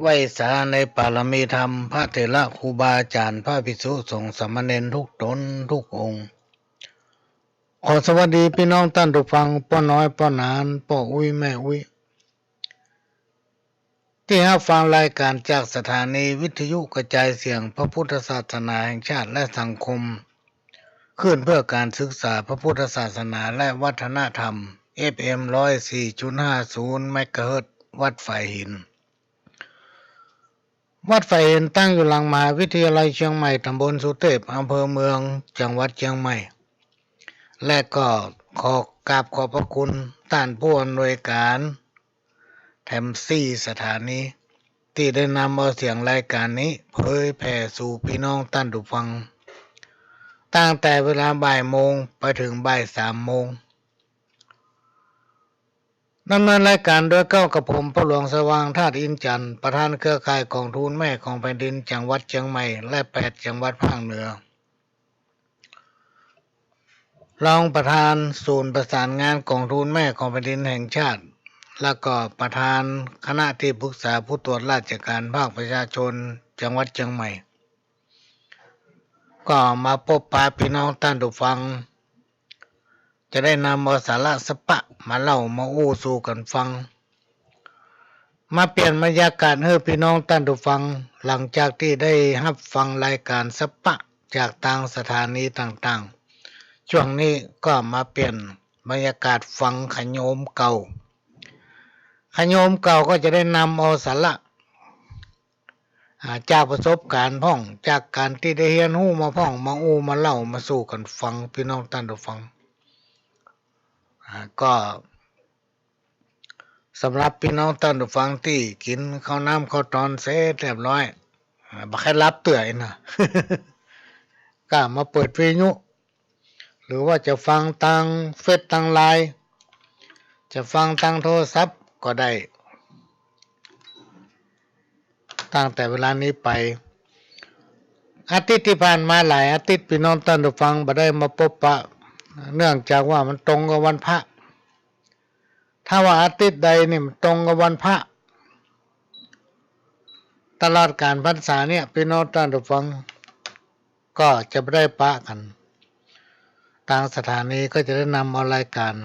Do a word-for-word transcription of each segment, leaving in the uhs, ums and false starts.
ไหว้สาในปารมีธรรม พระเถระครูบาอาจ๋ารย์ พระภิกษุสงฆ์สามเณรทุกต๋นทุกองค์ ขอสวัสดีปี้น้องต้านผู้ฟัง ป้อน้อยป้อหนาน ป้ออุ๊ยแม่อุ๊ย ตี้ฮับฟังรายก๋านจากสถานีวิทยุกระจายเสียงพระพุทธศาสนาแห่งชาติและสังคม คลื่นเพื่อการศึกษาพระพุทธศาสนาและวัฒนธรรม เอฟเอ็ม ร้อยสี่จุดห้าศูนย์ เมกะเฮิรตซ์ วัดฝายหิน วัดฝายหินตั้งอยู่หลังมหาวิทยาลัยเชียงใหม่ ต๋ำบลสุเทพ อำเภอเมือง จังหวัดเชียงใหม่ และก็ขอกราบขอบพระคุณต้านผู้อำนวยก๋าน แถมสี่สถานี ตี้ได้นำเอาเสียงรายก๋านนี้เผยแผ่สู่ปี้น้องต้านผู้ฟัง ตั้งแต่เวลาบ่ายโมงไปเถิงบ่ายสามโมง ดำเนินรายก๋านโดยเก๊ากับผม พ่อหลวงสว่าง ธาตุอินทร์จันทร์ ประธานเครือข่ายก๋องทุนแม่ของแผ่นดินจังหวัดเชียงใหม่ และแปดจังหวัดภาคเหนือ รองประธานศูนย์ประสานงานก๋องทุนแม่ของแผ่นดินแห่งชาติ และก็ประธานคณะตี้ปรึกษาผู้ตรวจราชก๋านภาคประชาชนจังหวัดเชียงใหม่ ก็มาปบปะปี้น้องต้านผู้ฟัง จะได้นำเอาสาระสะปะมาเล่ามาอู้สู่กั๋นฟัง มาเปลี่ยนบรรยากาศหื้อปี้น้องต้านผู้ฟัง หลังจากตี้ได้ฮับฟังรายก๋านสะปะจากตางสถานีต่างๆ ช่วงนี้ก็มาเปลี่ยนบรรยากาศฟังขะโยมเก่า ขะโยมเก่าก็จะได้นำเอาสาระ อ่า จากประสบก๋ารณ์พ่อง จากก๋านตี้ได้เฮียนฮู้มาพ่อง มาอู้มาเล่ามาสู่กั๋นฟัง ปี้น้องต้านผู้ฟัง อ่า ก็สำหรับปี้น้องต้านผู้ฟังตี้กิ๋นข้าวน้ำข้าวตอนเสร็จเรียบร้อย อ่า บ่ใค่หลับเตื้ออี้นะ ก็มาเปิดวิทยุ หรือว่าจะฟังตางเฟซตางไลน์ จะฟังตางโทรศัพท์ก็ได้ ตั้งแต่เวลานี้ไป อาทิตย์ตี้ผ่านมาหลายอาทิตย์ ปี้น้องต้านผู้ฟังบ่ได้มาปบปะ เนื่องจากว่ามันตรงกับวันพระ ถ้าว่าอาทิตย์ใดนี่มันตรงกับวันพระ ตลอดก๋านพรรษาเนี่ย ปี้น้องต้านผู้ฟัง ก็จะบ่ได้ปะกั๋น ตางสถานีก็จะได้นำเอารายก๋าน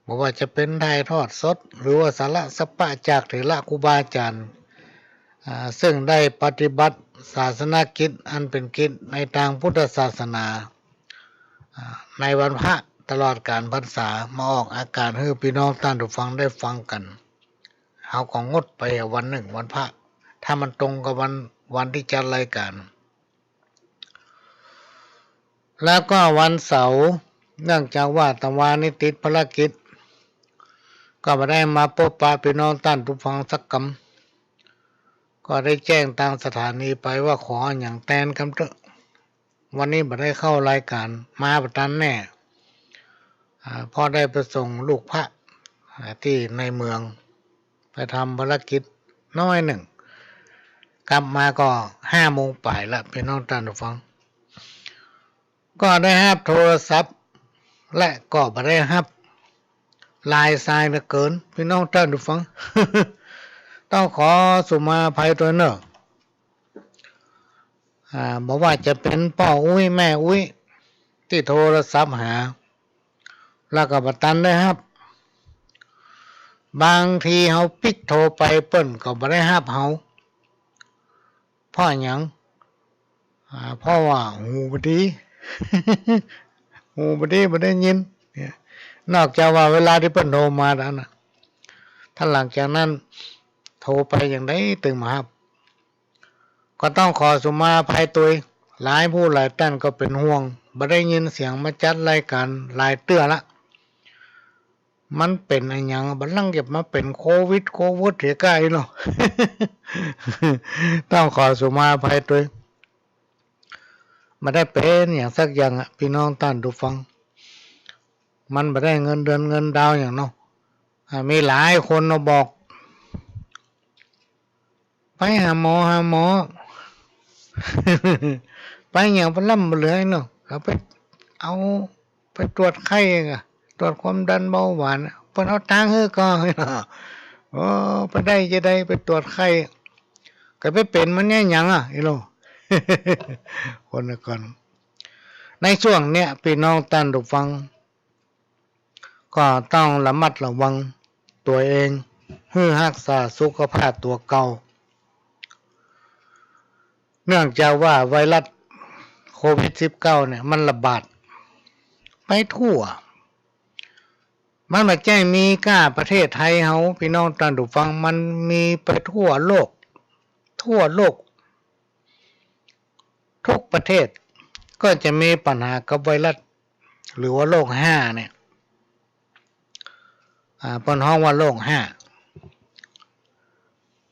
บ่ว่าจะเป๋นถ่ายทอดสด หรือว่าสาระสะปะจากเถระครูบาอาจ๋ารย์ อ่า ซึ่งได้ปฏิบัติศาสนกิจอันเป๋นกิจในตางพุทธศาสนา อ่า ในวันพระตลอดก๋านพรรษา มาออกอากาศหื้อปี้น้องต้านผู้ฟังได้ฟังกั๋น เฮาก็งดไปวันหนึ่งวันพระ ถ้ามันตรงกับวัน วันตี้จัดรายก๋าน แล้วก็วันเสาร์ เนื่องจากว่าตะวานี้ติดภารกิจ ก็บ่ได้มาปบปะปี้น้องต้านผู้ฟังสักกำ ก็ได้แจ้งตางสถานีไปว่าขออะหยังแตนกำเต๊อะ วันนี้บ่ได้เข้ารายก๋าน มาบ่ตันแน่ อ่า เพราะได้ไปส่งลูกพระ อ่า ตี้ในเมือง ไปทำภารกิจน้อยนึ่ง กลับมาก็ห้าโมงป๋ายละ ปี้น้องต้านผู้ฟัง ก็ได้ฮับโทรศัพท์ และก็บ่ได้ฮับไลน์สายเหลือเกิน ปี้น้องต้านผู้ฟัง ต้องขอสุมาอภัยตวยเน่อ อ่า บ่ว่าจะเป๋นป้ออุ๊ยแม่อุ๊ย ตี้โทรศัพท์หา แล้วก็บ่ตันได้ฮับ บางทีเฮาปิ๊กโทรไปเปิ้นก็บ่ได้ฮับเฮา เพราะหยัง อ่า เพราะว่าหูบ่ดี หูบ่ดี บ่ได้ยิน เนี่ย นอกจากว่าเวลาตี้เปิ้นโทรมาเต้านั้น ถ้าหลังจากนั้นโทรไปอย่างใดตึงบ่ฮับ ก็ต้องขอสุมาอภัยตวย หลายผู้หลายต้านก็เป๋นห่วง บ่ได้ยินเสียงมาจัดรายก๋านหลายเตื้อละ มันเป๋นอะหยัง บ่าลังจะมาเป๋นโควิด โควิด เหียก้าอี้เนาะ ต้องขอสุมาอภัยตวย บ่ได้เป๋นอะหยังสักอย่างอะ ปี้น้องต้านผู้ฟัง มันบ่ได้เงินเดือนเงินดาวอย่างเนาะ อ่า มีหลายคนเนาะบอก ไปหาหมอ หาหมอ ไปหยังบ่ล้ำบ่เหลือเนาะ เอาไป เอาไปตรวจไข้อะ ตรวจความดันเบาหวานอะ เปิ้นเอาตังค์หื้อก่อ โอ้ ไปได้จะได้ไปตรวจไข้ ก็ไปเป๋นมันแน่หยังอะ อีโล คนก่อน ในช่วงเนี้ย ปี้น้องต้านผู้ฟัง ก็ต้องระมัดระวังตั๋วเอง หื้อฮักษาสุขภาพตั๋วเก่า เนื่องจากว่าไวรัสโควิดสิบเก้าเนี่ย มันระบาดไปทั่ว มันบ่ใจ้มีก้าประเทศไทยเฮา ปี้น้องต้านผู้ฟัง มันมีไปทั่วโลก ทั่วโลก ทุกประเทศก็จะมีปัญหากับไวรัส หรือว่าโรคฮ่าเนี่ย อ่า เปิ้นฮ้องว่าโรคฮ่า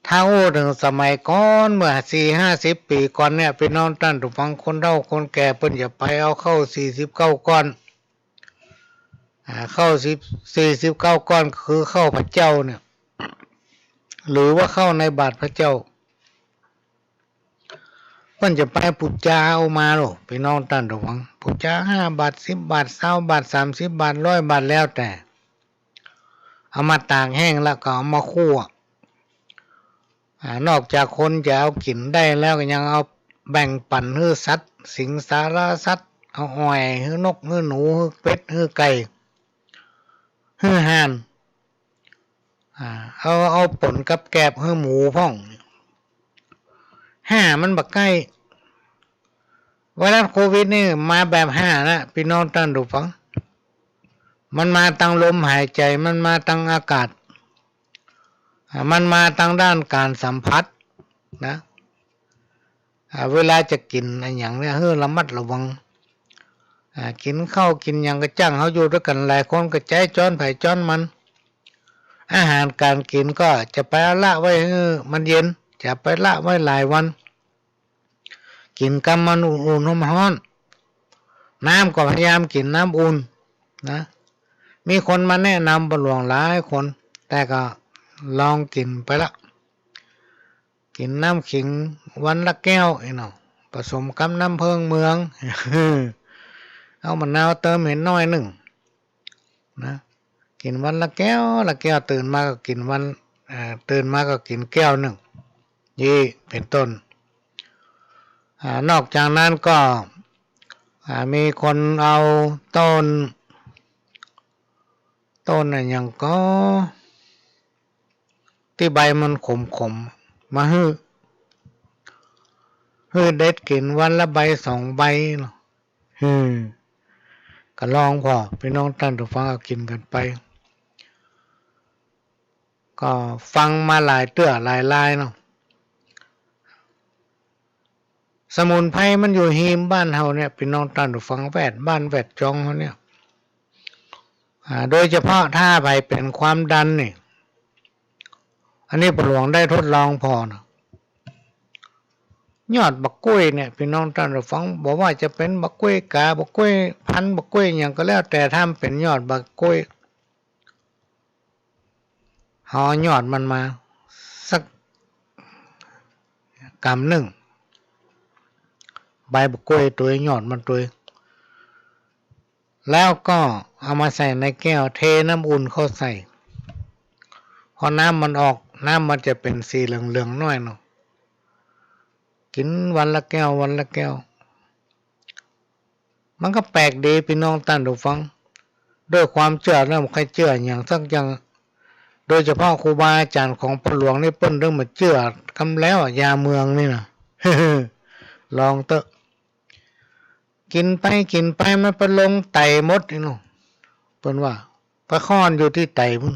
ถ้าอู้เถิงสมัยก่อน เมื่อสี่ห้าสิบปี๋ก่อนเนี่ย ปี้น้องต้านผู้ฟัง คนเฒ่าคนแก่เปิ้นจะไปเอาข้าวสี่สิบเก้าก้อน อ่า ข้าวสิบ สี่สิบเก้าก้อน คือข้าวพระเจ้าเนี่ย หรือว่าข้าวในบาตรพระเจ้า เปิ้นจะไปปู๋จาเอามาโล ปี้น้องต้านผู้ฟัง ปู๋จาห้าบาท สิบบาท ซาวบาท สามสิบบาท ร้อยบาท แล้วแต่ เอามาตากแห้งแล้วก็เอามาคั่ว อ่า นอกจากคนจะเอากิ๋นได้แล้ว ก็ยังเอาแบ่งปั๋นหื้อสัตว์ สิงสารสัตว์ เอาอ่อยหื้อนก หื้อหนู หื้อเป็ด หื้อไก่ หื้อห่าน อ่า เอา เอาป๋นกับแกลบหื้อหมูพ่อง ฮ่ามันบ่ใก้ ไวรัสโควิดนี่มาแบบฮ่านะ ปี้น้องต้านผู้ฟัง มันมาตางลมหายใจ๋ มันมาตางอากาศ อ่า มันมาตางด้านก๋านสัมผัสนะ อ่า เวลาจะกิ๋นอะหยังเนี่ย หื้อระมัดระวัง อ่า กิ๋นข้าวกิ๋นหยังก็จ้าง เฮาอยู่ตวยกั๋นหลายคนก็ใจ๊จ้อนใผจ้อนมัน อาหารก๋านกิ๋นก็จะไปละไว้หื้อมันเย็น จะไปละไว้หลายวัน กิ๋นกำมันอุ่นๆ ฮ้อนๆ น้ำก็พยายามกิ๋นน้ำอุ่นนะ มีคนมาแนะนำป้าหลวงหลายคน แต่ก็ลองกิ๋นไปละ กิ๋นน้ำขิงวันละแก้ว อี้เนาะ ผสมกับน้ำเผิ้งเมือง เอามะนาวเติมหื้อหน้อยนึ่ง นะ กิ๋นวันละแก้ว ละแก้ว ตื่นมาก็กิ๋นวัน เอ่อ ตื่นมาก็กิ๋นแก้วนึ่ง อี้เป๋นต้น อ่า นอกจากนั้นก็ อ่า มีคนเอาต้น ต้นอะหยังก็ ตี้ใบมันขมๆ มาหื้อ หื้อเด็ดกิ๋นวันละใบสองใบเนาะ หืม ก็ลองผ่อ ปี้น้องต้านผู้ฟังก็กิ๋นกั๋นไป ก็ฟังมาหลายเตื้อหลายรายเนาะ สมุนไพรมันอยู่ฮีมบ้านเฮาเนี่ย ปี้น้องต้านผู้ฟัง แวดบ้านแวดจองเฮาเนี่ย อ่า โดยเฉพาะถ้าใผเป๋นความดันนี่ อันนี้ป้าหลวงได้ทดลองผ่อนะ ยอดบักก้วยเนี่ย ปี้น้องต้านผู้ฟัง บ่ว่าจะเป๋นบักก้วยกา บักก้วยพันธุ์ บักก้วยหยังก็แล้วแต่ ถ้ามันเป๋นยอดบักก้วย เฮาเอายอดมันมาสักกำนึ่ง ใบบักก้วยตวย ยอดมันตวย แล้วก็เอามาใส่ในแก้ว เทน้ำอุ่นเข้าใส่ พอน้ำมันออก น้ำมันจะเป๋นสีเหลืองๆ หน้อยเนาะ กิ๋นวันละแก้ว วันละแก้ว มันก็แปลกดี ปี้น้องต้านผู้ฟัง ด้วยความเจื้อแล้วบ่ใค่เจื้อหยังสักอย่าง โดยเฉพาะครูบาอาจ๋ารย์ของป้าหลวงนี่ เปิ้นเถิงบ่เจื้อกำแล้วอะ ยาเมืองนี่นะ ลองเต๊อะ กิ๋นไปกิ๋นไปมันไปลงไตหมดอี้เนาะ เปิ้นว่าไปค้อนอยู่ตี้ไตปู๊น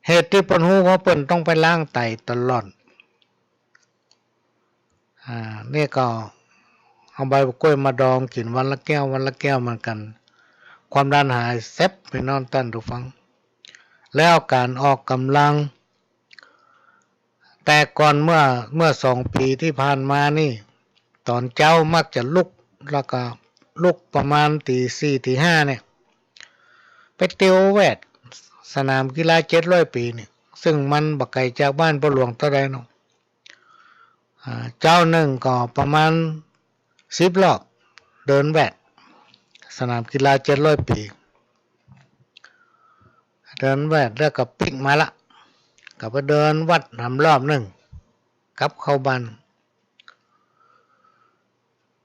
เหตุตี้เปิ้นฮู้ เพราะเปิ้นต้องไปล้างไตตลอด อ่า นี่ก็เอาใบบักก้วยมาดองกิ๋นวันละแก้ว วันละแก้วเหมือนกั๋น ความดันหายแซ็บ ปี้น้องต้านผู้ฟัง แล้วก๋านออกก๋ำลัง แต่ก่อนเมื่อ เมื่อสองปี๋ตี้ผ่านมานี่ ต๋อนเจ๊ามักจะลุก แล้วก็ลุกประมาณตี๋สี่ ตี๋ห้าเนี่ย ไปติวแวดสนามกีฬาเจ็ดร้อยปี๋เนี่ย ซึ่งมันบ่ไก๋จากบ้านป้าหลวงเต้าใดเนาะ อ่า เจ๊านึ่งก็ประมาณสิบรอบ เดินแวดสนามกีฬาเจ็ดร้อยปี๋ เดินแวดแล้วก็ปิ๊กมาละ ก็ไปเดินวัดหนำรอบนึ่ง กลับเข้าบ้าน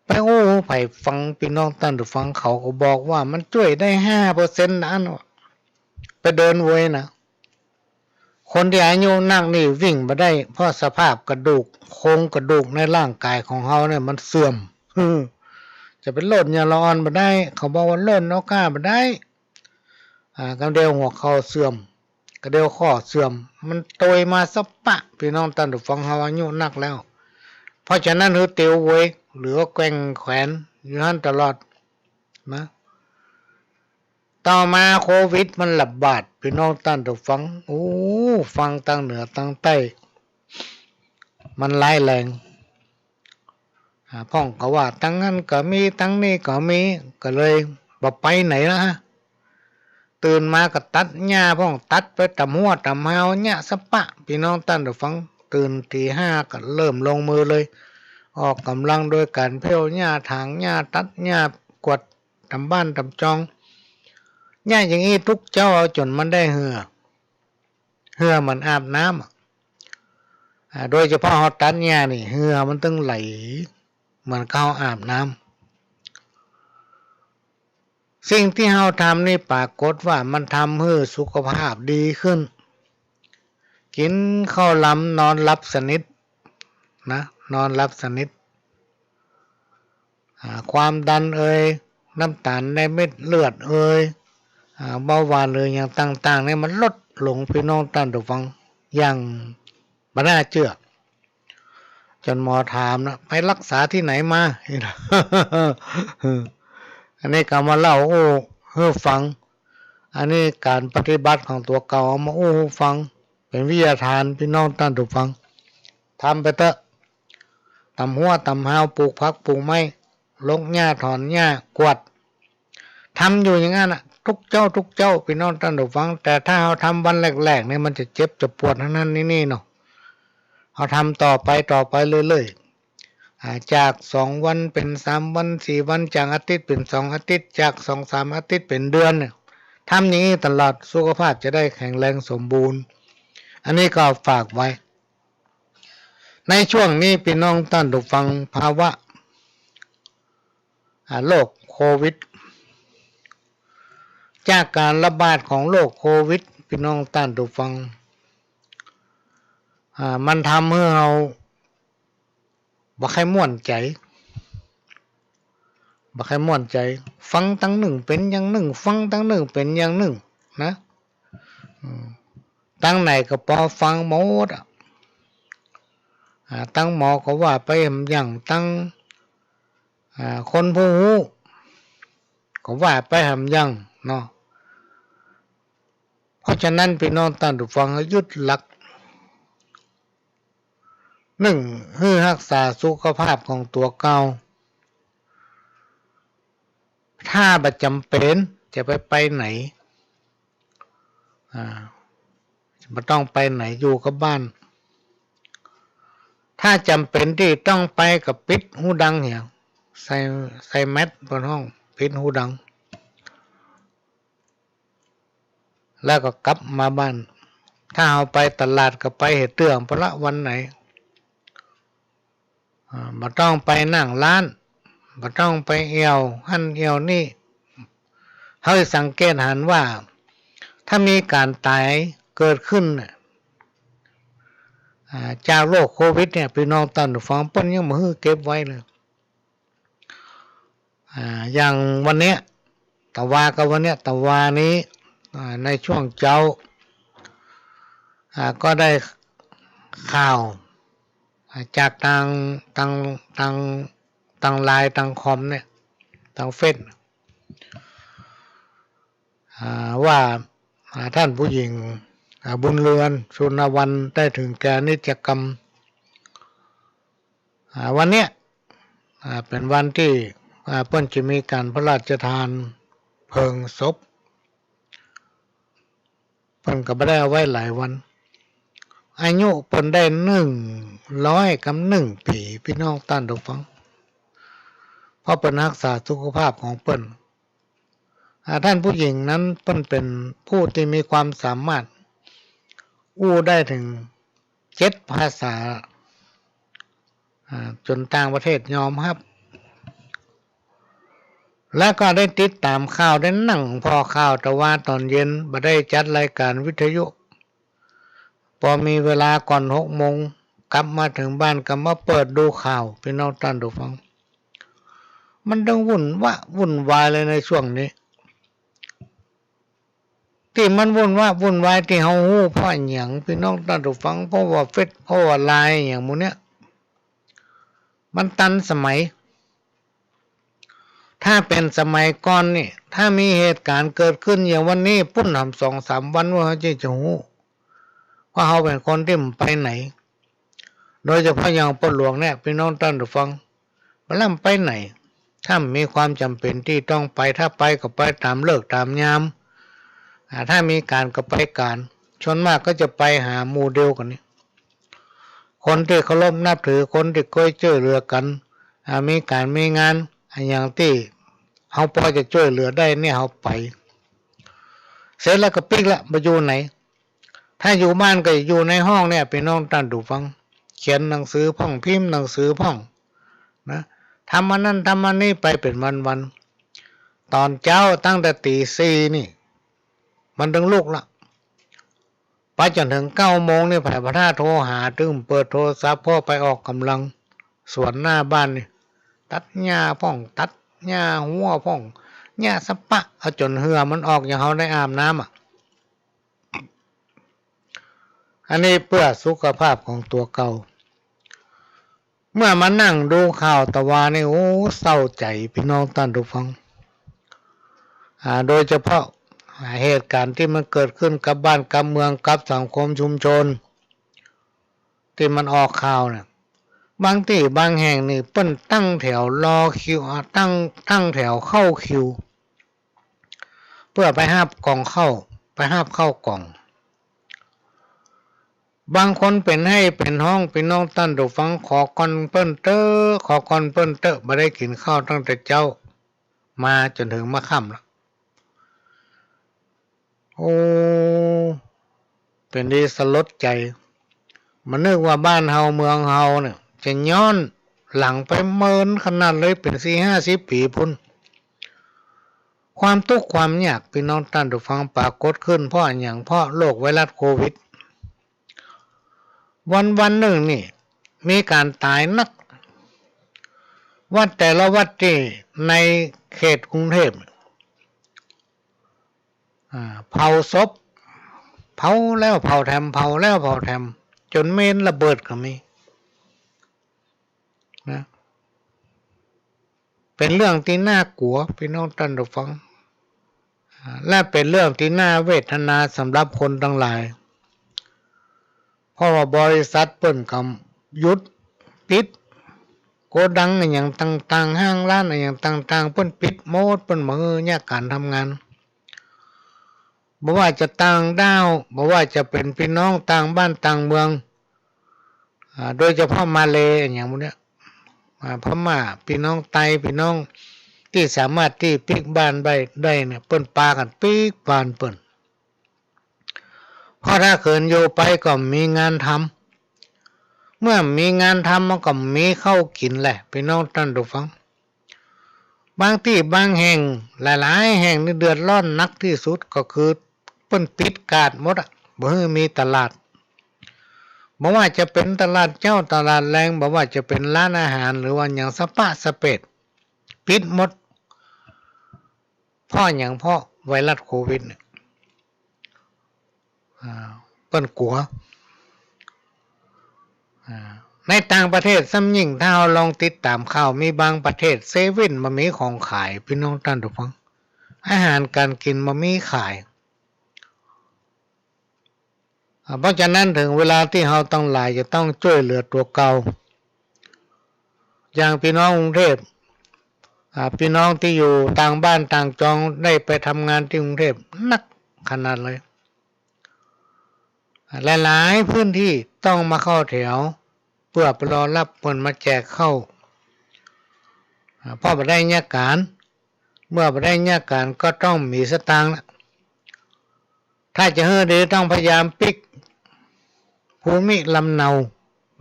ไปอู้ใผฟัง ปี้น้องต้านผู้ฟัง เขาก็บอกว่ามันจ้วยได้ห้าเปอร์เซ็นต์นะ อั้น ไปเดินเวยนะ คนตี้อายุนักนี่วิ่งบ่ได้ เพราะสภาพกระดูก โครงกระดูกในร่างก๋ายของเฮาเนี่ยมันเสื่อม จะไปโล่นยาละอ่อนบ่ได้ เขาบอกว่าโล่นเอาก้าบ่ได้ อ่า กำเดียวหัวเข่าเสื่อม กำเดียวข้อเสื่อม มันโตยมาสะปะ ปี้น้องต้านผู้ฟัง เฮาอายุนักแล้ว เพราะฉะนั้นหื้อเตียวเวย หรือว่าแกว่งแขนอยู่หั้นตลอดนะ ต่อมาโควิดมันระบาด ปี้น้องต้านผู้ฟัง โอ้ ฟังตางเหนือตางใต้ มันร้ายแรง อ่า พ่องก็ว่าตางนั้นก็มี ตางนี้ก็มี ก็เลยบ่ไปไหนละ ตื่นมาก็ตัดหญ้าพ่อง ตัดไปต๋ามฮั้วต๋ามฮาวเยียะสะปะ ปี้น้องต้านผู้ฟัง ตื่นตี๋ห้าก็เริ่มลงมือเลย ออกก๋ำลังโดยก๋านเผี้ยวหญ้า ถางหญ้า ตัดหญ้า กวาดต๋ามบ้านต๋ามจอง เยียะอย่างอี้ทุกเจ๊า เอาจ๋นมันได้เหื่อ เหื่อเหมือนอาบน้ำอะ อ่า โดยเฉพาะเฮาตัดหญ้านี่ เหื่อมันตึงไหลเหมือนกับเฮาอาบน้ำ สิ่งตี้เฮาทำนี่ปรากฏว่ามันทำหื้อสุขภาพดีขึ้น กิ๋นข้าวลำนอนหลับสนิทนะ นอนหลับสนิท อ่า ความดันเอย น้ำต๋าลในเม็ดเลือดเอย อ่า เบาหวานหรืออย่างต่างๆ เนี่ยมันลดลง ปี้น้องต้านผู้ฟัง อย่างบ่น่าเจื้อ จ๋นหมอถามนะ ไปรักษาตี้ไหนมา อันนี้ก็มาเล่าอู้หื้อฟัง อันนี้ก๋านปฏิบัติของตั๋วเก่า เอามาอู้หื้อฟัง เป๋นวิทยาทาน ปี้น้องต้านผู้ฟัง ทำไปเต๊อะ ต๋ามฮั้วต๋ามฮาว ปลูกผักปลูกไม้ รกหญ้าถอนหญ้า กวาด ทำอยู่อย่างนั้นน่ะ ทุกเจ๊าทุกเจ๊า ปี้น้องต้านผู้ฟัง แต่ถ้าเฮาทำวันแรกๆ เนี่ย มันจะเจ็บจะปวดหั้นหั้นนี่ๆ เนาะ เฮาทำต่อไปต่อไปเรื่อยๆ อ่า จากสองวันเป๋นสามวันสี่วัน จากอาทิตย์เป๋นสองอาทิตย์ จากสองสามอาทิตย์เป๋นเดือนเนี่ย ทำอย่างนี้ตลอด สุขภาพจะได้แข็งแรงสมบูรณ์ อันนี้ก็ฝากไว้ ในช่วงนี้ปี้น้องต้านผู้ฟัง ภาวะ อ่า โรคโควิด จากก๋านระบาดของโรคโควิด ปี้น้องต้านผู้ฟัง อ่า มันทำหื้อเฮาบ่ใค่ม่วนใจ๋ บ่ใค่ม่วนใจ๋ ฟังตางนึ่งเป๋นอย่างนึ่ง ฟังตางนึ่งเป๋นอย่างนึ่งนะ อืม ตางไหนก็ปอฟังหมดอะ อ่า ตางหมอก็ว่าไปหำยัง ตาง อ่า คนผู้ฮู้ก็ว่าไปหำยังเนาะ เพราะฉะนั้นปี้น้องต้านผู้ฟัง ยึดหลัก นึ่ง หื้อฮักษาสุขภาพของตั๋วเก่า ถ้าบ่จ๋ำเป๋นจะไปไปไหน อ่า บ่ต้องไปไหน อยู่กับบ้าน ถ้าจ๋ำเป๋นตี้ต้องไปก็ปิดหูดังเหีย ใส่ ใส่แมส เปิ้นฮ้อง ปิดหูดัง แล้วก็กลับมาบ้าน ถ้าเฮาไปตลาดก็ไปหื้อเตื้อง เพราะละวันไหน อ่า บ่ต้องไปนั่งร้าน บ่ต้องไปเอี่ยวหั้นเอี่ยวนี่ เฮาสังเกตหันว่า ถ้ามีก๋านต๋ายเกิดขึ้นน่ะ อ่า จากโรคโควิดเนี่ย ปี้น้องต้านผู้ฟัง เปิ้นยังบ่หื้อเก็บไว้เลย อ่า อย่างวันเนี้ย ตะวาก็วันเนี้ย ตะวานี้ อ่า ในช่วงเจ๊า อ่า ก็ได้ข่าว อ่า จากตาง ตาง ตาง ตางไลน์ ตางคอมเนี่ย ตางเฟซ อ่า ว่า อ่า ต้านผู้หญิง อ่า บุญเรือน สุนทรวรรณ ได้เถิงแก่อนิจกรรม อ่า วันเนี้ย อ่า เป๋นวันตี้ อ่า เปิ้นจะมีก๋านพระราชทานเพลิงศพ เปิ้นก็บ่ได้เอาไว้หลายวัน อายุเปิ้นได้หนึ่งร้อยกับหนึ่งปี๋ ปี้น้องต้านผู้ฟัง เพราะเปิ้นฮักษาสุขภาพของเปิ้น อ่า ต้านผู้หญิงนั้นเปิ้นเป๋นผู้ตี้มีความสามารถ อู้ได้เถิงเจ็ดภาษา อ่า จ๋นต่างประเทศยอมฮับ แล้วก็ได้ติดต๋ามข่าว ได้นั่งผ่อข่าว แต่ว่าต๋อนเย็นบ่ได้จัดรายก๋านวิทยุ ปอมีเวลาก่อนหกโมง กลับมาเถิงบ้านก็มาเปิดดูข่าว ปี้น้องต้านผู้ฟัง มันตึงวุ่นวะวุ่นวายเลยในช่วงนี้ ตี้มันวุ่นวะวุ่นวายตี้เฮาฮู้เพราะอะหยัง ปี้น้องต้านผู้ฟัง เพราะว่าเฟซ เพราะว่าไลน์อะหยังหมู่เนี้ย มันตันสมัย ถ้าเป๋นสมัยก่อนนี่ ถ้ามีเหตุก๋ารณ์เกิดขึ้นอย่างวันนี้ ปุ้นหำสองสามวันว่าเฮาจะ จะฮู้ ว่าเฮาเป๋นคนตี้บ่ไปไหน โดยเฉพาะอย่างป้อหลวงเนี่ย ปี้น้องต้านผู้ฟัง บ่ลำไปไหน ถ้ามีความจ๋ำเป๋นตี้ต้องไป ถ้าไปก็ไปต๋ามฤกษ์ต๋ามยาม อ่า ถ้ามีก๋านก็ไปก๋าน ส่วนมากก็จะไปหาหมู่เดียวกั๋นนี่ คนตี้เคารพนับถือ คนตี้เกยจ้วยเหลือกั๋น อ่า มีก๋านมีงาน อะหยังตี้เฮาปอจะจ้วยเหลือได้เนี่ยเฮาไป เสร็จแล้วก็ปิ๊กละ บ่อยู่ไหน ถ้าอยู่บ้านก็อยู่ในห้องเนี่ย ปี้น้องต้านผู้ฟัง เขียนหนังสือพ่อง พิมพ์หนังสือพ่องนะ ทำอันนั้นทำอันนี้ไปเป๋นวันๆ ต๋อนเจ๊าตั้งแต่ตี๋สี่นี่ มันตึงลุกละ ไปจ๋นเถิงเก้าโมงนี่ ใผบ่ถ้าโทรหา ตึงเปิดโทรศัพท์ เพราะไปออกก๋ำลังสวนหน้าบ้านนี่ ตัดหญ้าพ่อง ตัดหญ้าฮั้วพ่อง หญ้าสะปะ เอาจ๋นเหื่อมันออก อย่างเฮาได้อาบน้ำอะ อันนี้เปื้อสุขภาพของตั๋วเก่า เมื่อมานั่งดูข่าวตะวานี่ โอ้ เศร้าใจ๋ ปี้น้องต้านผู้ฟัง อ่า โดยเฉพาะ อ่า เหตุก๋ารณ์ตี้มันเกิดขึ้นกับบ้านกับเมือง กับสังคมชุมชน ตี้มันออกข่าวเนี่ย บางตี้บางแห่งนี่เปิ้นตั้งแถวรอคิว อ่า ตั้ง ตั้งแถวเข้าคิว เปื้อไปฮับกล่องข้าว ไปฮับข้าวกล่อง บางคนเป๋นไห้เป๋นฮ้อง ปี้น้องต้านผู้ฟัง ขอก่อนเปิ้นเต๊อะ ขอก่อนเปิ้นเต๊อะ บ่ได้กิ๋นข้าวตั้งแต่เจ๊ามาจ๋นเถิงมาค่ำละ โอ้ เป๋นตี้สลดใจ๋ บ่นึกว่าบ้านเฮาเมืองเฮาเนี่ย จะย้อนหลังไปเมินขนาดเลย เป๋นสี่ห้าสิบปี๋ปุ้น ความตุ๊กข์ความยาก ปี้น้องต้านผู้ฟัง ปรากฏขึ้นเพราะอะหยัง เพราะโรคไวรัสโควิด วันๆ นึ่งนี่ มีก๋านต๋ายนัก วัดแต่ละวัดตี้ในเขตกรุงเทพฯ อ่า เผาศพ เผาแล้วเผาแถม เผาแล้วเผาแถม จ๋นเมนระเบิดก็มี นะ เป๋นเรื่องตี้น่ากั๋ว ปี้น้องต้านผู้ฟัง อ่า และเป๋นเรื่องตี้น่าเวทนาสำหรับคนตังหลาย เพราะว่าบริษัทเปิ้นก็หยุด ปิด โกดังอะหยังต่างๆ ห้างร้านอะหยังต่างๆ เปิ้นปิดหมด เปิ้นบ่หื้อเยียะก๋านทำงาน บ่ว่าจะต่างด้าว บ่ว่าจะเป๋นปี้น้องต่างบ้านต่างเมือง อ่า โดยเฉพาะมาเลย์อะหยังหมู่เนี้ย อ่า พม่า ปี้น้องไต ปี้น้องตี้สามารถตี้ปิ๊กบ้านได้ ได้เนี่ย เปิ้นปากั๋นปิ๊กบ้านเปิ้น เพราะถ้าเขินอยู่ไปก็บ่มีงานทำ เมื่อบ่มีงานทำมันก็บ่มีข้าวกิ๋นแหละ ปี้น้องต้านผู้ฟัง บางตี้บางแห่ง หลายๆ แห่งนี่เดือดร้อนหนักตี้สุดก็คือเปิ้นปิดกาดหมดอะ บ่หื้อมีตลาด บ่ว่าจะเป๋นตลาดเจ๊า ตลาดแลง บ่ว่าจะเป๋นร้านอาหาร หรือว่าหยังสะปะสะเปด ปิดหมด เพราะหยัง เพราะไวรัสโควิดเนี่ย อ่า เปิ้นกั๋ว อ่า ในต่างประเทศซ้ำยิ่ง ถ้าเฮาลองติดต๋ามข่าว มีบางประเทศเซเว่นบ่มีของขาย ปี้น้องต้านผู้ฟัง อาหารก๋านกิ๋นบ่มีขาย อ่า เพราะฉะนั้นเถิงเวลาตี้เฮาตังหลายจะต้องจ้วยเหลือตั๋วเก่า อย่างปี้น้องกรุงเทพฯ อ่า ปี้น้องตี้อยู่ต่างบ้านต่างจอง ได้ไปทำงานตี้กรุงเทพฯ หนักขนาดเลย หลายๆ พื้นตี้ต้องมาเข้าแถว เปื้อไปรอฮับเปิ้นมาแจกข้าว อ่า เพราะบ่ได้เยียะก๋าน เมื่อบ่ได้เยียะก๋านก็ต้องบ่มีสตางค์ละ ถ้าจะหื้อดีต้องพยายามปิ๊กภูมิลำเนา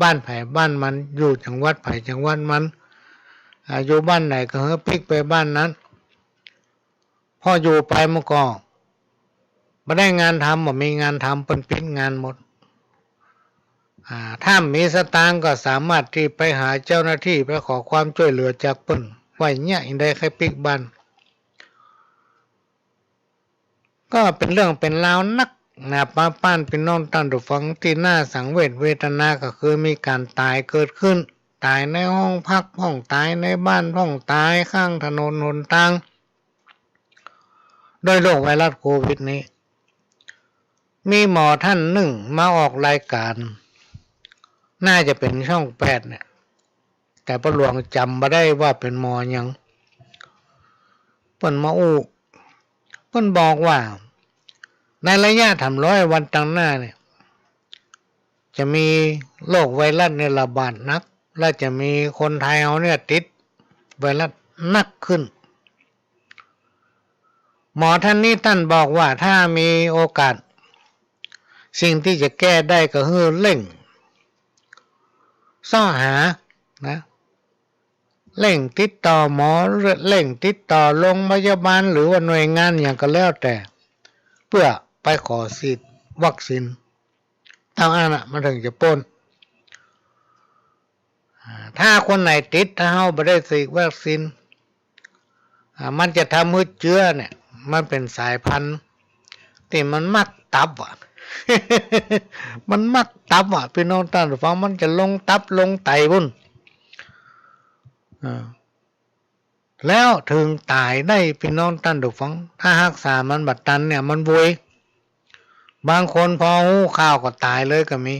บ้านใผบ้านมัน อยู่จังหวัดใผจังหวัดมัน อ่า อยู่บ้านไหนก็หื้อปิ๊กไปบ้านนั้น พออยู่ไปมันก็บ่ได้งานทำ บ่มีงานทำ เปิ้นปิดงานหมด อ่า ถ้ามีสตางค์ก็สามารถตี้ไปหาเจ้าหน้าตี้ไปขอความจ้วยเหลือจากเปิ้น ว่าเยียะอิงใดใค่ปิ๊กบ้าน ก็เป๋นเรื่องเป๋นราวนักหนาปาป้าน ปี้น้องต้านผู้ฟัง ตี้น่าสังเวชเวทนาก็คือมีก๋านต๋ายเกิดขึ้น ต๋ายในห้องพักพ่อง ต๋ายในบ้านพ่อง ต๋ายข้างถนนหนตาง ด้วยโรคไวรัสโควิดนี้ มีหมอต้านนึ่งมาออกรายก๋าน น่าจะเป๋นช่องแปดเนี่ย แต่ป้อหลวงจ๋ำบ่ได้ว่าเป๋นหมอหยัง เปิ้นมาอู้ เปิ้นบอกว่า ในระยะสามร้อยวันตางหน้าเนี่ย จะมีโรคไวรัสเนี่ยระบาดหนัก และจะมีคนไทยเฮาเนี่ยติดไวรัสหนักขึ้น หมอต้านนี้ต้านบอกว่า ถ้ามีโอกาส สิ่งตี้จะแก้ได้ก็คือเร่งเซาะหานะ เร่งติดต่อหมอ เร่งติดต่อโรงพยาบาล หรือว่าหน่วยงานหยังก็แล้วแต่ เปื้อไปขอฉีดวัคซีน เต้าอั้นน่ะมันเถิงจะป๊น อ่า ถ้าคนไหนติด ถ้าเฮาบ่ได้ฉีดวัคซีน อ่า มันจะทำหื้อเจื้อเนี่ย มันเป๋นสายพันธุ์ตี้มันมักตับอะ มันมักตับอะ ปี้น้องต้านผู้ฟัง มันจะลงตับลงไตปู้น อ่า แล้วเถิงต๋ายได้ ปี้น้องต้านผู้ฟัง ถ้าฮักษามันบ่ตันเนี่ย มันโวย บางคนพอฮู้ข่าวก็ต๋ายเลยก็มี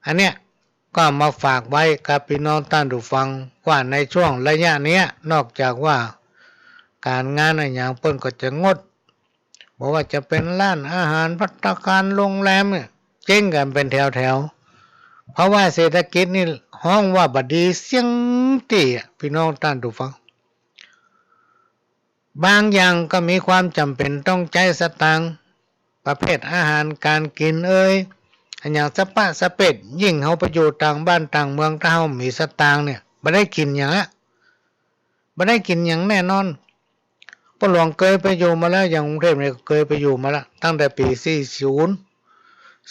อันเนี้ยก็มาฝากไว้กับปี้น้องต้านผู้ฟัง ว่าในช่วงระยะเนี้ย นอกจากว่าก๋านงานอะหยังเปิ้นก็จะงด บ่ว่าจะเป๋นร้านอาหาร ภัตตาคาร โรงแรมเนี่ย เจ๊งกั๋นเป๋นแถวๆ เพราะว่าเศรษฐกิจนี่ฮ้องว่าบ่ดีเสี้ยงตี้อะ ปี้น้องต้านผู้ฟัง บางอย่างก็มีความจ๋ำเป๋นต้องใจ๊สตางค์ ประเภทอาหารก๋านกิ๋นเอย อะหยังสะปะสะเปด ยิ่งเฮาไปอยู่ต่างบ้านต่างเมือง ถ้าเฮามีสตางค์เนี่ย บ่ได้กิ๋นหยังอะ บ่ได้กิ๋นหยังแน่นอน ป้อหลวงเกยไปอยู่มาแล้ว อย่างกรุงเทพฯเนี่ย เกยไปอยู่มาแล้ว ตั้งแต่ปี๋สี่ศูนย์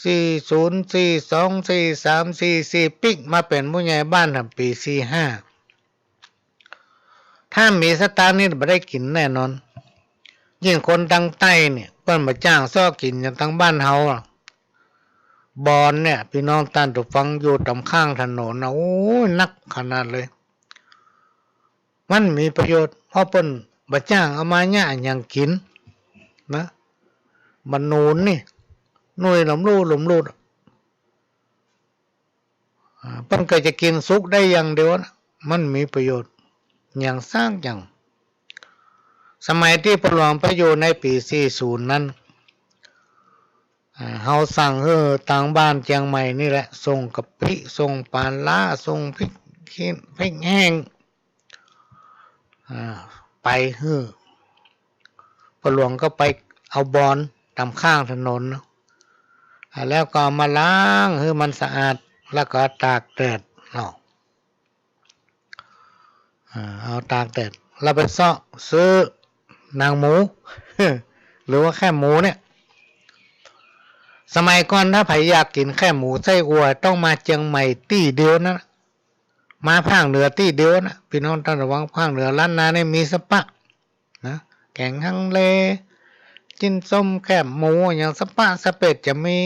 สี่ศูนย์ สี่สอง สี่สาม สี่สี่ ปิ๊กมาเป๋นผู้ใหญ่บ้านแถมปี๋สี่ห้า ถ้ามีสตางค์นี่บ่ได้กิ๋นแน่นอน ยิ่งคนตางใต้เนี่ย เปิ้นบ่จ้างเซาะกิ๋นอย่างตางบ้านเฮาอะ บอนเนี่ย ปี้น้องต้านผู้ฟัง อยู่ต๋ามข้างถนนนะ โอ้ย นักขนาดเลย มันมีประโยชน์ เพราะเปิ้นบ่จ้างเอามาเยียะอะหยังกิ๋นนะ บ่หนุนนี่ หน่วยหลมลู่หลมลู่ อ่า เปิ้นก็จะกิ๋นสุกได้อย่างเดียวนะ มันมีประโยชน์หยังสักอย่าง สมัยตี้ป้อหลวงไปอยู่ในปี๋สี่ศูนย์นั้น อ่า เฮาสั่งหื้อตางบ้านเจียงใหม่นี่แหละ ส่งกะปิ ส่งป๋าร้า ส่งพริกขี้ พริกแห้ง อ่า ไปหื้อ ป้อหลวงก็ไปเอาบอนต๋ามข้างถนนเนาะ อ่า แล้วก็เอามาล้างหื้อมันสะอาด แล้วก็ตากแดดเนาะ อ่า เอาตากแดด แล้วไปเซาะซื้อหนังหมู หรือว่าแคบหมูเนี่ย สมัยก่อนถ้าใผอยากกิ๋นแคบหมูไส้อั่ว ต้องมาเจียงใหม่ตี้เดียวนั้น มาภาคเหนือตี้เดียวนะ ปี้น้องต้านผู้ฟัง ภาคเหนือล้านนาเนี่ยมีสะปะนะ แก๋งฮังเล จิ้นส้ม แคบหมู อะหยังสะปะสะเปดจะมี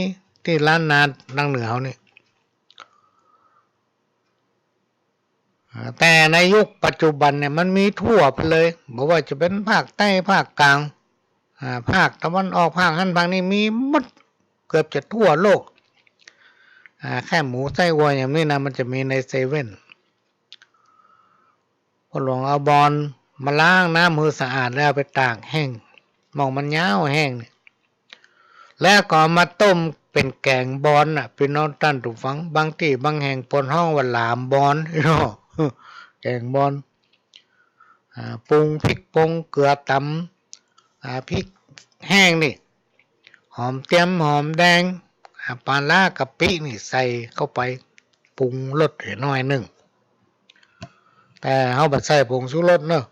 ตี้ล้านนาตางเหนือเฮานี่ อ่า แต่ในยุคปัจจุบันเนี่ยมันมีทั่วไปเลย บ่ว่าจะเป๋นภาคใต้ ภาคกลาง อ่า ภาคตะวันออก ภาคหั้นภาคนี้ มีหมด เกือบจะทั่วโลก อ่า แคบหมูไส้อั่วอย่างนี้นะ มันจะมีในเซเว่น ป้อหลวงเอาบอนมาล้างน้ำหื้อสะอาดแล้วเอาไปตากแห้ง หม่องมันยาวแห้งเนี่ย แล้วก็เอามาต้มเป๋นแก๋งบอนน่ะ ปี้น้องต้านผู้ฟัง บางตี้บางแห่งเปิ้นฮ้องว่าหลามบอนเนาะ แก๋งบอน อ่า ปรุงพริกปรุงเกลือต๋ำ อ่า พริกแห้งนี่ หอมเตียม หอมแดง อ่า ปลาร้ากะปินี่ใส่เข้าไป ปรุงรสหื้อหน้อยนึ่ง แต่เฮาบ่ใส่ผงชูรสเนาะ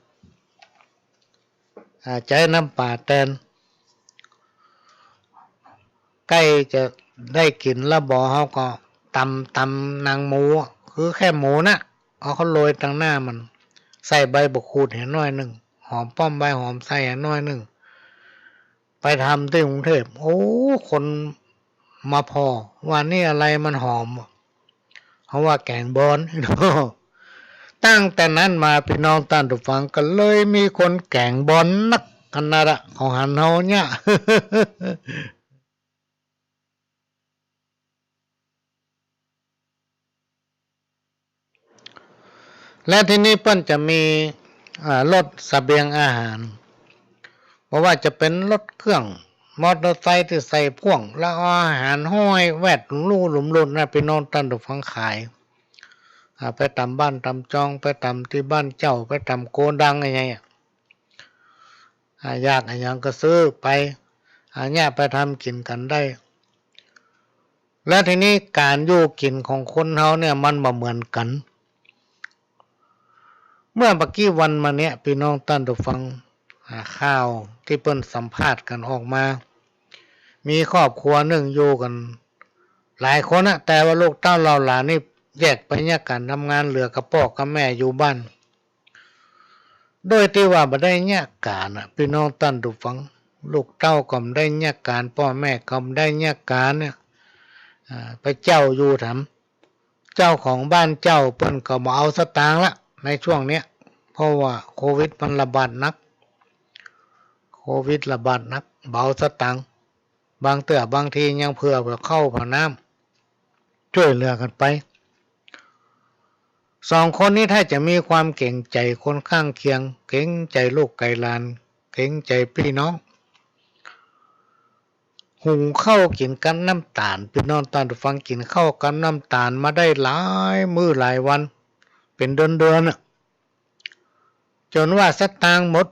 อ่า ใจ๊น้ำปลาแตน ใก้จะได้กิ๋นแล้วบ่ เฮาก็ต๋ำ ต๋ำหนังหมู คือแค่หมูน่ะ เอาเข้าโรยตังหน้ามัน ใส่ใบบ่าขูดหื้อหน้อยนึ่ง หอมป้อมใบหอมใส่หื้อหน้อยนึ่ง ไปทำตี้กรุงเทพฯ โอ้ คนมาผ่อ ว่านี่อะไรมันหอม เฮาว่าแก๋งบอน ตั้งแต่นั้นมา ปี้น้องต้านผู้ฟัง ก็เลยมีคนแก๋งบอนนักขนาดอะ เขาหันเฮาเนี่ย และทีนี้เปิ้นจะมี อ่า รถเสบียงอาหาร บ่ว่าจะเป๋นรถเครื่อง มอเตอร์ไซค์ตี้ใส่พ่วง แล้วเอาอาหารห้อยแวดหลุมลู่หลุมลุ่นนะ ปี้น้องต้านผู้ฟัง ขาย อ่า ไปต๋ามบ้านต๋ามจอง ไปต๋ามตี้บ้านเจ้า ไปต๋ามโกดังอะหยังอะ อ่า อยากอะหยังก็ซื้อไป อ่า เนี่ยไปทำกิ๋นกั๋นได้ และทีนี้ก๋านอยู่กิ๋นของคนเฮาเนี่ยมันบ่เหมือนกั๋น เมื่อบ่ากี้วันมาเนี่ย ปี้น้องต้านผู้ฟัง อ่า ข่าวตี้เปิ้นสัมภาษณ์กั๋นออกมา มีครอบครัวนึ่งอยู่กั๋นหลายคนนะ แต่ว่าลูกเต้าเหล่าหลานนี่แยกไปเยียะก๋านทำงาน เหลือกับป้อกับแม่อยู่บ้าน โดยตี้ว่าบ่ได้เยียะก๋านน่ะ ปี้น้องต้านผู้ฟัง ลูกเต้าก็บ่ได้เยียะก๋าน ป้อแม่ก็บ่ได้เยียะก๋านเนี่ย อ่า ไปเจ้าอยู่แถม เจ้าของบ้านเจ้าเปิ้นก็บ่เอาสตางค์ละในช่วงเนี้ย เพราะว่าโควิดมันระบาดหนัก โควิดระบาดหนัก บ่เอาสตางค์ บางเตื้อบางทียังเผื่อ เผื่อข้าวเผื่อน้ำ จ้วยเหลือกั๋นไป สองคนนี้ถ้าจะมีความเก๋งใจ๋คนข้างเคียง เก๋งใจ๋ลูกใจ๋หลาน เก๋งใจ๋ปี้น้อง หุงข้าวกิ๋นกับน้ำต๋าล ปี้น้องต้านผู้ฟัง กิ๋นข้าวกับน้ำต๋าลมาได้หลายมื้อหลายวัน เป๋นเดือนๆ น่ะ จ๋นว่าสตางค์หมด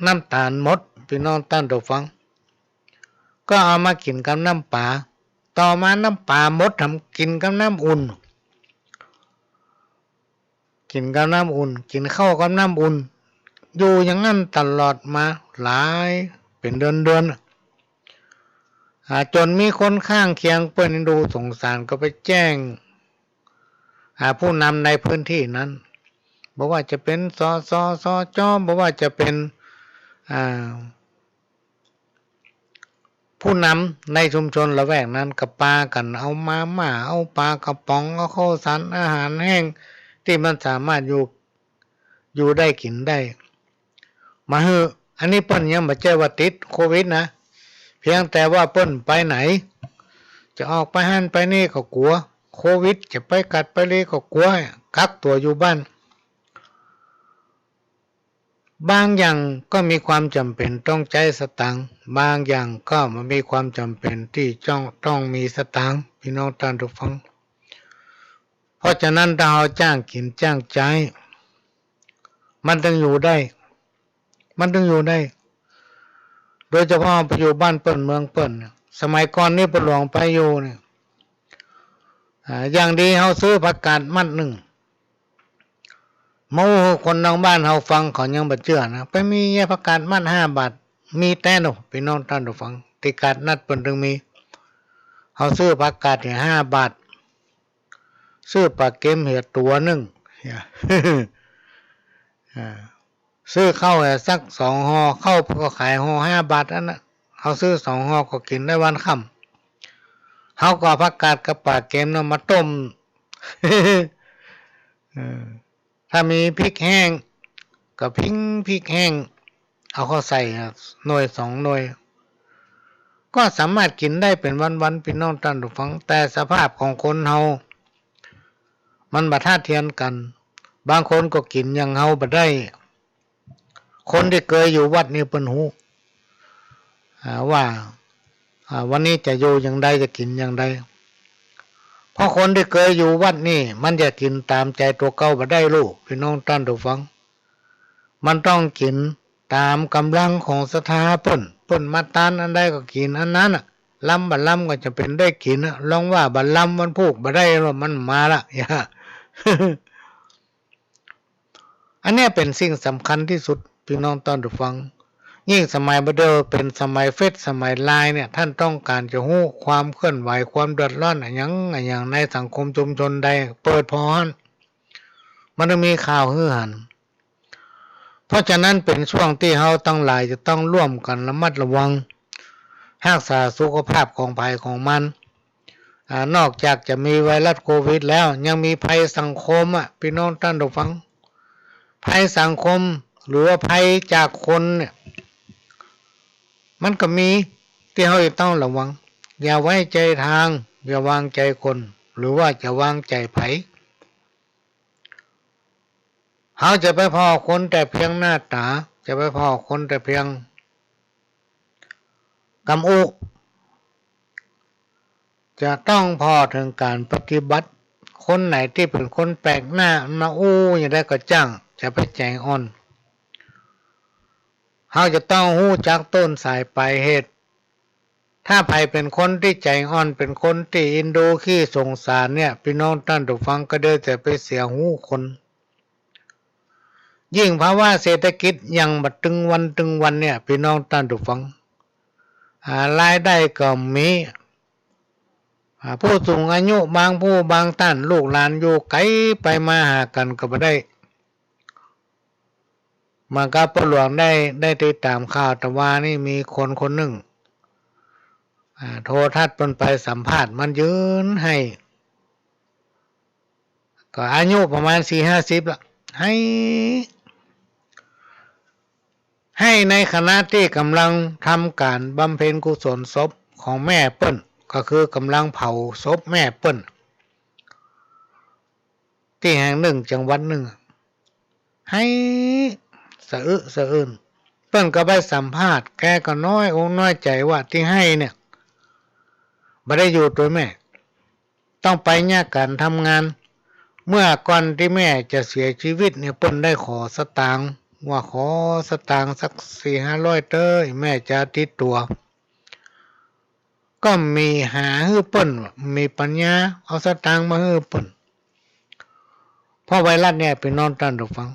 น้ำต๋าลหมด ปี้น้องต้านผู้ฟัง ก็เอามากิ๋นกับน้ำป๋า ต่อมาน้ำป๋าหมด แถมกิ๋นกับน้ำอุ่น กิ๋นกับน้ำอุ่น กิ๋นข้าวกับน้ำอุ่น อยู่อย่างนั้นตลอดมาหลายเป๋นเดือนๆ อ่า จ๋นมีคนข้างเคียงเปิ้นดูสงสารก็ไปแจ้ง อ่า ผู้นำในพื้นตี้นั้น บ่ว่าจะเป๋น สส สจ บ่ว่าจะเป๋น อ่า ผู้นำในชุมชนละแวกนั้นก็ปากั๋นเอามาม่า เอาป๋ากระป๋อง เอาข้าวสารอาหารแห้งตี้มันสามารถอยู่ อยู่ได้กิ๋นได้ มาหื้อ อันนี้เปิ้นยังบ่ใจ้ว่าติดโควิดนะ เพียงแต่ว่าเปิ้นไปไหน จะออกไปหั้นไปนี่ก็กั๋วโควิด จะไปกัดไปเลก็กั๋ว กักตั๋วอยู่บ้าน บางอย่างก็มีความจ๋ำเป๋นต้องใจ๊สตางค์ บางอย่างก็บ่มีความจ๋ำเป๋นตี้จ้อง ต้องมีสตางค์ ปี้น้องต้านผู้ฟัง เพราะฉะนั้นถ้าเฮาจ้างกิ๋นจ้างใจ๊ มันตึงอยู่ได้ มันตึงอยู่ได้ โดยเฉพาะไปอยู่บ้านเปิ้นเมืองเปิ้นเนี่ย สมัยก่อนนี่ป้อหลวงไปอยู่เนี่ย อ่า อย่างดีเฮาซื้อผักกาดมัดนึ่ง มาอู้หื้อคนนอกบ้านเฮาฟัง เขายังบ่เจื้อนะ ไปมีแยะผักกาดมัดห้าบาท มีแต๊เนาะ ปี้น้องต้านผู้ฟัง ตี้ก๋าดนัดเปิ้นตึงมี เฮาซื้อผักกาดเนี่ยห้าบาท ซื้อป๋าเก็มเหียตั๋วนึ่ง อ่า ซื้อข้าวเหียสักสองห่อ ข้าวก็ขายห่อห้าบาทอันน่ะ เฮาซื้อสองห่อก็กิ๋นได้วันค่ำ เฮาก็เอาผักกาดกับป๋าเก็มนั้นมาต้ม เออ ถ้ามีพริกแห้งก็ผิงพริกแห้ง เอาเข้าใส่หน่วยสองหน่วย ก็สามารถกิ๋นได้เป๋นวันๆ ปี้น้องต้านผู้ฟัง แต่สภาพของคนเฮา มันบ่ทัดเทียมกั๋น บางคนก็กิ๋นอย่างเฮาบ่ได้ คนตี้เกยอยู่วัดนี่เปิ้นฮู้ อ่า ว่า อ่า วันนี้จะอยู่อย่างใด จะกิ๋นอย่างใด เพราะคนตี้เกยอยู่วัดนี่ มันจะกิ๋นต๋ามใจ๋ตั๋วเก่าบ่ได้ลูก ปี้น้องต้านผู้ฟัง มันต้องกิ๋นต๋ามก๋ำลังของศรัทธาเปิ้น เปิ้นมาตานอันใดก็กิ๋นอันนั้นน่ะ ลำบ่ลำก็จะเป๋นได้กิ๋นนะ ลองว่าบ่ลำวันพูกบ่ได้แล้วมันมาละ อย่า อันเนี้ยเป๋นสิ่งสำคัญตี้สุด ปี้น้องต้านผู้ฟัง ยิ่งสมัยบ่าเดี่ยวเป๋นสมัยเฟซ สมัยไลน์เนี่ย ต้านต้องก๋านจะฮู้ความเคลื่อนไหว ความเดือดร้อนอะหยังอะหยังในสังคมชุมชนใด เปิดผ่อหั้น มันจะมีข่าวหื้อหัน เพราะฉะนั้นเป๋นช่วงตี้เฮาตังหลายจะต้องร่วมกั๋นระมัดระวัง ฮักษาสุขภาพของใผของมัน อ่า นอกจากจะมีไวรัสโควิดแล้ว ยังมีภัยสังคมอะ ปี้น้องต้านผู้ฟัง ภัยสังคม หรือว่าภัยจากคนเนี่ย มันก็มีตี้เฮาจะต้องระวัง อย่าไว้ใจ๋ตาง อย่าวางใจ๋คน หรือว่าจะวางใจ๋ใผ เฮาจะไปผ่อคนแต่เปียงหน้าต๋า จะไปผ่อคนแต่เปียงกำอู้ จะต้องผ่อเถิงก๋านปฏิบัติ คนไหนตี้เป๋นคนแปลกหน้ามาอู้อย่างใดก็จ้าง จะไปใจ๋อ่อน เฮาจะต้องฮู้จักต้นสายปลายเหตุ ถ้าใผเป๋นคนตี้ใจ๋อ่อน เป๋นคนตี้เอ็นดูขี้สงสารเนี่ย ปี้น้องต้านผู้ฟังก็ได้แต่ไปเสียฮู้คน ยิ่งภาวะเศรษฐกิจอย่างบ่ตึงวันตึงวันเนี่ย ปี้น้องต้านผู้ฟัง อ่า รายได้ก็มี อ่า ผู้สูงอายุบางผู้บางต้าน ลูกหลานอยู่ไก๋ ไปมาหากั๋นก็บ่ได้ เหมือนกับป้อหลวงได้ ได้ติดต๋ามข่าวตะวานี้ มีคนคนนึ่ง อ่า โทรทัศน์เปิ้นไปสัมภาษณ์ มันยืนไห้ ก็อายุประมาณสี่ห้าสิบละ ไห้ ไห้ในขณะตี้ก่ำลังทำก๋านบำเพ็ญกุศลศพของแม่เปิ้น ก็คือก่ำลังเผาศพแม่เปิ้น ตี้แห่งนึ่งจังหวัดนึ่ง ไห้สะอึสะอื้น เปิ้นก็ไปสัมภาษณ์ แกก็น้อยอกน้อยใจ๋ว่าตี้ไห้เนี่ย บ่ได้อยู่ตวยแม่ ต้องไปเยียะก๋านทำงาน เมื่อก่อนตี้แม่จะเสียจีวิตเนี่ย เปิ้นได้ขอสตางค์ ว่าขอสตางค์สักสี่ห้าร้อยเต๊อะ แม่จะติดตั๋ว ก็มีหาหื้อเปิ้น มีปัญญาเอาสตางค์มาหื้อเปิ้น เพราะไวรัสเนี่ย ปี้น้องต้านผู้ฟัง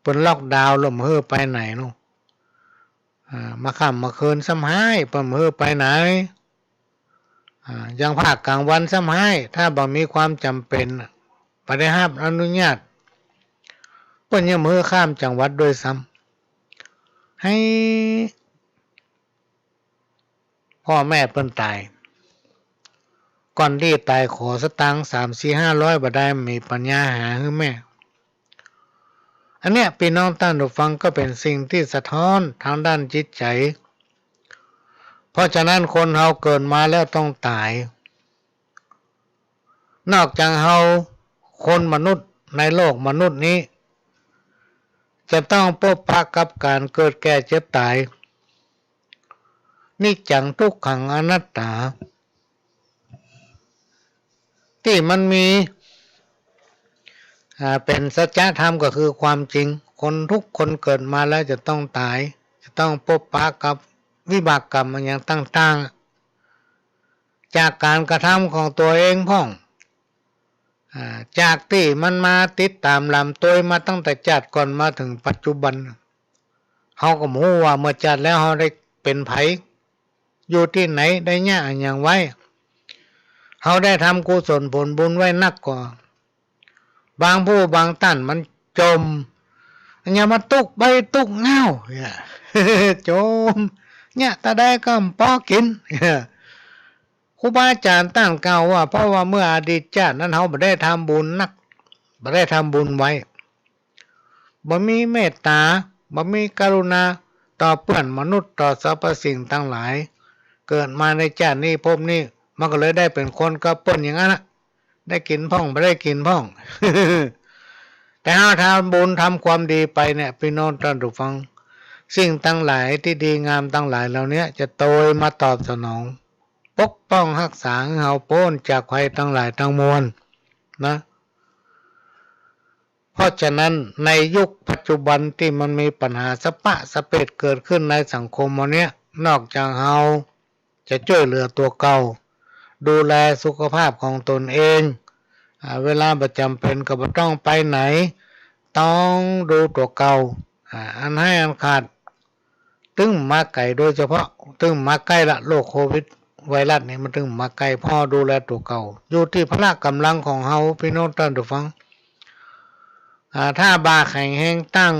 เปิ้นล็อกดาวน์แล้วบ่หื้อไปไหนเนาะ อ่า มาค่ำมาคืนซ้ำฮ้าย เปิ้นบ่หื้อไปไหน อ่า อย่างภาคกลางวันซ้ำฮ้าย ถ้าบ่มีความจ๋ำเป๋น บ่ได้ฮับอนุญาต เปิ้นยังบ่หื้อข้ามจังหวัดด้วยซ้ำ ไห้ พ่อแม่เปิ้นต๋าย ก่อนตี้ต๋ายขอสตางค์สามสี่ห้าร้อยบ่ได้ มีปัญญาหาหื้อแม่ อันเนี้ย ปี้น้องต้านผู้ฟัง ก็เป๋นสิ่งตี้สะท้อนตางด้านจิตใจ๋ เพราะฉะนั้นคนเฮาเกิดมาแล้วต้องต๋าย นอกจากเฮาคนมนุษย์ในโลกมนุษย์นี้ จะต้องปบปะกับก๋านเกิดแก่เจ็บต๋าย นิจจังทุกขังอนัตตา ตี้มันมี อ่า เป๋นสัจธรรมก็คือความจริง คนทุกคนเกิดมาแล้วจะต้องต๋าย จะต้องปบปะกับวิบากกรรมอะหยังต่างๆ จากก๋านกระทำของตั๋วเองพ่อง อ่า จากตี้มันมาติดต๋ามหลามตวยมาตั้งแต่จาติก่อนมาเถิงปัจจุบัน เฮาก็บ่ฮู้ว่าเมื่อจาติแล้วเฮาได้เป๋นใผ อยู่ตี้ไหน ได้เยียะอะหยังไว้ เฮาได้ทำกุศลผลบุญไว้นักก่อ บางผู้บางต้านมันจ๋ม อย่ามาตุ๊กใบ้ตุ๊กเง้า เนี่ย จ๋ม เยียะตะใดก็บ่ปอกิ๋น ครูบาอาจ๋ารย์ต้านกล่าวว่า เพราะว่าเมื่ออดีตจาตินั้นเฮาบ่ได้ทำบุญนัก บ่ได้ทำบุญไว้ บ่มีเมตต๋า บ่มีกรุณาต่อเปื้อนมนุษย์ ต่อสรรพสิ่งตังหลาย เกิดมาในจาตินี้ภพนี้ มันก็เลยได้เป๋นคนกับเปิ้นอย่างนั้นน่ะ ได้กิ๋นพ่อง บ่ได้กิ๋นพ่อง แต่เฮาทำบุญทำความดีไปเนี่ย ปี้น้องต้านผู้ฟัง สิ่งตังหลายตี้ดีงามตังหลายเหล่าเนี้ย จะโตยมาตอบสนอง ปกป้องฮักษาหื้อเฮาป๊นจากภัยตังหลายตังมวลนะ เพราะฉะนั้นในยุคปัจจุบันตี้มันมีปัญหาสะปะสะเปดเกิดขึ้นในสังคมเฮาเนี้ย นอกจากเฮา จะจ้วยเหลือตั๋วเก่า ดูแลสุขภาพของตนเองอ่า เวลาบ่จ๋ำเป๋นก็บ่ต้องไปไหน ต้องดูตั๋วเก่าอ่า อันห้ายอันขาด ตึงมาใก้ โดยเฉพาะตึงมาใก้ละ โรคโควิดไวรัสนี่มันตึงมาใก้ เพราะดูแลตั๋วเก่า อยู่ตี้พละก๋ำลังของเฮา ปี้น้องต้านผู้ฟังอ่า ถ้าบ่าแข็งแฮง ตั้ง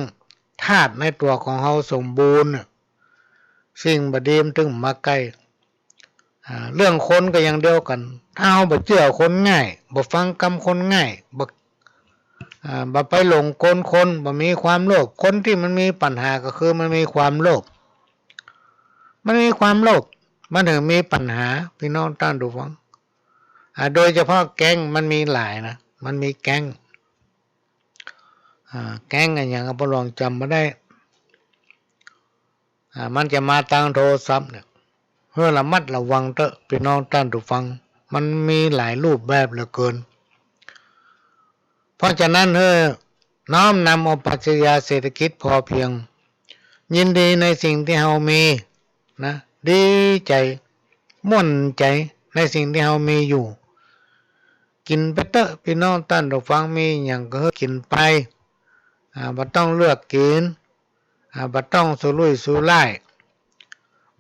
ธาตุในตั๋วของเฮาสมบูรณ์เนี่ย สิ่งบ่ดีมันตึงมาใก้ อ่า เรื่องคนก็อย่างเดียวกั๋น ถ้าเฮาบ่เจื้อคนง่าย บ่ฟังกำคนง่าย บ่ อ่า บ่ไปหลงกลคน บ่มีความโลภ คนตี้มันมีปัญหาก็คือมันมีความโลภ มันมีความโลภ มันเถิงมีปัญหา ปี้น้องต้านผู้ฟังอ่า โดยเฉพาะแก๊ง มันมีหลายนะ มันมีแก๊ง อ่า แก๊งอะหยังก็บ่ฮู้ จ๋ำบ่ได้ อ่า มันจะมาตางโทรศัพท์เนี่ย เฮ้อ ระมัดระวังเต๊อะ ปี้น้องต้านผู้ฟัง มันมีหลายรูปแบบเหลือเกิน เพราะฉะนั้นเฮ้อ น้อมนำเอาปรัชญาเศรษฐกิจพอเพียง ยินดีในสิ่งตี้เฮามีนะ ดีใจ๋ ม่วนใจ๋ในสิ่งตี้เฮามีอยู่ กิ๋นไปเต๊อะ ปี้น้องต้านผู้ฟัง มีหยังก็เฮ้อกิ๋นไป อ่า บ่ต้องเลือกกิ๋น อ่า บ่ต้องสุรุ่ยสุร่าย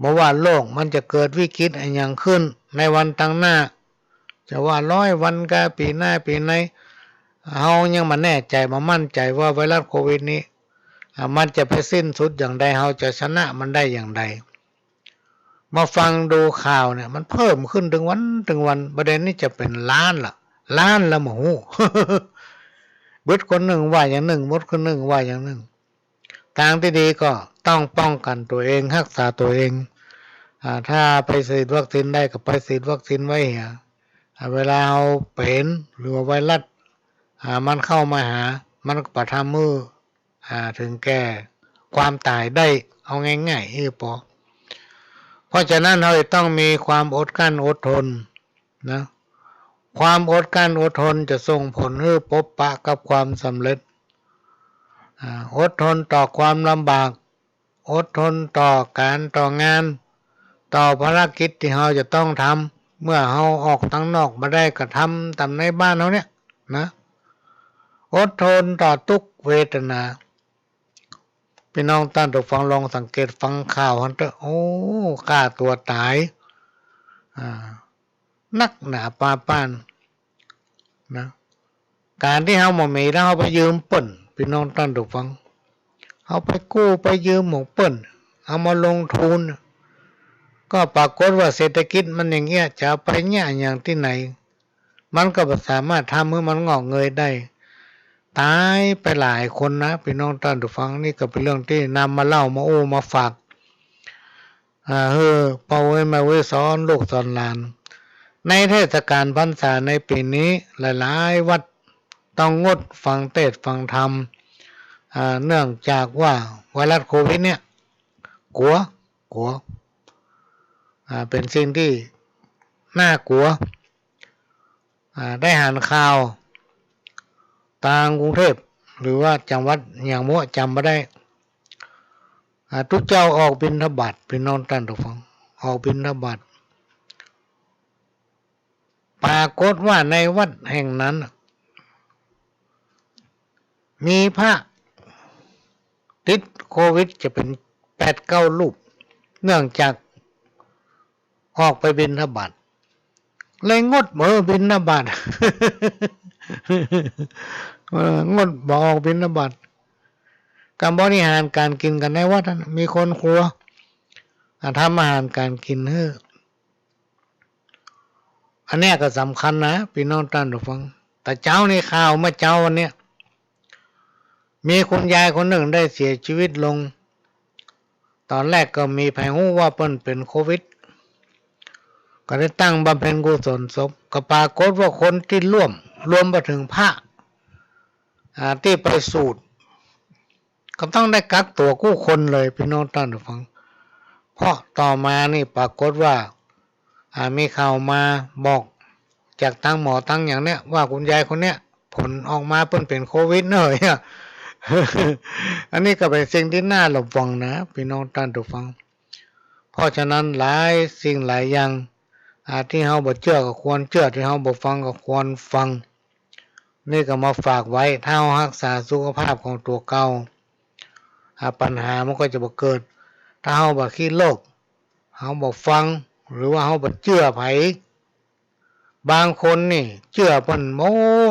บ่ว่าโลกมันจะเกิดวิกฤตอะหยังขึ้นในวันตางหน้า จะว่าร้อยวันกา ปี๋หน้าปี๋ไหน เฮายังบ่แน่ใจ๋ บ่มั่นใจ๋ว่าไวรัสโควิดนี้ อ่า มันจะไปสิ้นสุดอย่างใด เฮาจะชนะมันได้อย่างใด มาฟังดูข่าวเนี่ย มันเพิ่มขึ้นตึงวันตึงวัน บ่าเดี่ยวนี้จะเป๋นล้านละ ล้านละบ่ฮู้ เบิดคนนึ่งว่าอย่างนึ่ง เบิดคนนึ่งว่าอย่างนึ่ง ตางตี้ดีก็ต้องป้องกั๋นตั๋วเอง ฮักษาตั๋วเอง อ่า ถ้าไปฉีดวัคซีนได้ก็ไปฉีดวัคซีนไว้เหีย อ่า เวลาเฮาเป๋น หรือว่าไวรัส อ่า มันเข้ามาหา มันก็บ่ทำหื้อ อ่า เถิงแก่ความต๋ายได้ เอาง่ายๆ หื้อปอ เพราะฉะนั้นเฮาจะต้องมีความอดกลั้นอดทนนะ ความอดกลั้นอดทนจะส่งผลหื้อปบปะกับความสำเร็จ อ่า อดทนต่อความลำบาก อดทนต่อก๋านต่องาน ต่อภารกิจตี้เฮาจะต้องทำ เมื่อเฮาออกตางนอกบ่ได้ก็ทำต๋ามในบ้านเฮาเนี่ยนะ อดทนต่อตุ๊กข์เวทนา ปี้น้องต้านผู้ฟังลองสังเกตฟังข่าวหั้นเต๊อะ โอ้ ฆ่าตั๋วต๋าย อ่า นักหนาปาป้านนะ ก๋านตี้เฮาบ่มีแล้วเฮาไปยืมเปิ้น ปี้น้องต้านผู้ฟัง เฮาไปกู้ไปยืมของเปิ้น เอามาลงทุน ก็ปรากฏว่าเศรษฐกิจมันอย่างเงี้ย จะเอาไปเยียะหยังตี้ไหน มันก็บ่สามารถทำหื้อมันงอกเงยได้ ต๋ายไปหลายคนนะ ปี้น้องต้านผู้ฟัง นี่ก็เป๋นเรื่องตี้นำมาเล่ามาอู้มาฝาก อ่า หื้อป้อเว้ยแม่เว้ย สอนลูกสอนหลาน ในเทศกาลพรรษาในปี๋นี้ หลายๆ วัดต้องงดฟังเตสน์ฟังธรรม อ่า เนื่องจากว่าไวรัสโควิดเนี่ย กั๋ว กั๋ว อ่า เป๋นสิ่งตี้น่ากั๋ว อ่า ได้หันข่าวตางกรุงเทพฯ หรือว่าจังหวัดหยังบ่จ๋ำบ่ได้ อ่า ตุ๊เจ้าออกบิณฑบาต ปี้น้องต้านผู้ฟัง ออกบิณฑบาต ปรากฏว่าในวัดแห่งนั้นน่ะ มีพระติดโควิดจะเป๋นแปดเก้ารูป เนื่องจาก ออกไปบิณฑบาต เลยงดบ่บิณฑบาต เออ งดบ่ออกบิณฑบาต ก๋านบริหารก๋านกิ๋นกั๋นในวัดนั้น มีคนครัว อ่า ทำอาหารก๋านกิ๋นหื้อ อันเนี้ยก็สำคัญนะ ปี้น้องต้านผู้ฟัง แต่เจ๊านี้ข่าวเมื่อเจ๊าวันเนี้ย มีคุณยายคนนึ่งได้เสียชีวิตลง ต๋อนแรกก็บ่มีใผฮู้ว่าเปิ้นเป๋นโควิด ก็ได้ตั้งบำเพ็ญกุศลศพ ก็ปรากฏว่าคนตี้ร่วม รวมไปเถิงพระ อ่า ตี้ไปสูตร ก็ต้องได้กักตั๋วกู้คนเลย ปี้น้องต้านผู้ฟัง เพราะต่อมานี่ปรากฏว่า อ่า มีข่าวมาบอกจากตางหมอตางหยังเนี่ย ว่าคุณยายคนเนี้ย ผลออกมาเปิ้นเป๋นโควิดเน่อ อันนี้ก็เป๋นสิ่งตี้น่าระวังนะ ปี้น้องต้านผู้ฟัง เพราะฉะนั้นหลายสิ่งหลายอย่าง อ่า ตี้เฮาบ่เจื้อก็ควรเจื้อ ตี้เฮาบ่ฟังก็ควรฟัง นี่ก็มาฝากไว้ ถ้าเฮาฮักษาสุขภาพของตั๋วเก่า อ่า ปัญหามันก็จะบ่เกิด ถ้าเฮาบ่คิดโลก เฮาบ่ฟัง หรือว่าเฮาบ่เจื้อใผ บางคนนี่เจื้อเปิ้นหม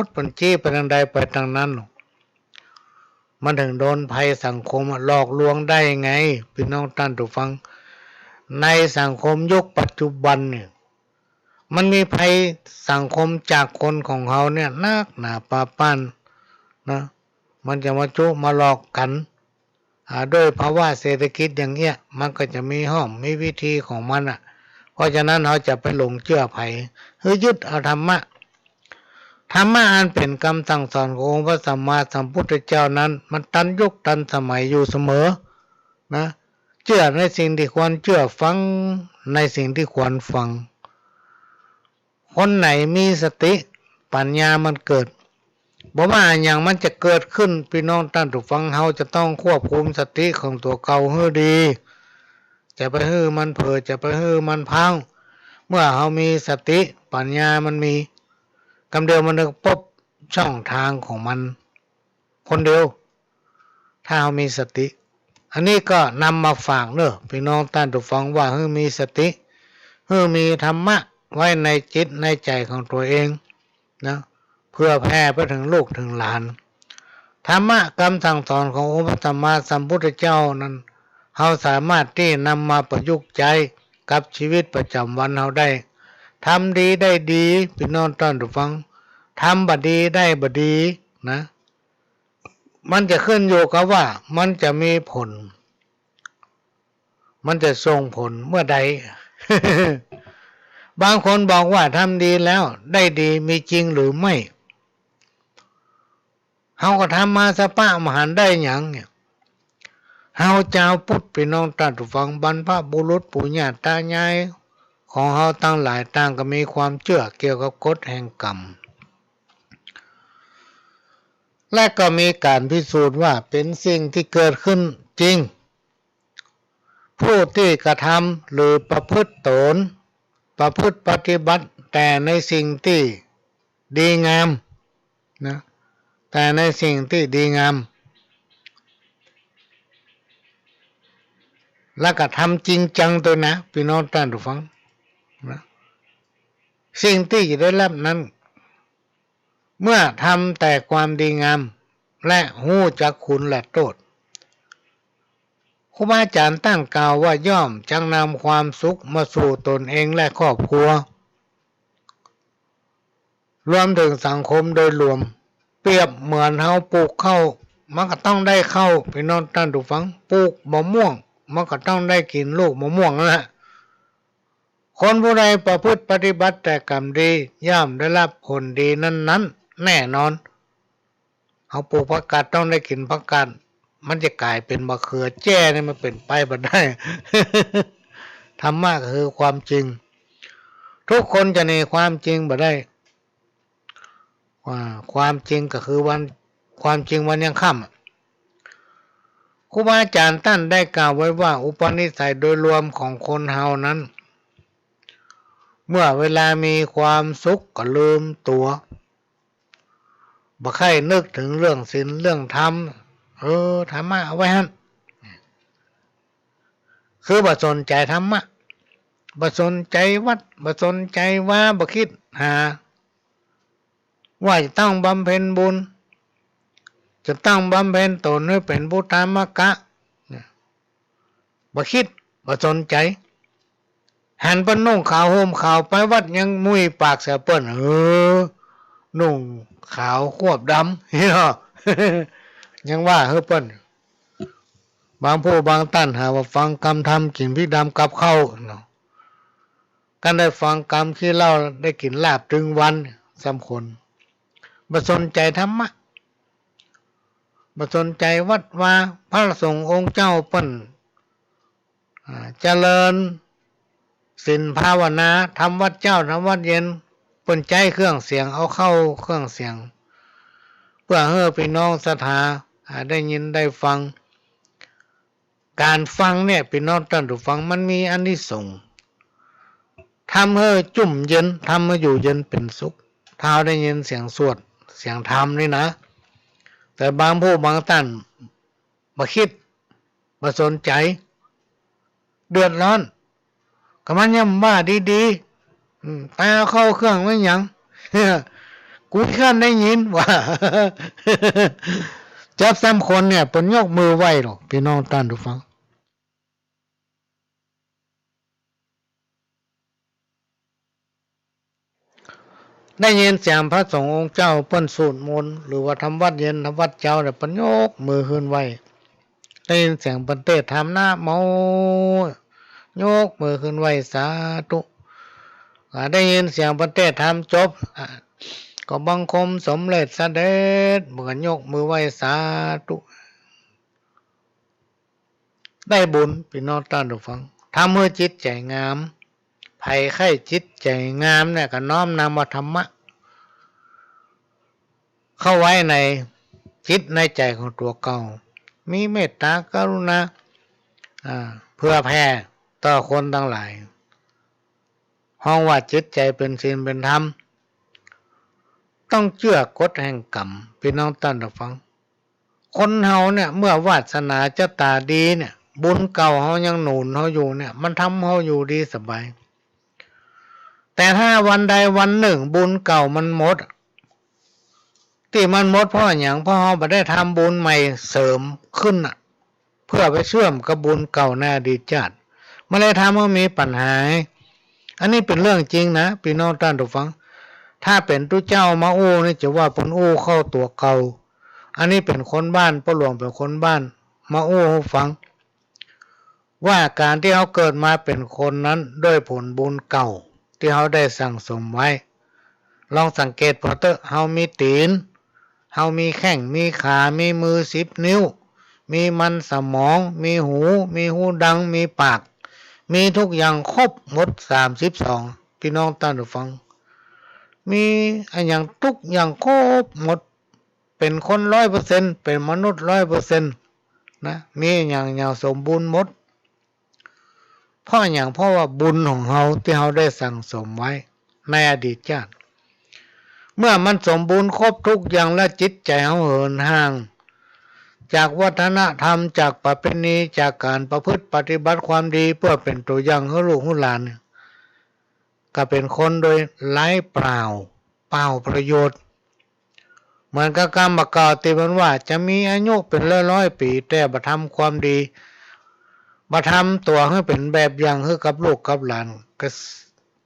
ด เปิ้นจี้ไปตางใดไปตางนั้น มันเถิงโดนภัยสังคมอะหลอกลวงได้ไง ปี้น้องต้านผู้ฟัง ในสังคมยุคปัจจุบันเนี่ย มันมีภัยสังคมจากคนของเฮาเนี่ยนักหนาปาป้านนะ มันจะมาจุมาหลอกกั๋น อ่า ด้วยภาวะเศรษฐกิจอย่างเนี้ย มันก็จะมีห้องมีวิธีของมันน่ะ เพราะฉะนั้นเฮาจะไปหลงเจื้อใผ หื้อยึดเอาธรรมะ ธรรมะอันเป๋นกำสั่งสอนขององค์พระสัมมาสัมพุทธเจ้านั้น มันตันยุคตันสมัยอยู่เสมอนะ เจื้อในสิ่งตี้ควรเจื้อ ฟังในสิ่งตี้ควรฟัง คนไหนมีสติ ปัญญามันเกิด บ่ว่าอะหยังมันจะเกิดขึ้น ปี้น้องต้านผู้ฟัง เฮาจะต้องควบคุมสติของตั๋วเก่าหื้อดี จะไปหื้อมันเผลอ จะไปหื้อมันพลาด เมื่อเฮามีสติ ปัญญามันมี กำเดียวมันก็ปบช่องตางของมัน คนเดียว ถ้าเฮามีสติ อันนี้ก็นำมาฝากเน่อ ปี้น้องต้านผู้ฟัง ว่าหื้อมีสติ หื้อมีธรรมะไว้ในจิตในใจ๋ของตั๋วเองนะ เผื่อแผ่ไปเถิงลูกเถิงหลาน ธรรมะกำสั่งสอนขององค์พระสัมมาสัมพุทธเจ้านั้น เฮาสามารถตี้นำมาประยุกต์ใจ๊กับชีวิตประจ๋ำวันเฮาได้ ทำดีได้ดี ปี้น้องต้านผู้ฟัง ทำบ่ดีได้บ่ดีนะ มันจะขึ้นอยู่กับว่ามันจะมีผล มันจะส่งผลเมื่อใด บางคนบอกว่าทำดีแล้วได้ดี มีจริงหรือไม่ เฮาก็ทำมาสะป๊ะ บ่หันได้หยังเนี่ย เฮาจาวพุทธ ปี้น้องต้านผู้ฟัง บรรพบุรุษปู่ย่าต๋ายายของเฮาตังหลายต่างก็มีความเจื้อเกี่ยวกับกฎแห่งกรรม และก็มีก๋านพิสูจน์ว่าเป๋นสิ่งตี้เกิดขึ้นจริง ผู้ตี้กระทำหรือประพฤติต๋น ประพฤติปฏิบัติแต่ในสิ่งตี้ดีงามนะ แต่ในสิ่งตี้ดีงาม และก็ทำจริงจังตวยนะ ปี้น้องต้านผู้ฟังนะ สิ่งตี้จะได้รับนั้น เมื่อทำแต่ความดีงาม และฮู้จักคุณและโต้ษ ครูบาอาจ๋ารย์ต้านกล่าวว่าย่อมจักนำความสุขมาสู่ต๋นเองและครอบครัว รวมเถิงสังคมโดยรวม เปรียบเหมือนเฮาปลูกข้าว มันก็ต้องได้ข้าว ปี้น้องต้านผู้ฟัง ปลูกมะม่วง มันก็ต้องได้กิ๋นลูกมะม่วงนั่นแหละ คนผู้ใดประพฤติปฏิบัติแต่กรรมดี ย่อมได้รับผลดีนั้นๆ แน่นอน เฮาปลูกผักกาดต้องได้กิ๋นผักกาด มันจะก๋ายเป๋นมะเขือแจ้นี่มันเป๋นไปบ่ได้ ธรรมะก็คือความจริง ทุกคนจะหนีความจริงบ่ได้ ว่าความจริงก็คือวัน ความจริงวันยังค่ำอะ ครูบาอาจ๋ารย์ต้านได้กล่าวไว้ว่า อุปนิสัยโดยรวมของคนเฮานั้น เมื่อเวลามีความสุขก็ลืมตั๋ว บ่ใค่นึกเถิงเรื่องศีลเรื่องธรรม เออ ธรรมะเอาไว้หั้น คือบ่สนใจ๋ธรรมะ บ่สนใจ๋วัด บ่สนใจ๋วา บ่กึ๊ดหา ว่าจะต้องบำเพ็ญบุญ จะต้องบำเพ็ญต๋นหื้อเป๋นพุทธามกะ บ่กึ๊ด บ่สนใจ๋ หันเปิ้นนุ่งขาวห่มขาวไปวัดยังมุยปากใส่เปิ้น เออ นุ่งขาวควบดำ เนาะ ยังว่าหื้อเปิ้น บางผู้บางต้านหาว่าฟังกำธรรมกิ๋นพริกดำกับข้าวเนาะ กันได้ฟังกำขี้เหล้าได้กิ๋นลาบตึงวัน สำคัญ บ่สนใจ๋ธรรมะ บ่สนใจ๋วัดวา พระสงฆ์องค์เจ้าเปิ้น อ่า เจริญศีลภาวนา ทำวัดเจ๊า ทำวัดเย็น เปิ้นใจ๊เครื่องเสียง เอาเข้าเครื่องเสียง เปื้อหื้อปี้น้องศรัทธา อ่า ได้ยินได้ฟัง ก๋านฟังเนี่ย ปี้น้องต้านผู้ฟัง มันมีอานิสงส์ ทำหื้อจุ่มเย็น ทำหื้ออยู่เย็นเป๋นสุข ถ้าเฮาได้ยินเสียงสวด เสียงธรรมนี่นะ แต่บางผู้บางต้านบ่กึ๊ด บ่สนใจ๋ เดือดร้อน ก็มันย่อมว่าดีๆ อืม ไปเอาเข้าเครื่องไว้หยัง กูเคื่อนได้ยินว่า จั๊บซ้ำคนเนี่ย เปิ้นยกมือไหว้ลอ ปี้น้องต้านผู้ฟัง ได้ยินเสียงพระสงฆ์องค์เจ้าเปิ้นสูตรมนต์ หรือว่าทำวัตรเย็นทำวัตรเจ๊าเนี่ย เปิ้นยกมือขึ้นไหว้ ได้ยินเสียงเปิ้นเตศน์ธรรม นะโม ยกมือขึ้นไหว้สาธุ อ่า ได้ยินเสียงเปิ้นเตศน์ธรรมจบ อ่า ก็บังคมสมเร็จเสด็จ เปิ้นก็ยกมือไหว้สาธุ ได้บุญ ปี้น้องต้านผู้ฟัง ทำหื้อจิตใจ๋งาม ใผใค่จิตใจ๋งามเนี่ย ก็น้อมนำเอาธรรมะ เข้าไว้ในจิตในใจ๋ของตั๋วเก่า มีเมตตากรุณา อ่า เผื่อแผ่ต่อคนตังหลาย ฮ้องว่าจิตใจ๋เป๋นศีลเป๋นธรรม ต้องเจื้อกฎแห่งกรรม ปี้น้องต้านผู้ฟัง คนเฮาเนี่ย เมื่อวาสนาจะต๋าดีเนี่ย บุญเก่าเฮายังหนุนเฮาอยู่เนี่ย มันทำเฮาอยู่ดีสบาย แต่ถ้าวันใดวันนึ่งบุญเก่ามันหมด ตี้มันหมดเพราะหยัง เพราะเฮาบ่ได้ทำบุญใหม่เสริมขึ้นน่ะ เพื่อไปเชื่อมกับบุญเก่าในอดีตชาติ มันเลยทำหื้อมีปัญหา อันนี้เป๋นเรื่องจริงนะ ปี้น้องต้านผู้ฟัง ถ้าเป๋นตุ๊เจ้ามาอู้นี่ จะว่าเปิ้นอู้เข้าตั๋วเก่า อันนี้เป๋นคนบ้าน ป้อหลวงเป๋นคนบ้าน มาอู้หื้อฟัง ว่าก๋านตี้เฮาเกิดมาเป๋นคนนั้น ด้วยผลบุญเก่าตี้เฮาได้สั่งสมไว้ ลองสังเกตผ่อเต๊อะ เฮามีตี๋น เฮามีแข้ง มีขา มีมือสิบนิ้ว มีมันสมอง มีหู มีฮูดัง มีปาก มีทุกอย่างครบหมดสามสิบสอง ปี้น้องต้านผู้ฟัง มีอะหยังทุกอย่างครบหมด เป๋นคนร้อยเปอร์เซ็นต์ เป๋นมนุษย์ร้อยเปอร์เซ็นต์ นะ มีอะหยังอย่างสมบูรณ์หมด เพราะอะหยัง เพราะว่าบุญของเฮาตี้เฮาได้สั่งสมไว้ในอดีตชาติ เมื่อมันสมบูรณ์ครบทุกอย่างแล้ว จิตใจ๋เฮาเหินห่างจากวัฒนธรรม จากประเพณี จากก๋านประพฤติปฏิบัติความดี เพื่อเป๋นตั๋วอย่างหื้อลูกหื้อหลานเนี่ย ก็เป๋นคนโดยไร้เปล่า เปล่าประโยชน์ เหมือนกับกำบ่าเก่าตี้มันว่า จะมีอายุเป๋นร้อยๆ ปี๋ แต่บ่ทำความดี บ่ทำตั๋วหื้อเป๋นแบบอย่างหื้อกับลูกกับหลาน ก็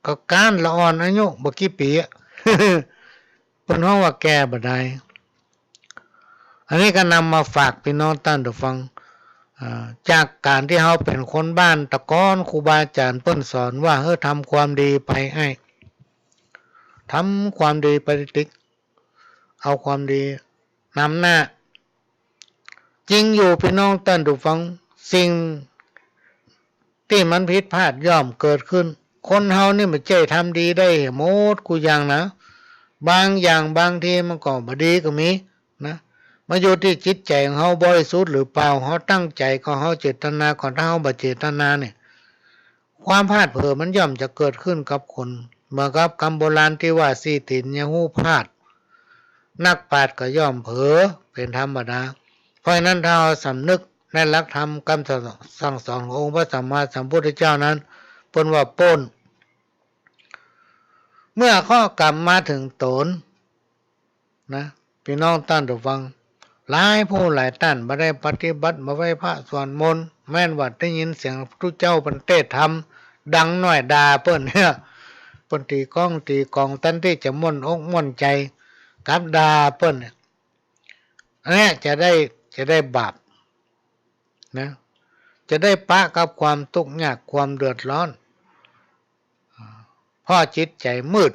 ก็ก๊านละอ่อนอายุบ่กี่ปี๋อะ เปิ้นฮ้องว่าแก่บ่ได้ อันนี้ก็นำมาฝากปี้น้องต้านผู้ฟัง อ่า จากก๋านตี้เฮาเป๋นคนบ้าน แต่ก่อนครูบาอาจ๋ารย์เปิ้นสอนว่า เออ ทำความดีไปอ้าย ทำความดีไปติ๊ก เอาความดีนำหน้า จริงอยู่ปี้น้องต้านผู้ฟัง สิ่งตี้มันผิดพลาดย่อมเกิดขึ้น คนเฮานี่บ่ใจ้ทำดีได้หมดกู้อย่างนะ บางอย่างบางทีมันก็บ่ดีก็มีนะ มันอยู่ตี้จิตใจ๋ของเฮาบริสุทธิ์หรือเปล่า เฮาตั้งใจ๋ก่อ เฮาเจตนาก่อ ถ้าเฮาบ่เจตนาเนี่ย ความพลาดเผลอมันย่อมจะเกิดขึ้นกับคน เหมือนกับกำโบราณตี้ว่า สี่ตี๋นอย่าฮู้พลาด นักปราชญ์ก็ย่อมเผลอเป๋นธรรมดา เพราะฉะนั้นถ้าเฮาสำนึกในหลักธรรมกำสั่งสอนขององค์พระสัมมาสัมพุทธเจ้านั้น เปิ้นว่าป๊น เมื่อเคราะห์กรรมมาเถิงต๋น นะ ปี้น้องต้านผู้ฟัง หลายผู้หลายต้านบ่ได้ปฏิบัติ บ่ไหว้พระสวดมนต์ แม่นว่าได้ยินเสียงตุ๊เจ้าเปิ้นเตศน์ธรรมดังหน้อยด่าเปิ้นเนี่ย เปิ้นตี๋ก้องตี๋กอง แตนตี้จะม่วนอกม่วนใจ๋ กลับด่าเปิ้นเนี่ย อันเนี้ยจะได้ จะได้บาปนะ จะได้ปะกับความตุ๊กข์ยาก ความเดือดร้อน เพราะจิตใจ๋มืด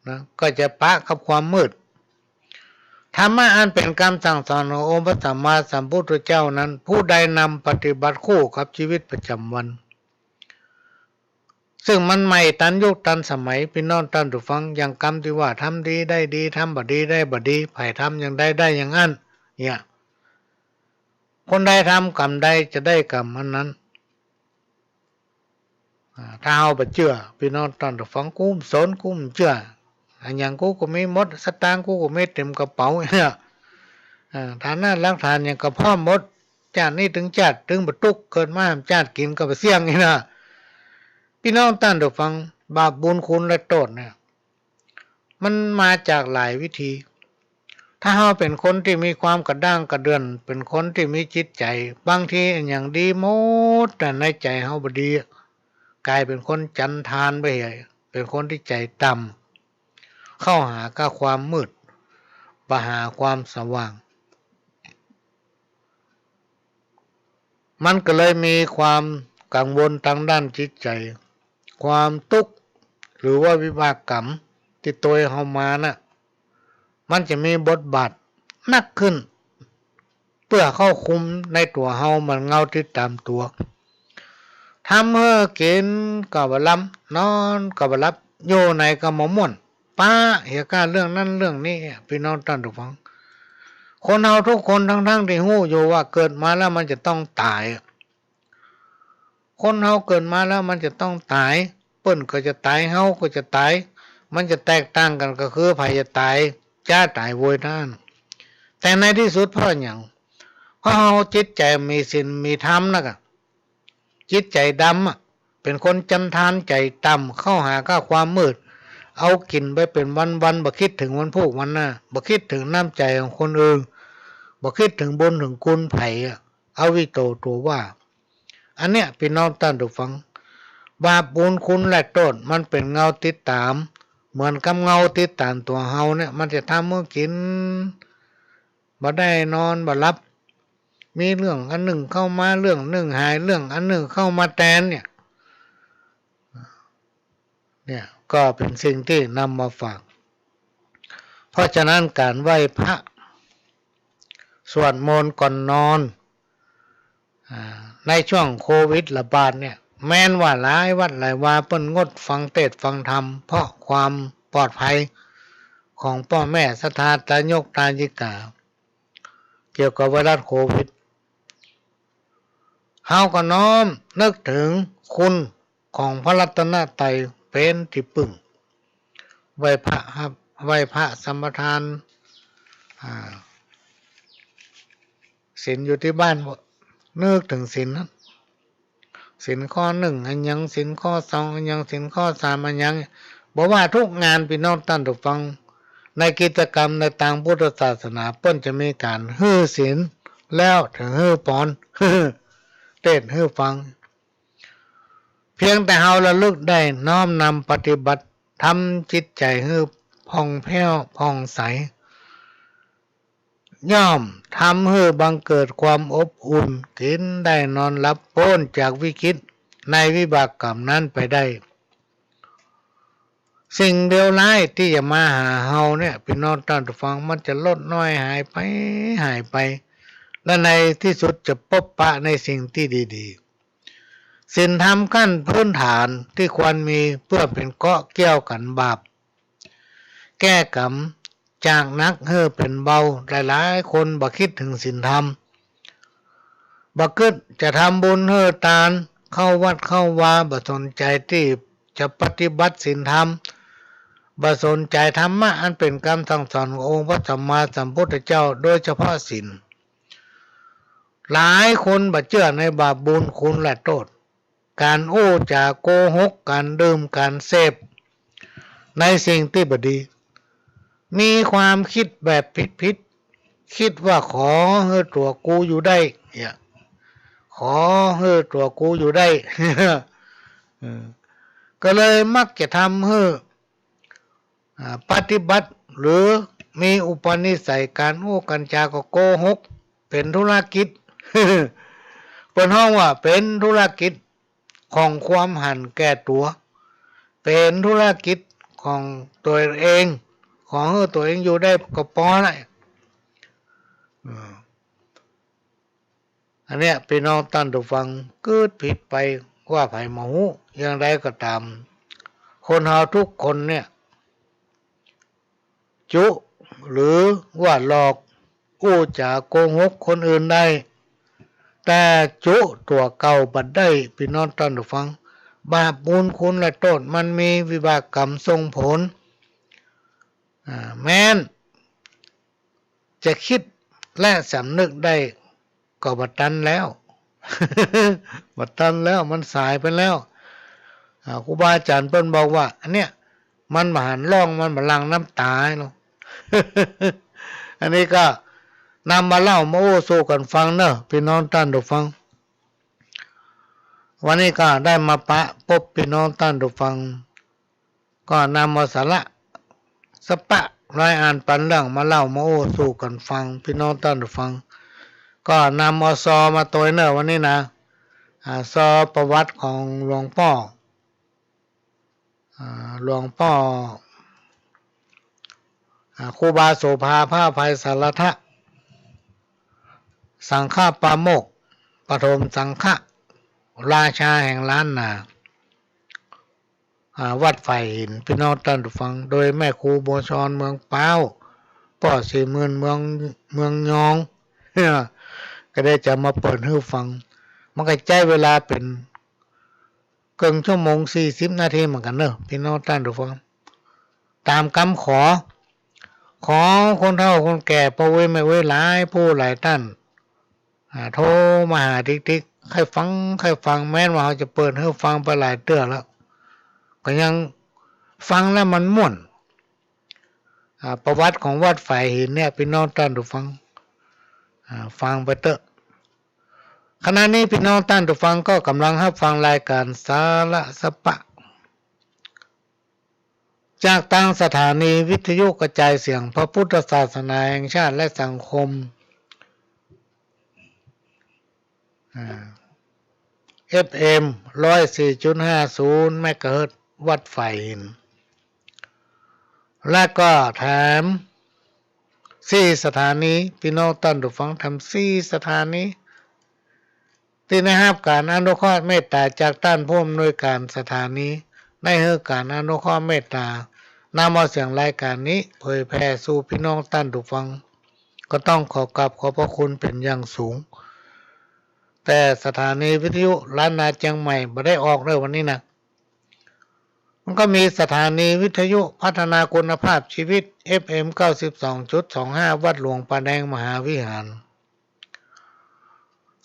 นะ ก็จะปะกับความมืด ธรรมะอันเป๋นกำสั่งสอนขององค์พระสัมมาสัมพุทธเจ้านั้น ผู้ใดนำปฏิบัติคู่กับชีวิตประจ๋ำวัน ซึ่งมันใหม่ตันยุคตันสมัย ปี้น้องต้านผู้ฟัง อย่างกำตี้ว่า ทำดีได้ดี ทำบ่ดีได้บ่ดี ใผทำอย่างใดได้อย่างอั้น เนี่ย คนใดทำกรรมใดจะได้กรรมอันนั้น อ่า ถ้าเฮาบ่เจื้อ ปี้น้องต้านผู้ฟัง กูบ่สน กูบ่เจื้อ อะหยังกูก็มีหมด สตางค์กูก็มีเต็มกระเป๋า เนี่ย อ่า ฐานะหลักฐานหยังก็พร้อมหมด จาตินี้ตึงจาติ ตึงบ่ตุ๊กข์ เกิดมาจาติกิ๋นก็บ่เสี้ยง นี่นะ ปี้น้องต้านผู้ฟัง บาปบุญคุณและโต้ษเนี่ย มันมาจากหลายวิธี ถ้าเฮาเป๋นคนตี้มีความกระด้างกระเดื่อน เป๋นคนตี้มีจิตใจ๋ บางทีอะหยังดีหมด แต่ในใจ๋เฮาบ่ดี ก๋ายเป๋นคนจันทานไปเหีย เป๋นคนตี้ใจ๋ต่ำ เข้าหาก้าความมืด บ่หาความสว่าง มันก็เลยมีความกังวลตางด้านจิตใจ๋ ความตุ๊กข์ หรือว่าวิบากกรรมตี้ตวยเฮามาน่ะ มันจะมีบทบาทหนักขึ้น เปื้อเข้าคุมในตั๋วเฮาเหมือนเงาติดต๋ามตั๋ว ทำหื้อกิ๋นก็บ่ลำ นอนก็บ่หลับ อยู่ไหนก็บ่ม่วน ปะเหียก้าเรื่องนั้นเรื่องนี้ ปี้น้องต้านผู้ฟัง คนเฮาทุกคนทั้งๆ ตี้ฮู้อยู่ว่าเกิดมาแล้วมันจะต้องต๋าย คนเฮาเกิดมาแล้วมันจะต้องต๋าย เปิ้นก็จะต๋าย เฮาก็จะต๋าย มันจะแตกต่างกั๋นก็คือใผจะต๋ายจ๊าต๋ายโวยเต้านั้น แต่ในตี้สุดเพราะหยัง เพราะเฮาจิตใจ๋มีศีลมีธรรมนะกะ จิตใจ๋ดำอะ เป๋นคนจันทานใจ๋ต่ำ เข้าหาก้าความมืด เอากิ๋นไปเป๋นวันๆ บ่คิดเถิงวันพูกวันหน้า บ่คิดเถิงน้ำใจ๋ของคนอื่น บ่คิดเถิงบุญเถิงคุณใผอะ อวิชโช ตั๋วว่า อันเนี้ยปี้น้องต้านผู้ฟัง บาปบุญคุณและโต้ษมันเป๋นเงาติดต๋าม เหมือนกับเงาติดต๋ามตั๋วเฮาเนี่ย มันจะทำหื้อกิ๋นบ่ได้ นอนบ่หลับ มีเรื่องอันนึ่งเข้ามา เรื่องนึ่งหาย เรื่องอันนึ่งเข้ามาแตนเนี่ย เนี่ยก็เป๋นสิ่งตี้นำมาฝาก เพราะฉะนั้นก๋านไหว้พระ สวดมนต์ก่อนนอน อ่า ในช่วงโควิดระบาดเนี่ย แม้นว่าหลายวัดหลายวาเปิ้นงดฟังเตสน์ฟังธรรม เพราะความปลอดภัยของป้อแม่ศรัทธาตายกตายิกา เกี่ยวกับไวรัสโควิด เฮาก็น้อมนึกเถิงคุณของพระรัตนตรัยเป๋นตี้ปึ้ง ไหว้พระครับ ไหว้พระสมาทาน อ่า ศีลอยู่ตี้บ้าน นึกเถิงศีลนั้น ศีลข้อนึ่งอะหยัง ศีลข้อสองอะหยัง ศีลข้อสามอะหยัง บ่ว่ากู้งาน ปี้น้องต้านผู้ฟัง ในกิจกรรมในตางพุทธศาสนา เปิ้นจะมีก๋านหื้อศีล แล้วเถิงหื้อปอน เตสน์หื้อฟัง เพียงแต่เฮาระลึกได้ น้อมนำปฏิบัติ ทำจิตใจ๋หื้อผ่องแผ้วผ่องใส ย่อมทำหื้อบังเกิดความอบอุ่น กิ๋นได้นอนหลับ ป๊นจากวิกฤตในวิบากกรรมนั้นไปได้ สิ่งเลวร้ายตี้จะมาหาเฮาเนี่ย ปี้น้องต้านผู้ฟัง มันจะลดน้อยหายไป หายไป และในตี้สุดจะปบปะในสิ่งตี้ดีๆ ศีลธรรมขั้นพื้นฐานตี้ควรมีเปื้อเป๋นเกราะเกี้ยวกั๋นบาป แก้กรรมจากหนักหื้อเป๋นเบา หลายๆ คนบ่คิดเถิงศีลธรรม บ่กึ๊ดจะทำบุญหื้อตาน เข้าวัดเข้าวา บ่สนใจ๋ตี้จะปฏิบัติศีลธรรม บ่สนใจ๋ธรรมะอันเป๋นกำสั่งสอนขององค์พระสัมมาสัมพุทธเจ้า โดยเฉพาะศีล หลายคนบ่เจื้อในบาปบุญคุณและโต้ษ ก๋านอู้จ๋าโกหก ก๋านดื่ม ก๋านเสพในสิ่งตี้บ่ดี มีความกึ๊ดแบบผิดๆ กึ๊ดว่าขอหื้อตั๋วกูอยู่ได้ เนี่ย ขอหื้อตั๋วกูอยู่ได้ เออ ก็เลยมักจะทำหื้อ อ่า ปฏิบัติ หรือมีอุปนิสัยก๋านอู้ก๋านจาก็โกหก เป๋นธุรกิจ เปิ้นฮ้องว่าเป๋นธุรกิจของความหันแก่ตั๋ว เป๋นธุรกิจของตั๋วเอง ของหื้อตั๋วเองอยู่ได้ก็ปอละ อืม อันเนี้ย ปี้น้องต้านผู้ฟัง กึ๊ดผิดไปว่าใผบ่ฮู้ อย่างใดก็ต๋าม คนเฮากู้คนเนี่ย จุ หรือว่าหลอก อู้จ๋าโกหกคนอื่นได้ แต่จุตั๋วเก่าบ่ได้ ปี้น้องต้านผู้ฟัง บาปบุญคุณและโต้ษมันมีวิบากกรรมส่งผล อ่า แม้นจะกึ๊ดและสำนึกได้ ก็บ่ตันแล้ว บ่ตันแล้ว มันสายไปแล้ว อ่า ครูบาอาจ๋ารย์เปิ้นบอกว่า อันเนี้ย มันบ่หันร้อง มันบ่หลั่งน้ำต๋าเนาะ อันนี้ก็นำมาเล่ามาอู้สู่กั๋นฟังเนาะ ปี้น้องต้านผู้ฟัง วันนี้ก็ได้มาปะปบปี้น้องต้านผู้ฟัง ก็นำเอาสาระสะปะ ร้อยอันปันเรื่องมาเล่ามาอู้สู่กั๋นฟัง ปี้น้องต้านผู้ฟัง ก็นำเอาซอมาตวยเนาะวันนี้นะ อ่า ซอประวัติของหลวงป้อ อ่า หลวงป้อ อ่า ครูบาโสภา พระอภัยสารทะ สังฆปาโมกข์ ปฐมสังฆะ ราชาแห่งล้านนา อ่า วัดฝายหิน ปี้น้องต้านผู้ฟัง โดยแม่ครูบัวชร เมืองป๊าว ป้อศรีหมื่น เมือง เมืองยอง ก็ได้จะมาเปิดหื้อฟัง มันก็ใจ๊เวลาเป๋น เกิ่งชั่วโมง สี่สิบนาทีเหมือนกั๋นเนาะ ปี้น้องต้านผู้ฟัง ต๋ามกำขอ ขอคนเฒ่าคนแก่ ป้ออุ๊ยแม่อุ๊ย หลายผู้หลายต้าน อ่า โทรมาหาติ๊กๆ ใค่ฟัง ใค่ฟัง แม้นว่าเฮาจะเปิดหื้อฟังไปหลายเตื้อแล้ว ก็ยังฟังแล้วมันม่วน อ่า ประวัติของวัดฝายหินเนี่ย ปี้น้องต้านผู้ฟัง อ่า ฟังไปเต๊อะ ขณะนี้ปี้น้องต้านผู้ฟังก็ก่ำลังฮับฟังรายก๋านสาระสะปะ จากตางสถานีวิทยุกระจายเสียงพระพุทธศาสนาแห่งชาติและสังคม อ่า เอฟเอ็ม ร้อยสี่จุดห้าศูนย์ เมกะเฮิรตซ์ วัดฝายหิน และก็แถมสี่สถานี ปี้น้องต้านผู้ฟัง แถมสี่สถานี ตี้ได้ฮับก๋านอนุเคราะห์เมตต๋าจากต้านผู้อำนวยก๋านสถานี ได้หื้อก๋านอนุเคราะห์เมตต๋า นำเอาเสียงรายก๋านนี้เผยแผ่สู่ปี้น้องต้านผู้ฟัง ก็ต้องขอกราบขอบพระคุณเป๋นอย่างสูง แต่สถานีวิทยุล้านนาเจียงใหม่บ่ได้ออกเนาะวันนี้นะ มันก็มีสถานีวิทยุพัฒนาคุณภาพชีวิต เอฟเอ็ม เก้าสิบสองจุดสองห้า วัดหลวงป่าแดงมหาวิหาร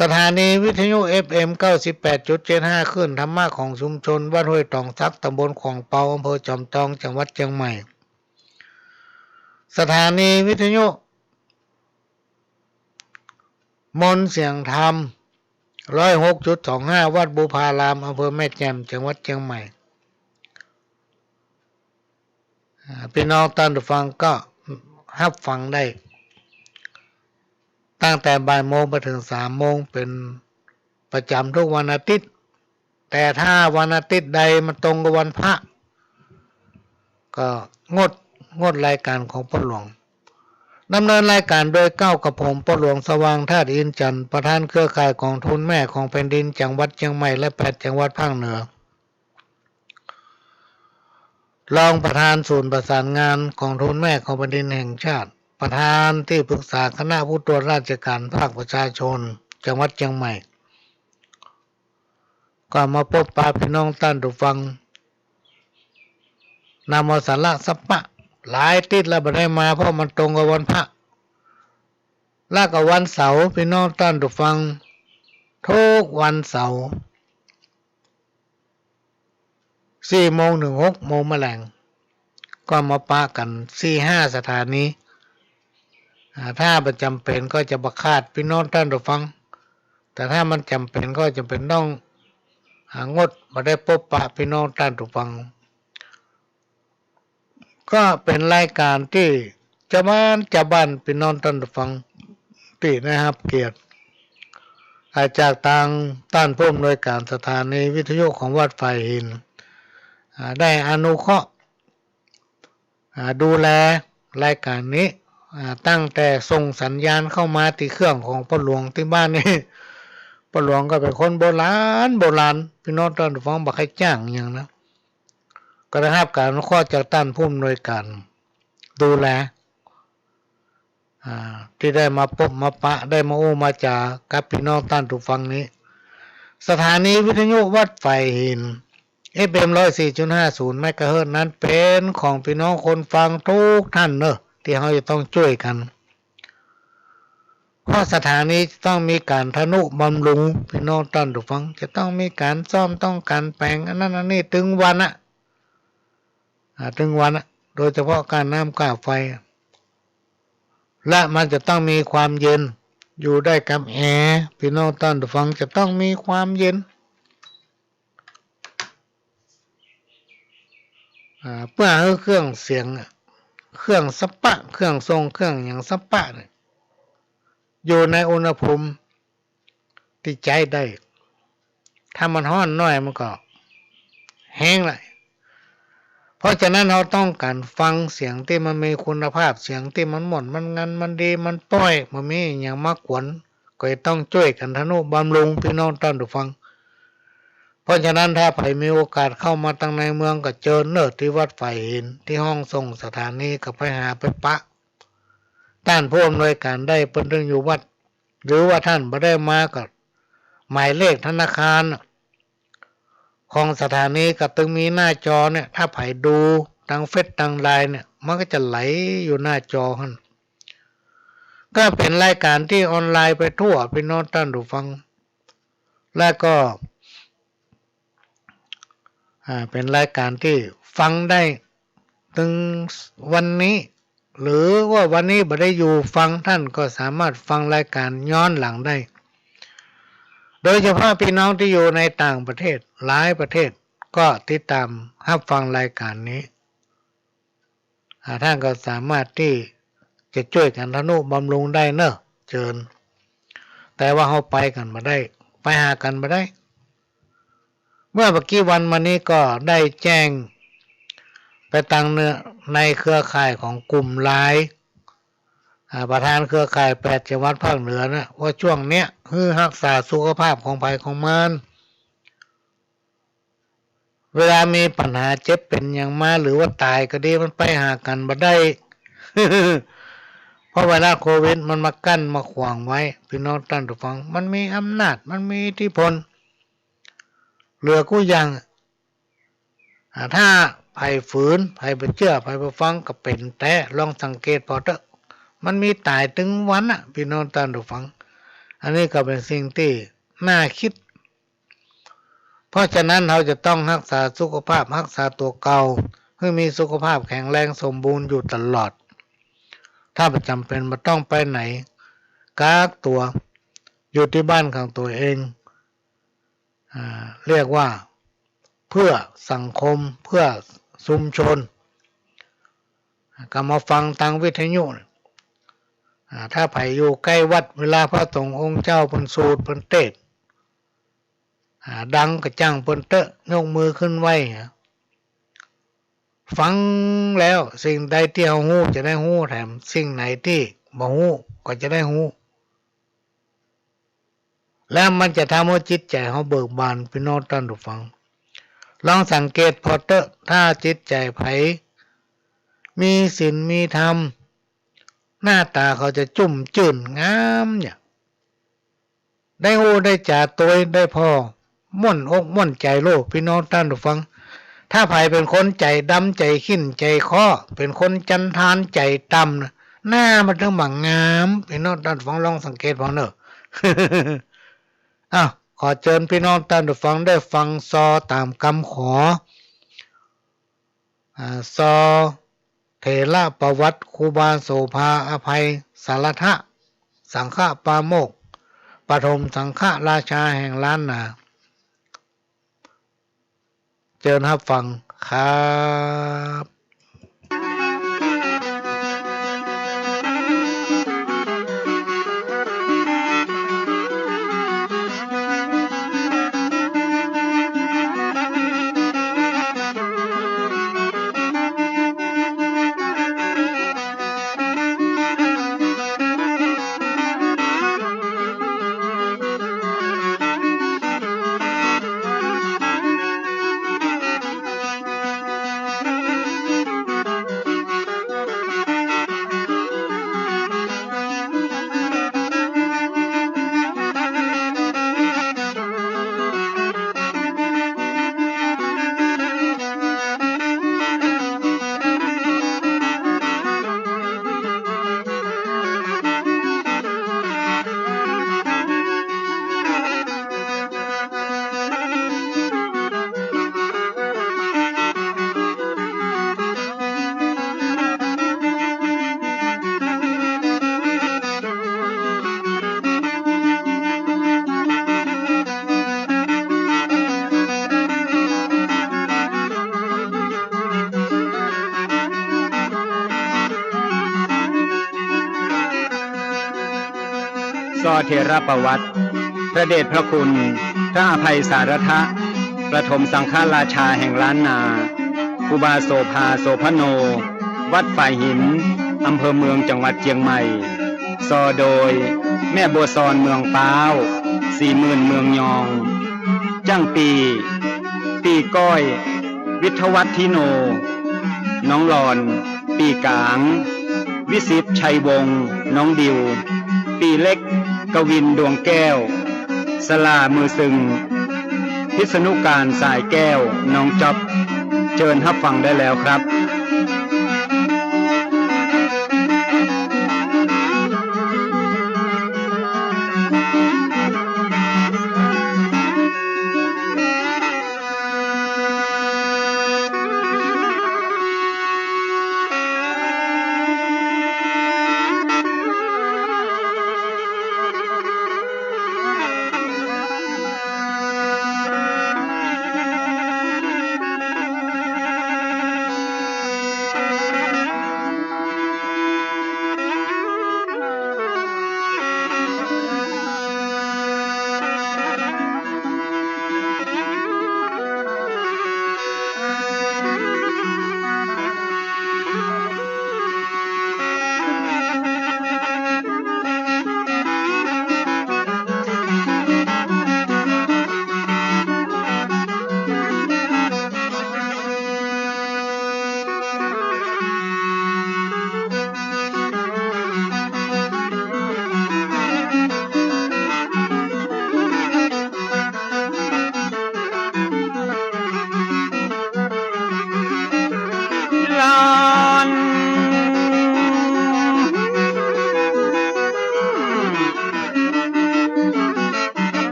สถานีวิทยุ เอฟเอ็ม เก้าสิบแปดจุดเจ็ดห้า คลื่นธรรมะของชุมชนวัดห้วยตองสัก ตำบลขวางเปา อำเภอจอมทอง จังหวัดเจียงใหม่ สถานีวิทยุมนต์เสียงธรรม ร้อยหกจุดสองห้า วัดบุพาราม อำเภอแม่แจ่ม จังหวัดเจียงใหม่ อ่า ปี้น้องต้านผู้ฟังก็ฮับฟังได้ ตั้งแต่บ่ายโมงไปเถิงสามโมง เป๋นประจ๋ำกู้วันอาทิตย์ แต่ถ้าวันอาทิตย์ใดมันตรงกับวันพระ ก็งด งดรายก๋านของป้อหลวง ดำเนินรายก๋านโดยเก๊ากับผม ป้อหลวงสว่างธาตุอินทร์จันทร์ ประธานเครือข่ายก๋องทุนแม่ของแผ่นดินจังหวัดเจียงใหม่และแปดจังหวัดภาคเหนือ รองประธานศูนย์ประสานงานก๋องทุนแม่ของแผ่นดินแห่งชาติ ประธานตี้ปรึกษาคณะผู้ตรวจราชก๋านภาคประชาชนจังหวัดเจียงใหม่ ก็มาปบปะปี้น้องต้านผู้ฟัง นำเอาสาระสะปะ หลายติ๊ดแล้วบ่ได้มา เพราะมันตรงกับวันพระ และก็วันเสาร์ ปี้น้องต้านผู้ฟัง กู้วันเสาร์ สี่โมงเถิงหกโมงแมลง ก็มาปะกั๋นสี่ห้าสถานี อ่า ถ้าบ่จ๋ำเป๋นก็จะบ่ขาดปี้น้องต้านผู้ฟัง แต่ถ้ามันจ๋ำเป๋นก็จ๋ำเป๋นต้อง อ่า งดบ่ได้ปบปะปี้น้องต้านผู้ฟัง ก็เป๋นรายก๋านตี้จาวบ้านจาวบ้าน ปี้น้องต้านผู้ฟังตี้ได้ฮับเกียรติ อ่า จากตางต้านผู้อำนวยก๋านสถานีวิทยุของวัดฝายหิน อ่า ได้อนุเคราะห์ อ่า ดูแลรายก๋านนี้ อ่า ตั้งแต่ส่งสัญญาณเข้ามาตี้เครื่องของป้อหลวงตี้บ้านนี้ ป้อหลวงก็เป๋นคนโบราณโบราณ ปี้น้องต้านผู้ฟังบ่ใค่จ้างหยังนะ ก็ได้ฮับก๋านอนุเคราะห์จากต้านผู้อำนวยก๋านดูแล อ่า ตี้ได้มาปบมาปะ ได้มาอู้มาจ๋ากับปี้น้องต้านผู้ฟังนี้ สถานีวิทยุวัดฝายหิน เอฟเอ็ม ร้อยสี่จุดห้าศูนย์ เมกะเฮิรตซ์นั้น เป๋นของปี้น้องคนฟังกู้ต้านเนาะ ตี้เฮาจะต้องจ้วยกั๋น เพราะสถานีจะต้องมีก๋านทะนุบำรุง ปี้น้องต้านผู้ฟัง จะต้องมีก๋านซ่อม ต้องก๋านแป๋ง อันนั้นอันนี้ ตึงวันอะ อ่า ตึงวันอะ โดยเฉพาะก้าน้ำก้าไฟ และมันจะต้องมีความเย็น อยู่ได้กับแอร์ ปี้น้องต้านผู้ฟัง จะต้องมีความเย็น อ่า เปื้อหื้อเครื่องเสียงอะ เครื่องสะปะ เครื่องส่ง เครื่องหยังสะปะเนี่ย อยู่ในอุณหภูมิ ตี้ใจ๊ได้ ถ้ามันฮ้อนหน้อยมันก็แฮงละ เพราะฉะนั้นเฮาต้องก๋านฟังเสียงตี้มันมีคุณภาพ เสียงตี้มันม่วน มันงัน มันดี มันป้อย บ่มีหยังมากวน ก็จะต้องจ้วยกั๋นทะนุบำรุง ปี้น้องต้านผู้ฟัง เพราะฉะนั้นถ้าใผมีโอกาสเข้ามาตังในเมืองก็เจิญเนาะ ตี้วัดฝายหิน ตี้ห้องส่งสถานี ก็ไปหาไปปะ ต้านผู้อำนวยก๋านได้ เปิ้นตึงอยู่วัด หรือว่าต้านบ่ได้มาก็ หมายเลขธนาคารของสถานีก็ตึงมีหน้าจอเนี่ย ถ้าใผดูตางเฟซตางไลน์เนี่ย มันก็จะไหลอยู่หน้าจอหั้น ก็เป๋นรายก๋านตี้ออนไลน์ไปทั่ว ปี้น้องต้านผู้ฟัง และก็ อ่า เป๋นรายก๋านตี้ฟังได้ ตึงวันนี้ หรือว่าวันนี้บ่ได้อยู่ฟัง ต้านก็สามารถฟังรายก๋านย้อนหลังได้ โดยเฉพาะปี้น้องตี้อยู่ในต่างประเทศ หลายประเทศ ก็ติดต๋ามฮับฟังรายก๋านนี้ อ่า ต้านก็สามารถตี้จะจ้วยกั๋นทะนุบำรุงได้เนาะ เจิญ แต่ว่าเฮาไปกั๋นบ่ได้ ไปหากั๋นบ่ได้ เมื่อบ่ากี้วันมานี้ก็ได้แจ้งไปตางเนื้อ ในเครือข่ายของกลุ่มไลน์ อ่า ประธานเครือข่ายแปดจังหวัดภาคเหนือนะ ว่าจ้วงเนี้ยหื้อฮักษาสุขภาพของใผของมัน เวลามีปัญหาเจ็บเป๋นหยังมา หรือว่าต๋ายก็ดี มันไปหากั๋นบ่ได้ เพราะไวรัสโควิดมันมากั้นมาขวางไว้ ปี้น้องต้านผู้ฟัง มันมีอำนาจ มันมีอิทธิพล เหลือกู้อย่าง อ่า ถ้าใผฝืน ใผบ่เจื้อ ใผบ่ฟัง ก็เป๋นแต๊ ลองสังเกตผ่อเต๊อะ มันมีต๋ายตึงวันอะ ปี้น้องต้านผู้ฟัง อันนี้ก็เป๋นสิ่งตี้น่ากึ๊ด เพราะฉะนั้นเฮาจะต้องฮักษาสุขภาพ ฮักษาตั๋วเก่า หื้อมีสุขภาพแข็งแรงสมบูรณ์อยู่ตลอด ถ้าบ่จ๋ำเป๋น บ่ต้องไปไหน กักตั๋วอยู่ตี้บ้านของตั๋วเอง อ่า เรียกว่าเพื่อสังคม เพื่อชุมชน ก็มาฟังตางวิทยุ อ่า ถ้าใผอยู่ใก้วัด เวลาพระสงฆ์องค์เจ้าเปิ้นสูตรเปิ้นเตสน์ อ่า ดังก็จ้างเปิ้นเต๊อะ ยกมือขึ้นไหว้ ฟังแล้วสิ่งใดตี้เฮาฮู้จะได้ฮู้ แถมสิ่งไหนตี้บ่ฮู้ก็จะได้ฮู้ แล้วมันจะทำหื้อจิตใจ๋เฮาเบิกบาน ปี้น้องต้านผู้ฟัง ลองสังเกตผ่อเต๊อะ ถ้าจิตใจ๋ใผมีศีลมีธรรม หน้าต๋าเขาจะจุ่มจื้นงามเนี่ย ได้อู้ได้จ๋าตวยได้ผ่อ ม่วนอกม่วนใจ๋โลด ปี้น้องต้านผู้ฟัง ถ้าใผเป๋นคนใจ๋ดำ ใจ๋ขิ้น ใจ๋เคาะ เป๋นคนจันทาน ใจ๋ต่ำนะ หน้ามันเถิงบ่างาม ปี้น้องต้านผู้ฟังลองสังเกตผ่อเนาะ อ้าว ขอเจิญปี้น้องต้านผู้ฟังได้ฟังซอต๋ามกำขอ อ่า ซอเถระประวัติครูบาโสภาอภัยสารถะ สังฆปาโมกข์ ปฐมสังฆราชาแห่งล้านนา เจิญฮับฟังครับ ซอเถรประวัติ พระเดชพระคุณ พระอภัยสารทะ ประถมสังฆราชาแห่งล้านนา ครูบาโสภา โสภโณ วัดฝายหิน อำเภอเมือง จังหวัดเจียงใหม่ ซอโดย แม่บัวซอน เมืองป๊าว สี่หมื่น เมืองยอง จ้างปี้ ปี้ก้อย วิทยวัฒน์ ทิโน น้องหลอน ปี้ก๋าง วิสิทธิ์ ชัยวงศ์ น้องดิว ปี้เล็ก กวิน ดวงแก้ว สลา มือตึง พิษณุการ สายแก้ว น้องจ๊อบ เจิญฮับฟังได้แล้วครับ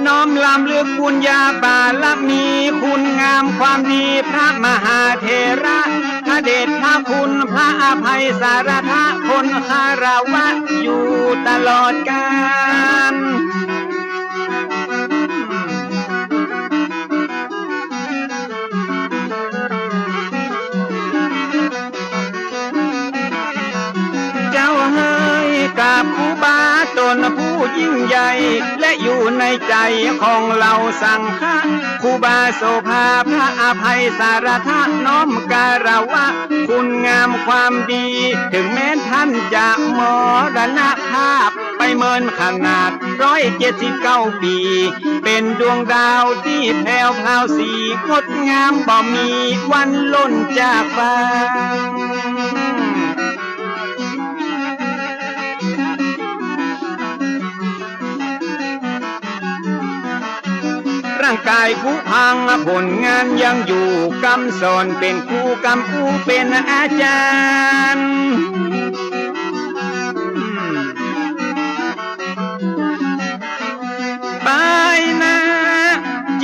น้อมรำลึกปุญญาบารมี คุณงามความดีพระมหาเถระ พระเดชพระคุณพระอภัยสารทะ คนคารวะอยู่ตลอดกาล เจ้าเฮย กราบครูบาต๋นผู้ยิ่งใหญ่ และอยู่ในใจ๋ของเฮาสังฆะ ครูบาโสภาพระอภัยสารทะ น้อมคารวะคุณงามความดี เถิงแม้นท่านจะมรณภาพ ไปเมินขนาดร้อยเจ็ดสิบเก้าปี๋ เป๋นดวงดาวตี้แผวพราวสีงดงาม บ่มีวันล่นจากฟาง ร่างก๋ายผุพัง ผลงานยังอยู่ กำสอนเป๋นครู กำอู้เป๋นอาจ๋ารย์ ปายหน้า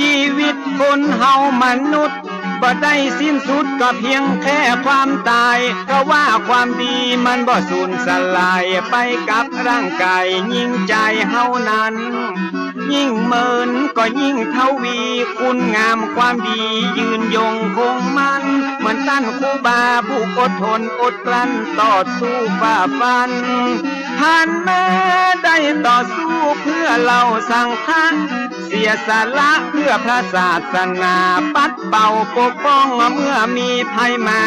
จีวิตคนเฮามนุษย์ บ่ได้สิ้นสุดก็เพียงแค่ความต๋าย เพราะว่าความดีมันบ่สูญสลายไปกับร่างก๋าย ยิ่งใจ๋เฮานั้น ยิ่งเมินก็ยิ่งทวี คุณงามความดียืนยงคงมั่น เหมือนต้านครูบาผู้อดทนอดกลั้นต่อสู้ฝ่าฟัน ผ่านมาได้ต่อสู้เพื่อเฮาสังฆะ เสียสละเพื่อพระศาสนา ปัดเป่าปกป้องเมื่อมีภัยมา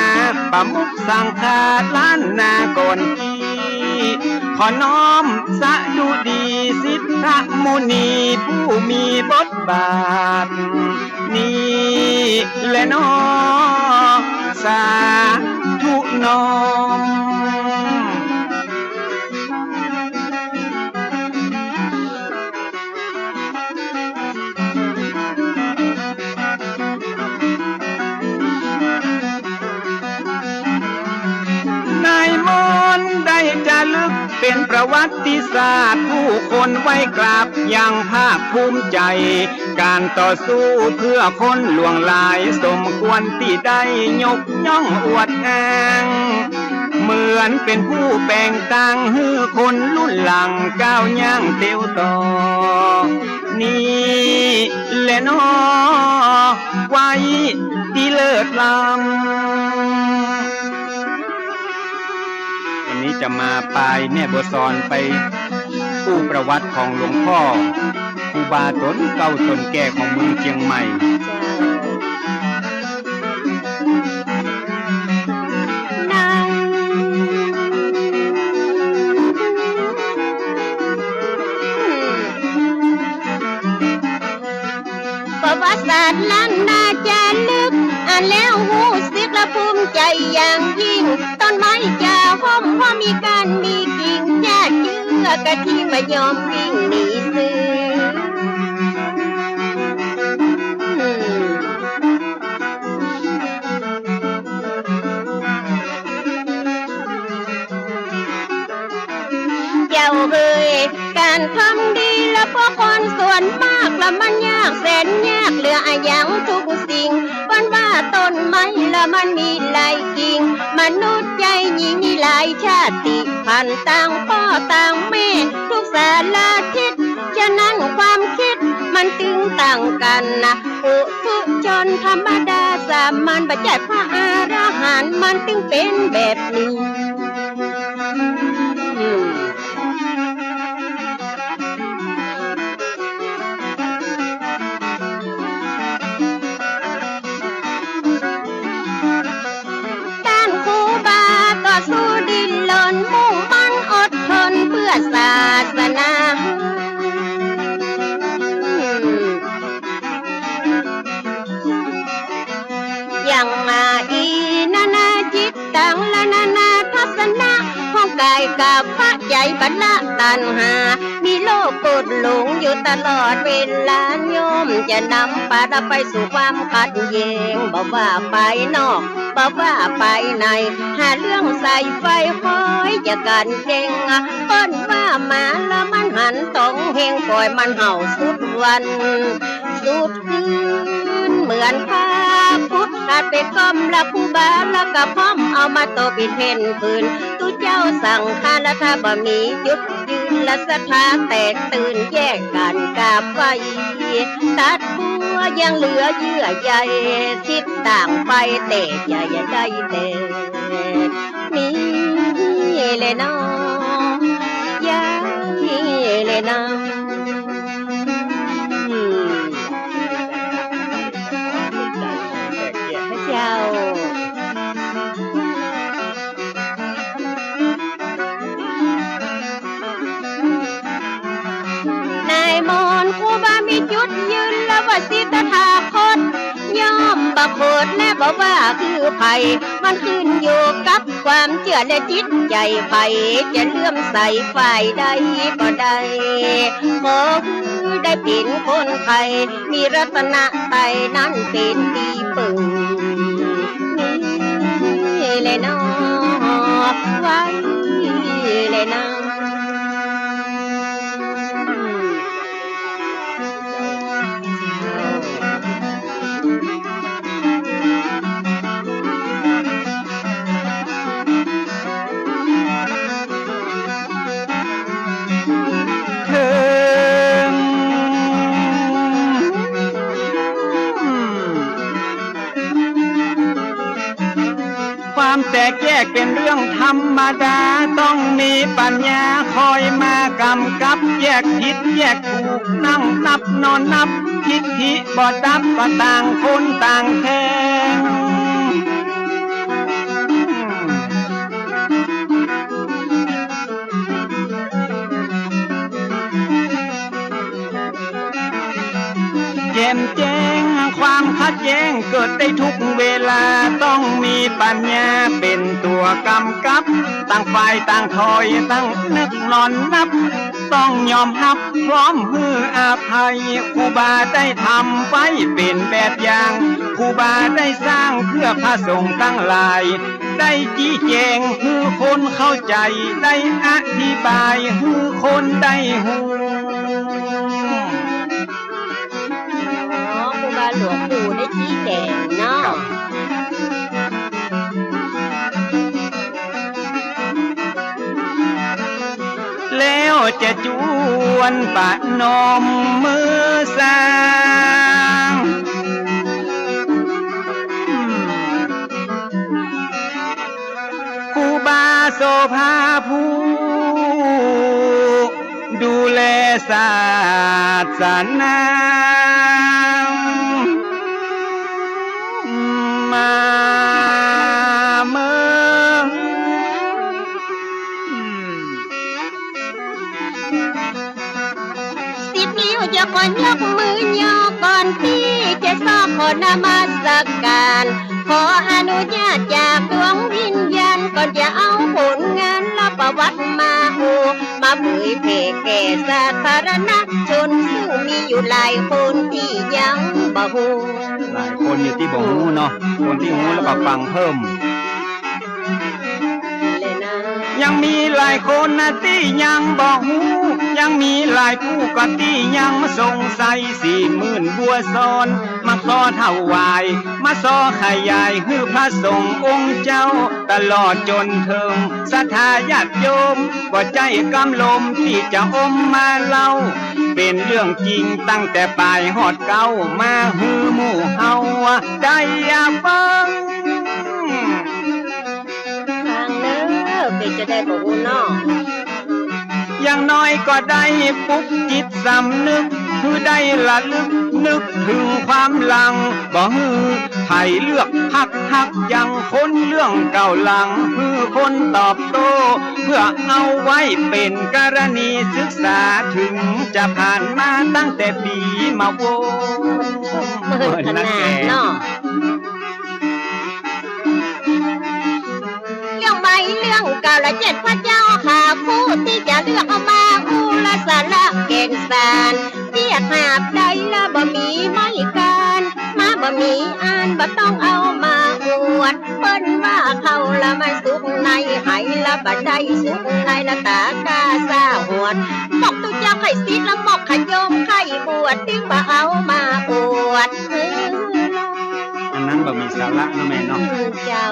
ประมุขสังฆะล้านนาก่อนกี้ ขอน้อมสดุดีสิทธมุนีผู้มีบทบาท นี้แลหนอ สาธุน้อม นายมนต์ได้จารึกเป๋นประวัติศาสตร์ ผู้คนไหว้กราบอย่างภาคภูมิใจ๋ ก๋านต่อสู้เพื่อคนหลวงหลาย สมควรตี้ได้ยกย่องอวดอ้าง เหมือนเป๋นผู้แป๋งตางหื้อคนรุ่นหลังก้าวย่างเตียวต่อ นี้แลหนอ ไว้ตี้เลิศล้ำ วันนี้จะมาปายแม่บัวซอนไป อู้ประวัติของหลวงพ่อครูบาต๋นเก่าต๋นแก่ของเมืองเจียงใหม่ เจ้า ประวัติศาสตร์ล้านนาจารึก อ่านแล้วฮู้สึกและภูมิใจ๋อย่างยิ่ง ต้นไม้จะห้อมว่ามีก้านมีกิ่ง จะเจื้อกะทิมะยอมวิ่งหนีเสือ เจ้าเอ๋ย ก๋านทำดีละเพราะคนส่วนมากละมันยากแสนยากเหลืออะหยังทุกสิ่ง เปิ้นว่าต้นไม้ละมันมีหลายกิ่ง มนุษย์ใจ๋หญิงมีหลายชาติพันธุ์ ต่างป้อต่างแม่ ทุกสารทิศ ฉะนั้นความกึ๊ดมันตึงต่างกั๋นนะ ปุถุชนธรรมดาสามัญ บ่ใจ้พระอรหันต์ มันตึงเป๋นแบบนี้ ต้านครูบาก็สู้ดิ้นรน มุ่งมั่นอดทนเปื้อศาสนา อย่างอาอีนานาจิตตัง ละนานาทัศนะ ของก๋ายกับพระใจ๋บ่ละตัณหา มีโลภโกรธหลงอยู่ตลอดเวลา ย่อมจะนำปาไปสู่ความขัดแย้ง บ่ว่าภายนอก บ่ว่าภายใน หาเรื่องใส่ไฟคอยจะกั๋นแก่ง เปิ้นว่าหมาละมันหันต๋องแฮง ป่อยมันเห่าสุดวัน สุดคืน เหมือนพระพุทธไปก้มละครูบา ละก็พร้อมเอามาตบเฮ็ดแฮ่นคืน ตุ๊เจ้าสังฆาละถ้าบ่มีจุดยืน ละศรัทธาแตกตื่น แยกกั๋นกราบไหว้ ตัดบั้วยังเหลือเยื่อใย ทิศต่างไปแต่อย่า อย่าได้แต่ นี่แหละเนาะ ยายนี่แหละเนาะ อืม พระเจ้า นายมนต์ครูบามีจุดยืนละว่าสิตถาคต ย่อมบ่โขดและบ่ว่าคือใผ มันขึ้นอยู่กับความเจื้อและจิตใจ๋ใผ จะเลื่อมใสฝ่ายใดก็ได้ ขอหื้อได้เป๋นคนไทย มีรัตนไตรัยนั้นเป๋นตี้ปึง นี่แหละเนาะ ไว้แหละนะ ความแตกแยกเป๋นเรื่องธรรมดา ต้องมีปัญญาคอยมากำกับ แยกผิดแยกถูก นั่งนับนอนนับ ทิฏฐิบ่ดับ ก็ต่างคนต่างแทง แจ่มแจ้ง ความขัดแย้งเกิดได้ทุกเวลา ต้องมีปัญญาเป๋นตั๋วกำกับ ต่างฝ่ายต่างถอย ต่างนึกนอนนับ ต้องยอมฮับพร้อมหื้ออภัย ครูบาได้ทำไว้เป๋นแบบอย่าง ครูบาได้สร้างเพื่อพระสงฆ์ตังหลาย ได้ชี้แจ๋งหื้อคนเข้าใจ๋ ได้อธิบายหื้อคนได้ฮู้ อ๋อ ครูบาหลวงปู่ได้ชี้แจ๋งเนาะ แล้วจะจวนประนมมือสร้าง ครูบาโสภาผู้ ดูแลศาสนา มาเมือง สิบนิ้วจะขอยกมือยอก่อนตี้จะซอกขอนมัสการ ขออนุญาตจากดวงวิญญาณ ก่อนจะเอาผลงานและประวัติมาโอ มาเผยแผ่แก่สาธารณชน ซึ่งมีอยู่หลายคนตี้ยังบ่ฮู้ หลายคนอยู่ตี้บ่ฮู้เนาะ คนตี้ฮู้แล้วก็ฟังเพิ่ม ยังมีหลายคนนะตี้ยังบ่ฮู้ ยังมีหลายผู้ก็ตี้ยังสงสัย สี่หมื่นบัวซ้อน มาซ้อถวาย มาซ้อขยายหื้อพระสงฆ์องค์เจ้า ตลอดจนเถิงศรัทธาญาติโยม บ่ใจ้กำลมตี้จะอมมาเล่า เป๋นเรื่องจริงตั้งแต่ป๋ายฮอดเก๊า มาหื้อหมู่เฮาได้ฟัง ฟังเน่อ เป๋นจะได้บ่ฮู้เนาะ อย่างน้อยก็ได้ปลุกจิตสำนึก หื้อได้ระลึกนึกเถิงความหลัง บ่หื้อใผเลือกฮัก ฮักยังคนเรื่องเก่าหลัง หื้อคนตอบโต้ เพื่อเอาไว้เป๋นกรณีศึกษา เถิงจะผ่านมาตั้งแต่ปี๋มาโว เมินขนาดเนาะ เรื่องใหม่เรื่องเก่าละเจ็ด พระเจ้าข้าผู้ตี้จะเลือกเอามาอู้ละสาระแก่นสาร เตี้ยหาบใดละบ่มีไม้กาน มาบ่มีอันบ่ต้องเอามาอวด เปิ้นว่าเข้าละมันสุกในไหละบ่ได้สุกในละต๋ากล้าซ่าหวด บอกตุ๊เจ้าใค่สิทธิ์ละบอกขะโยมใค่บวช ตึงบ่เอามาอวด อันนั้นบ่มีสาระเนาะแม่เนาะ อืม เจ้า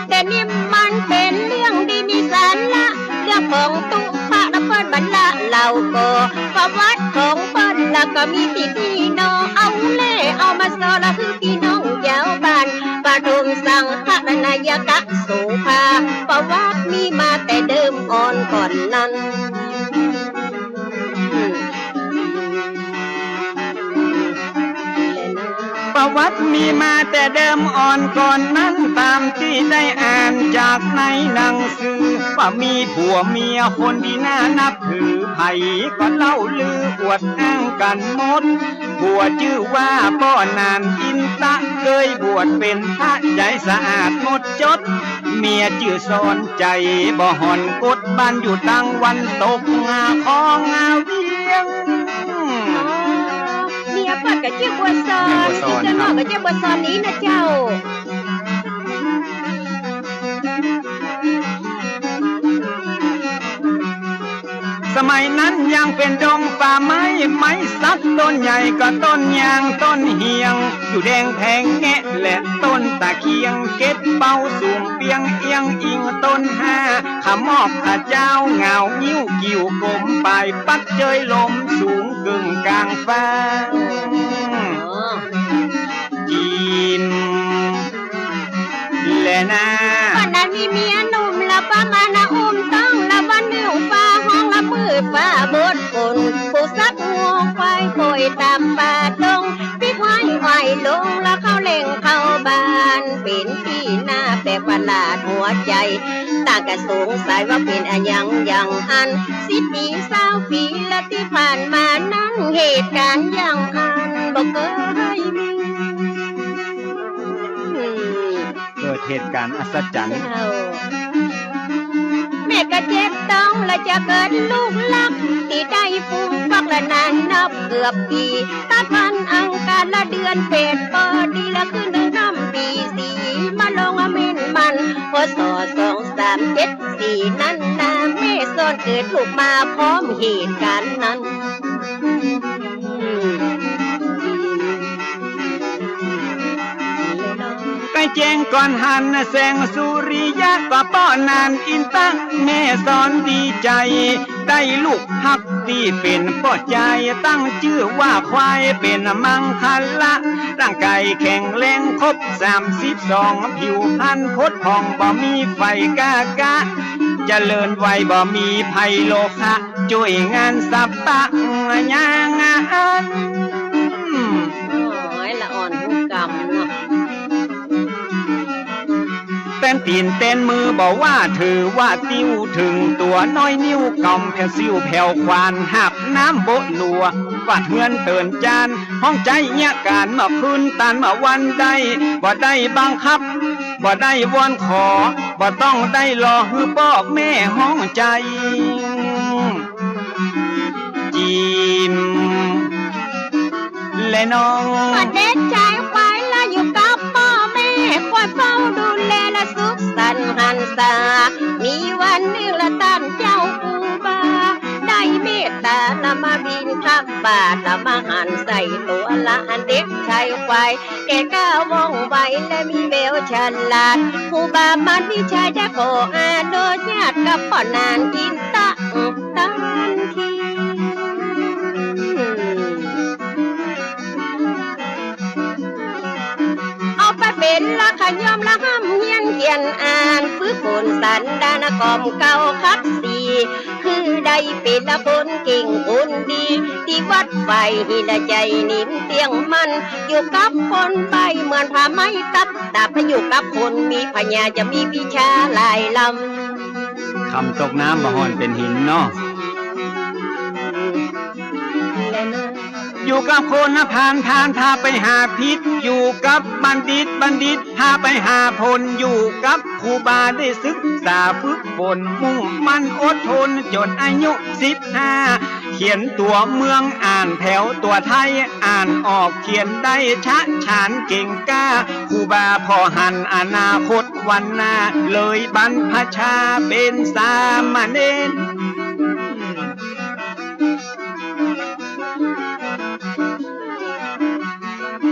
แต่นี่มันเป๋นเรื่องดีมีสาระ เรื่องของตุ๊พระละเปิ้นบ่ละเล่าก่อ ประวัติของเปิ้นละก็มีตี้นี่เนาะ เอาแลเอามาซ้อละหื้อปี้น้องเจ้าบ้าน ปฐมสังฆนายกโสภา ประวัติมีมาแต่เดิมอ่อนก่อนนั้น ประวัติมีมาแต่เดิมอ่อนก่อนนั้น ต๋ามตี้ได้อ่านจากในหนังสือ ว่ามีผัวเมียคนดีน่านับถือ ใผก็เล่าลืออวดอ้างกั๋นหมด ผัวจื้อว่าป้อหนานอินตะ เกยบวชเป๋นพระใจ๋สะอาดหมดจด เมียจื้อสอนใจ๋บ่ห่อนกด บ้านอยู่ตางวันตก งาคองาเวียง อ๋อ เมียเปิ้นก็จื้อบัวสอน เมียบัวสอน ตี้เจ้าเนาะ ครับ ก็จื้อบัวสอนนี้นะเจ้า สมัยนั้นยังเป๋นดงป่าไม้ ไม้สักต้นใหญ่ก็ต้นยางต้นเฮียง อยู่แดงแผงแงะและต้นตะเคียง เก็บเบาสูงเปียงเอียงอิงต้นห้า ขมอกขะเจ้าเหงางิ้วกิ่วกลม ปลายปัดเจยลมสูงกึ่งกลางฟ้า อ๋อ จิมแลนา วันนั้นมีเมียหนุ่มละประมาณนะอุ้มต้องละวันหนึ่งฟ้าฮ้องละมืดฟ้าบดฝน ผู้สักงัวควายป่อยต๋ามป่าดง ปิ๊กไว้ไหวลงละเข้าเล่งเข้าบ้าน เป๋นตี้น่าแปลกประหลาดหัวใจ๋ ต่างก็สงสัยว่าเป๋นอะหยังอย่างอั้น สิบปีซาวปีละตี้ผ่านมานั้น เหตุก๋ารณ์อย่างอั้นบ่เกยมี เกิดเหตุก๋ารณ์อัศจรรย์ เจ้า แม่ก็เจ็บต้องละจะเกิดลูกลัก ตี้ได้ฟูมฟักละนานนับเกือบปี๋ ตัดวันอังคารละเดือนแปดปอดีละขึ้นเดือนน้ำปี๋สี่ มาลงเม้นมัน พ.ศ. สองสามเจ็ดสี่ นั้นนา แม่ซ้อนเกิดลูกมาพร้อมเหตุก๋ารณ์นั้น ใก้แจ้งก่อนหันแสงสุริยะ ก็ป้อหนานอินตะ แม่ซ้อนดีใจ๋ ได้ลูกฮักตี้เป๋นป้อจาย ตั้งจื้อว่าควาย เป๋นมังคละ ร่างก๋ายแข็งแรงครบสามสิบสอง ผิวพรรณผุดผ่องบ่มีไฝก้ากะ เจริญไวบ่มีภัยโรคะ จ้วยงานสัพพะอย่างอัน โอ้ย ละอ่อนหูกำเนาะ แตนตี๋นแตนมือบ่ว่า ถือว่าติ้วเถิงตั๋ว น้อยนิ้วกำแผวซิ่วแผวขวาน หาบน้ำโบะลัว กวาดเฮือนเตินจาน ฮ้องใจ๊เยียะก๋าน เมื่อคืนตานเมื่อวันได้ บ่ได้บังคับ บ่ได้วอนขอ บ่ต้องได้รอหื้อป้อแม่ฮ้องใจ๋ จีม และน้อง ก็เด็กชายควายละอยู่กับป้อแม่ คอยเฝ้าดูแลละสุขสันต์หันษา มีวันนึ่งละต้านเจ้าครูบา ได้เมตตาละมาบิณฑบาต ละมาหันใส่ตั๋วละอันเด็กชายควาย แก่กล้าว่องไวและมีแววฉลาด ครูบามันวิชาจะขออนุญาตกับป้อนานอินตะตันที เอาไปเป๋นละขย่อมละฮ่ำเฮียนเขียนอ่าน ฝึกฝนสันดานกล่อมเกล้าคัดสี คือได้เป๋นละคนเก่งคนดี ตี้วัดไฟหินละใจ๋นิ่มเตี้ยงมั่น อยู่กับคนใบ้เหมือนผ้าไหมตั๊บตับ อยู่กับคนมีปัญญาจะมีวิชาหลายล้ำ ค่ำตกน้ำบ่ฮ้อนเป๋นหินเนาะ อยู่กับคนพาล พาลพาไปหาผิด อยู่กับบัณฑิต บัณฑิตพาไปหาผล อยู่กับครูบาได้ศึกษาฝึกฝน มุ่งมั่นอดทนจ๋นอายุสิบห้า เขียนตั๋วเมือง อ่านแผวตั๋วไทย อ่านออกเขียนได้ชะฉานเก่งกล้า ครูบาผ่อหันอนาคตวันหน้า เลยบรรพชาเป๋นสามเณร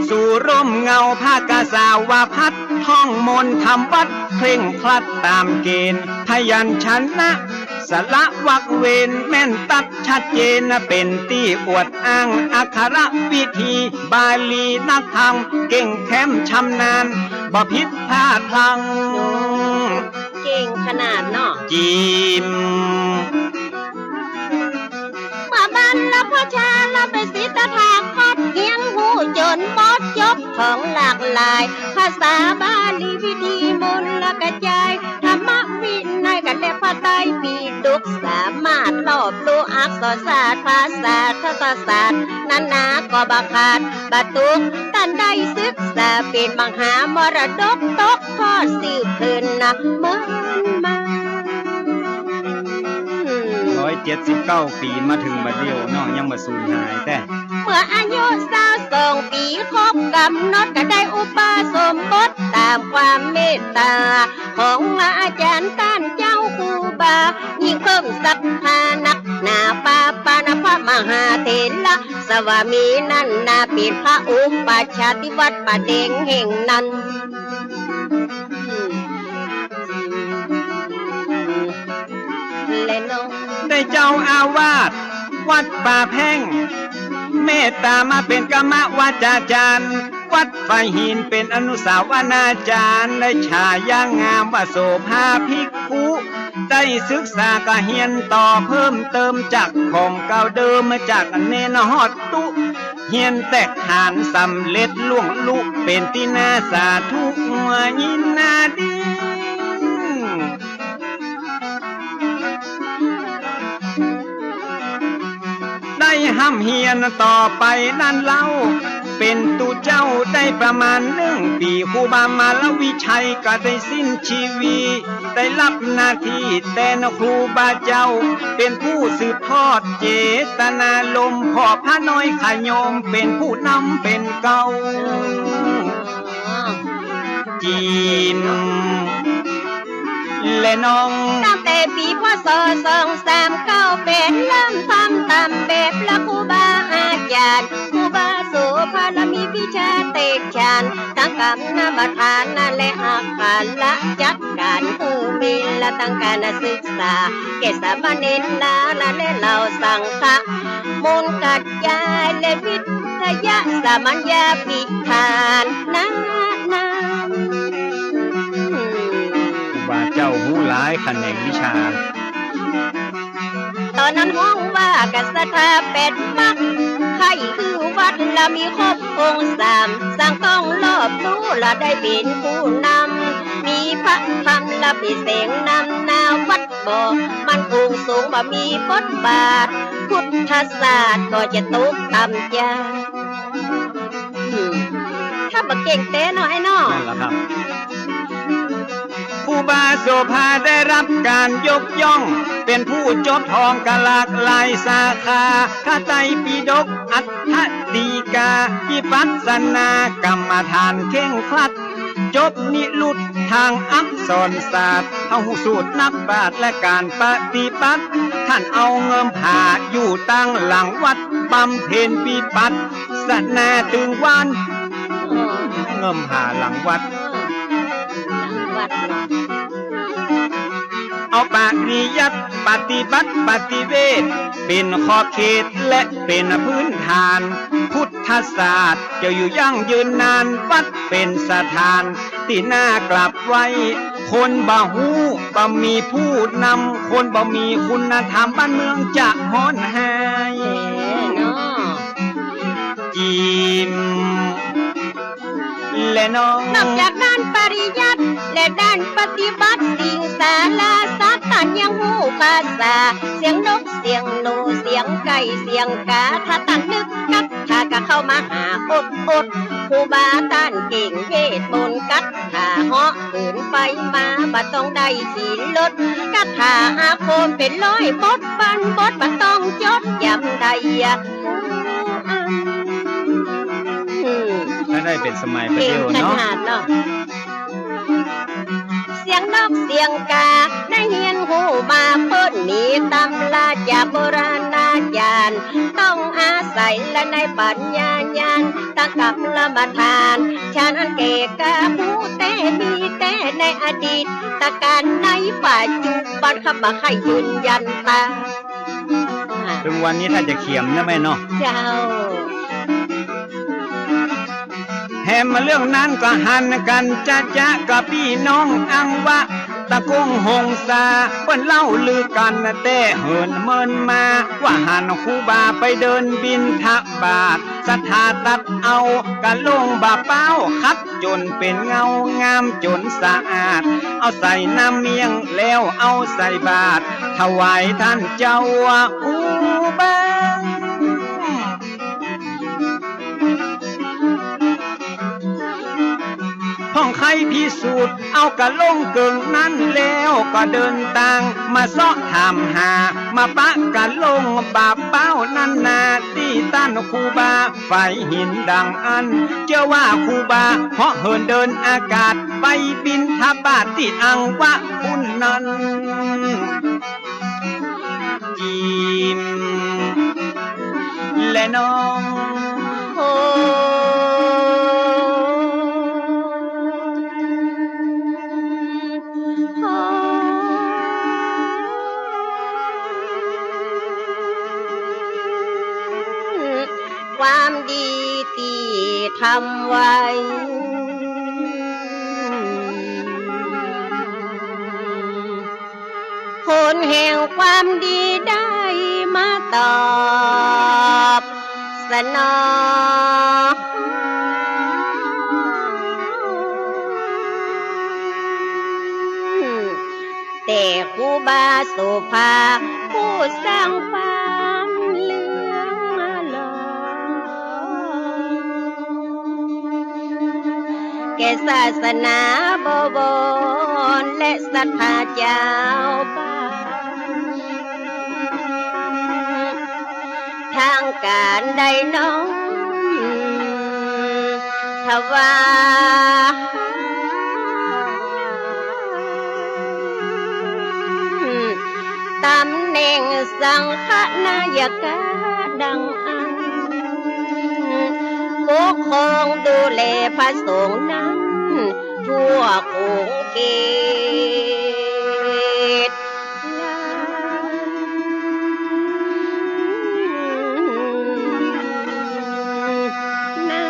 สู่ร่มเงาพระกษาวพัสตร์ ท่องมนต์ทำวัตรเคร่งครัดต๋ามเกณฑ์ พยัญชนะ สระวรรคเว้นแม่นตั๊ดชัดเจน เป๋นตี้อวดอ้างอักขระวิธี บาลีนักธรรมเก่งแคล่มชำนาญ บ่ผิดพลาดพลั้ง เก่งขนาดเนาะ จีม เมื่อบรรพชาละเป๋นศิษย์ตถาคต เฮียนฮู้จ๋นหมดจบของหลากหลาย ภาษาบาลีวิธีมนต์ละกระจาย ธรรมวินัยกั๋นและพระไตรปิฎก สามารถรอบรู้อักษรศาสตร์ ภาษาทัศศาสตร์ นานาก็บ่ขาดบ่ตก ต้านได้ศึกษาเป๋นมหามรดกตกทอดสืบเถินนะเมินมา ร้อยเจ็ดสิบเก้าปี๋มาเถิงบัดเดี่ยวเนาะ ยังบ่สูญหายแต๊ เมื่ออายุซาวสองปี๋ครบก๋ำหนด ก็ได้อุปสมบทต๋ามความเมตต๋าของอาจ๋ารย์ต้านเจ้าครูบา ยิ่งเพิ่มศรัทธานักหนา ปาปานะพระมหาเถระสวามีนั้นนา เป๋นพระอุปัชฌาย์ตี้วัดป่าแดงแห่งนั้น และน้อง ได้เจ้าอาวาสวัดป่าแพ่ง เมตต๋ามาเป๋นกรรมวาจาจ๋ารย์ วัดฝายหินเป๋นอนุสาวนาจ๋ารย์ ได้ฉายางามว่าโสภาภิกขุ ได้ศึกษาก็เฮียนต่อเพิ่มเติมจากของเก่าเดิม จากเณรฮอดตุ๊ เฮียนแตกฐานสำเร็จล่วงลุเป๋นตี้น่าสาธุยินดี ได้ฮ่ำเฮียนต่อไปนั้นเล่า เป๋นตุ๊เจ้าได้ประมาณนึ่งปี๋ ครูบามารวิชัยก็ได้สิ้นชีวิต ได้ฮับหน้าตี้แตนครูบาเจ้า เป๋นผู้สืบทอดเจตนารมณ์ ผ่อพระน้อยขะโยม เป๋นผู้นำเป๋นเกล้า จีน และน้อง ตั้งแต่ปี๋ พ.ศ. สองสามเก้าแปด เริ่มทำต๋ามแบบละครูบาอาจ๋ารย์ ครูบาโสภาละมีวิชาแตกฉาน ตึงกรรมฐานะและอักขระจัดก๋านหื้อมีละตึงก๋านศึกษา แก่สามเณรละและเหล่าสังฆะ มนต์กัจจายและวิทยาสามัญญาภิธาน นั้น ครูบาเจ้าฮู้ห หลายแขนงวิชา ต๋อนนั้นฮ้องว่ากั๋นศรัทธาแปดมัค ใค่คือวัดละมีครบองค์สาม สร้างต้องรอบรู้ละได้เป๋นผู้นำ มีพระธรรมละเป๋นแสงนำหน้าวัด บ่มั่นคงสูง บ่มีบทบาท พุทธศาสตร์ก็จะตกต่ำจา อืม ถ้าบ่เก่งแต๊เนาะ ไอ้เนาะ นั่นแหละครับ ครูบาโสภาได้รับการยกย่อง เป๋นผู้จบทองกะหลากหลายสาขา พระไตรปิฎก อัฏฐฎีกา วิปัสสนากรรมฐานเคร่งครัด จบนิรุตทางอักษรศาสตร์ เฮาฮู้สูตรนักปราชญ์และการปฏิบัติ ต้านเอาเงิมหาอยู่ตางหลังวัด บำเพ็ญวิปัสสนาตึงวัน เงิมหาหลังวัด หลังวัดเนาะ เอาปริยัติปฏิบัติปฏิเวท เป๋นขอบเขตและเป๋นพื้นฐาน พุทธศาสตร์จะอยู่ยั่งยืนนาน วัดเป๋นสถานตี้น่ากราบไหว้ คนบ่ฮู้ บ่มีผู้นำ คนบ่มีคุณธรรม บ้านเมืองจะฮ้อนแฮง เออเนาะ จิ๋ม และน้อง นอกจากด้านปริยัติและด้านปฏิบัติ สิงสาราสัตว์ ต้านยังฮู้ภาษา เสียงนก เสียงหนู เสียงไก่ เสียงกา ถ้าต้านนึกกั๊ก ถ้าก็เข้ามาหาอดอด ครูบาต้านเก่งเวทมนต์กัตถา เหาะเหินไปมาบ่ต้องได้ขี่รถ กัตถาอาคมเป๋นร้อยบท พันบทบ่ต้องจดจ๋ำได้ อืม ถ้าได้เป๋นสมัยประเดี๋ยวเนาะ เก่งขนาดเนาะ เสียงนกเสียงกา ได้เฮียนฮู้มา เปิ้นมีตำราจากโบราณอาจ๋ารย์ ต้องอาศัยละในปัญญาญาณ ตางกรรมฐาน ฉะนั้นแก่กล้าฮู้แต๊ มีแต๊ในอดีตกาล ในปัจจุบันข้าบ่ใค่ยืนยันตาง เถิงวันนี้ถ้าจะเขียมนะแม่เนาะ เจ้า แหมเรื่องนั้นก็หันกั๋นจ๊ะจ๊ะ กับปี้น้องอังวะ ตะกงหงสา เปิ้นเล่าลือกั๋นแต๊เหินเมินมา ว่าหันครูบาไปเดินบิณฑบาต ศรัทธาตัดเอากะลงบ่าเป๊า ขัดจ๋นเป๋นเงางามจ๋นสะอาด เอาใส่น้ำเมี่ยงแล้วเอาใส่บาตร ถวายต้านเจ้าครูบา พ่องใค่พิสูจน์ เอากะลงเกิ่งนั้นแล้วก็เดินตางมาเซาะถามหา มาปะกะลงบ่าเป๊านั้นนา ตี้ต้านครูบาฝายหินดังอั้น เจื้อว่าครูบาเหาะเหินเดินอากาศ ไปบิณฑบาตตี้อังวะปุ้นนั้น จิ๋มและน้อง โฮ โฮ ความดีตี้ทำไว้ ผลแห่งความดีได้มาตอบสนอง แต่ครูบาโสภา ผู้สร้างความเลื่องลอง แก่ศาสนาบวรและศรัทธาจาวบ้าน ทางก๋านได้น้อมถวาย ต๋ำแหน่งสังฆนายกาดังอั้น ปกครองดูแลพระสงฆ์นั้นทั่วขงเขต นา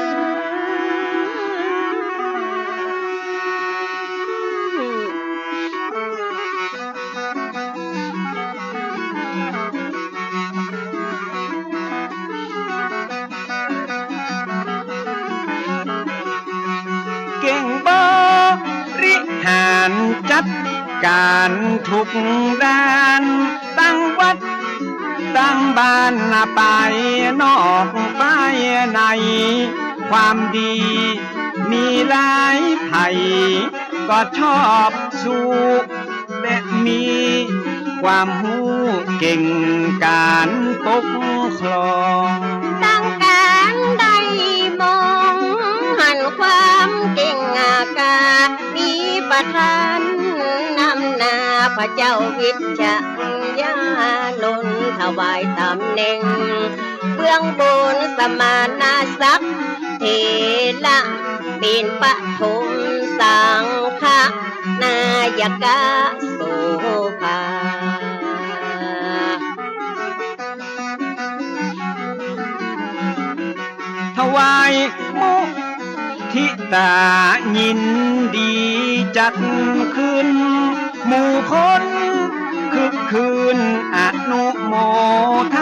จัดก๋านทุกด้าน ตั้งวัดตั้งบ้าน ไปนอกไปใน ความดีมีหลายไผ ก็ชอบสู้ และมีความฮู้เก่งก๋านปกครอง ตั้งก๋านได้มองหันความเก่งกล้า มีประธานนำหน้า พระเจ้าวิชยานนท์ ถวายต๋ำแหน่งเบื้องบนสมณศักดิ์ เถระเป๋นปฐมสังฆนายกโสภา ถวายมุทิตายินดีจัดขึ้น หมู่คนคึกคืนอนุโมท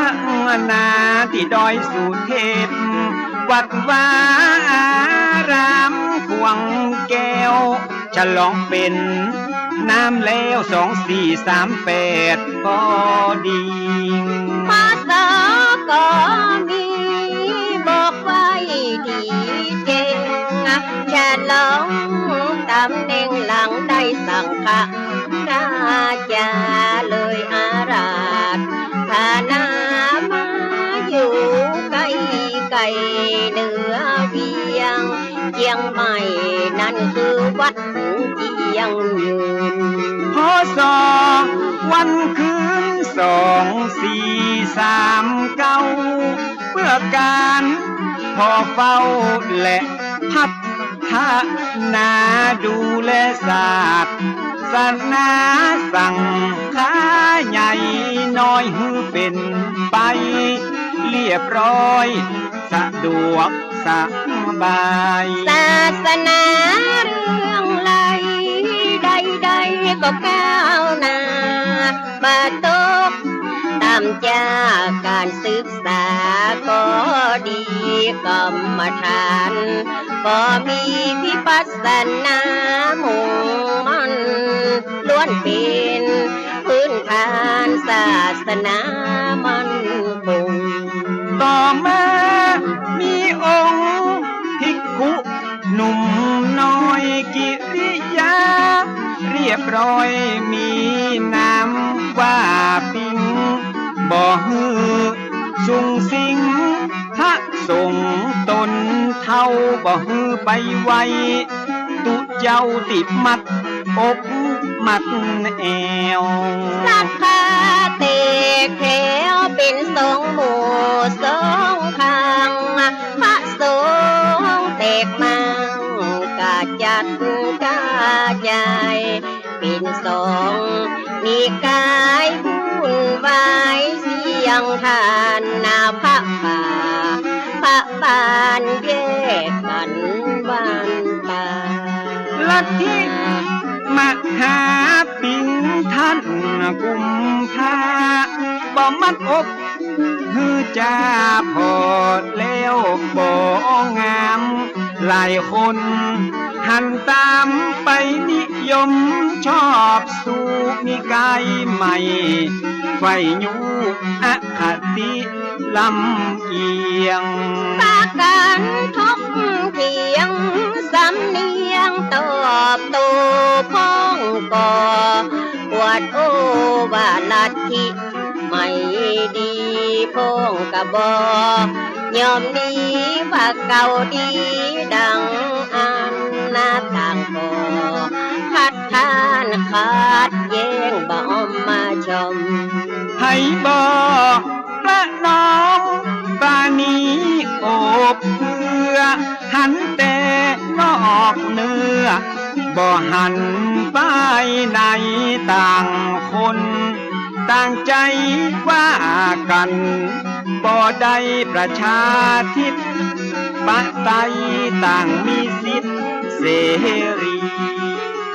นา ตี้ดอยสุเทพ วัดวาอารามกว้างแก้ว ฉลองเป๋นน้ำแล้ว สองสี่สามแปด ก็ดี พ.ศ. ก็มีบอกไว้ดีแจ้ง ฉลองต๋ำแหน่งหลังได้สังฆราชา เลยอาราธนามาอยู่ใก้ๆ เหนือเวียงเจียงใหม่ นั้นคือวัด เจียงยืน พ.ศ. วันขึ้น สองสี่สามเก้า เปื้อก๋านผ่อเฝ้าและพัฒนาดูแลศาสนาสังฆาใหญ่น้อย หื้อเป๋นไปเรียบร้อย สะดวกสบาย ศาสนาเรื่องใดใดๆ ก็ก้าวหน้า บ่ตกต่ำจากก๋านศึกษาก็ดี กรรมฐานก็มี วิปัสสนามุ่งมั่น ล้วนเป๋นพื้นฐานศาสนามั่นคง ต่อมามีองค์ภิกขุหนุ่มน้อย กิริยาเรียบร้อย มีนามว่าปิง บ่หื้อสุงสิง พระสงฆ์ต๋นเฒ่า บ่หื้อไปไหว้ ตุ๊เจ้าตี้มัดอกมัดแอว สักผ้าแตกแถวเป๋นสองหมู่สองข้าง พระสงฆ์แตกมั่งกระจัดกระจาย เป๋นสองนิกายวุ่นวาย เสี้ยงฐานะ พระป่าพระบ้านแยกกั๋นบ้านป่า ลัทธิมหาปิงท่านกุมภา บ่มัดอก หื้อจาผ่อแล้วบ่งาม หลายคนหันต๋ามไปนิยม ชอบสู้นิกายใหม่ ใฝ่ยู้อคติลำเอียง ปากั๋นถกเถียง สำเนียงตอบโต้พ่องก็ อวดโอ้ว่าลัทธิ ไม่ดีพ่องก็บ่ยอมหนี ว่าเก่าดีดังอั้นนา ต่างก็คัดค้านขัดแย้งบ่อมมาชม ใผบ่ประนอมปราณีโอบเอื้อ หันแต่นอกเนื้อ บ่หันป้ายใน ต่างคนต่างใจ๋ว่ากั๋น บ่ได้ประชาธิปไตย ต่างมีสิทธิ์เสรี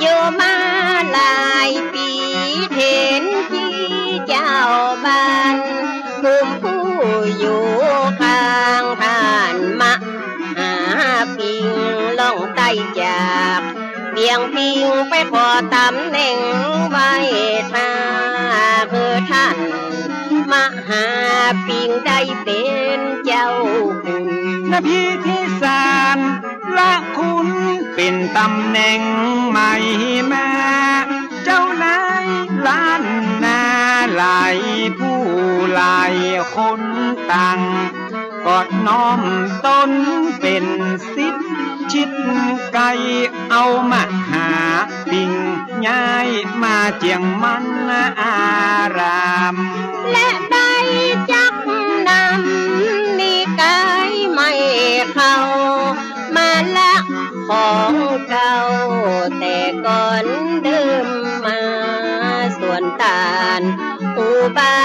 อยู่มาหลายปี๋ เถินตี้เจ้าบ้านกุมผู้อยู่ข้าง ท่านมหาปิงล่องใต้จาก เปียงปิงไปขอต๋ำแหน่งไหว้ถ้า หื้อต้านมหาปิงได้เป๋นเจ้าคุณ นะ พิธีสารละคุณเป๋นต๋ำแหน่งใหม่มา เจ้านายล้านนาหลายผู้หลายคนต่าง ก็น้อมต๋นเป๋นศิษย์ชิดใก้ เอามหาปิงย้ายมาเจียงมันอาราม และได้จักนำนิกายใหม่เข้ามาละ ของเก่าแต่ก่อนเดิมมา ส่วนต้านอุบา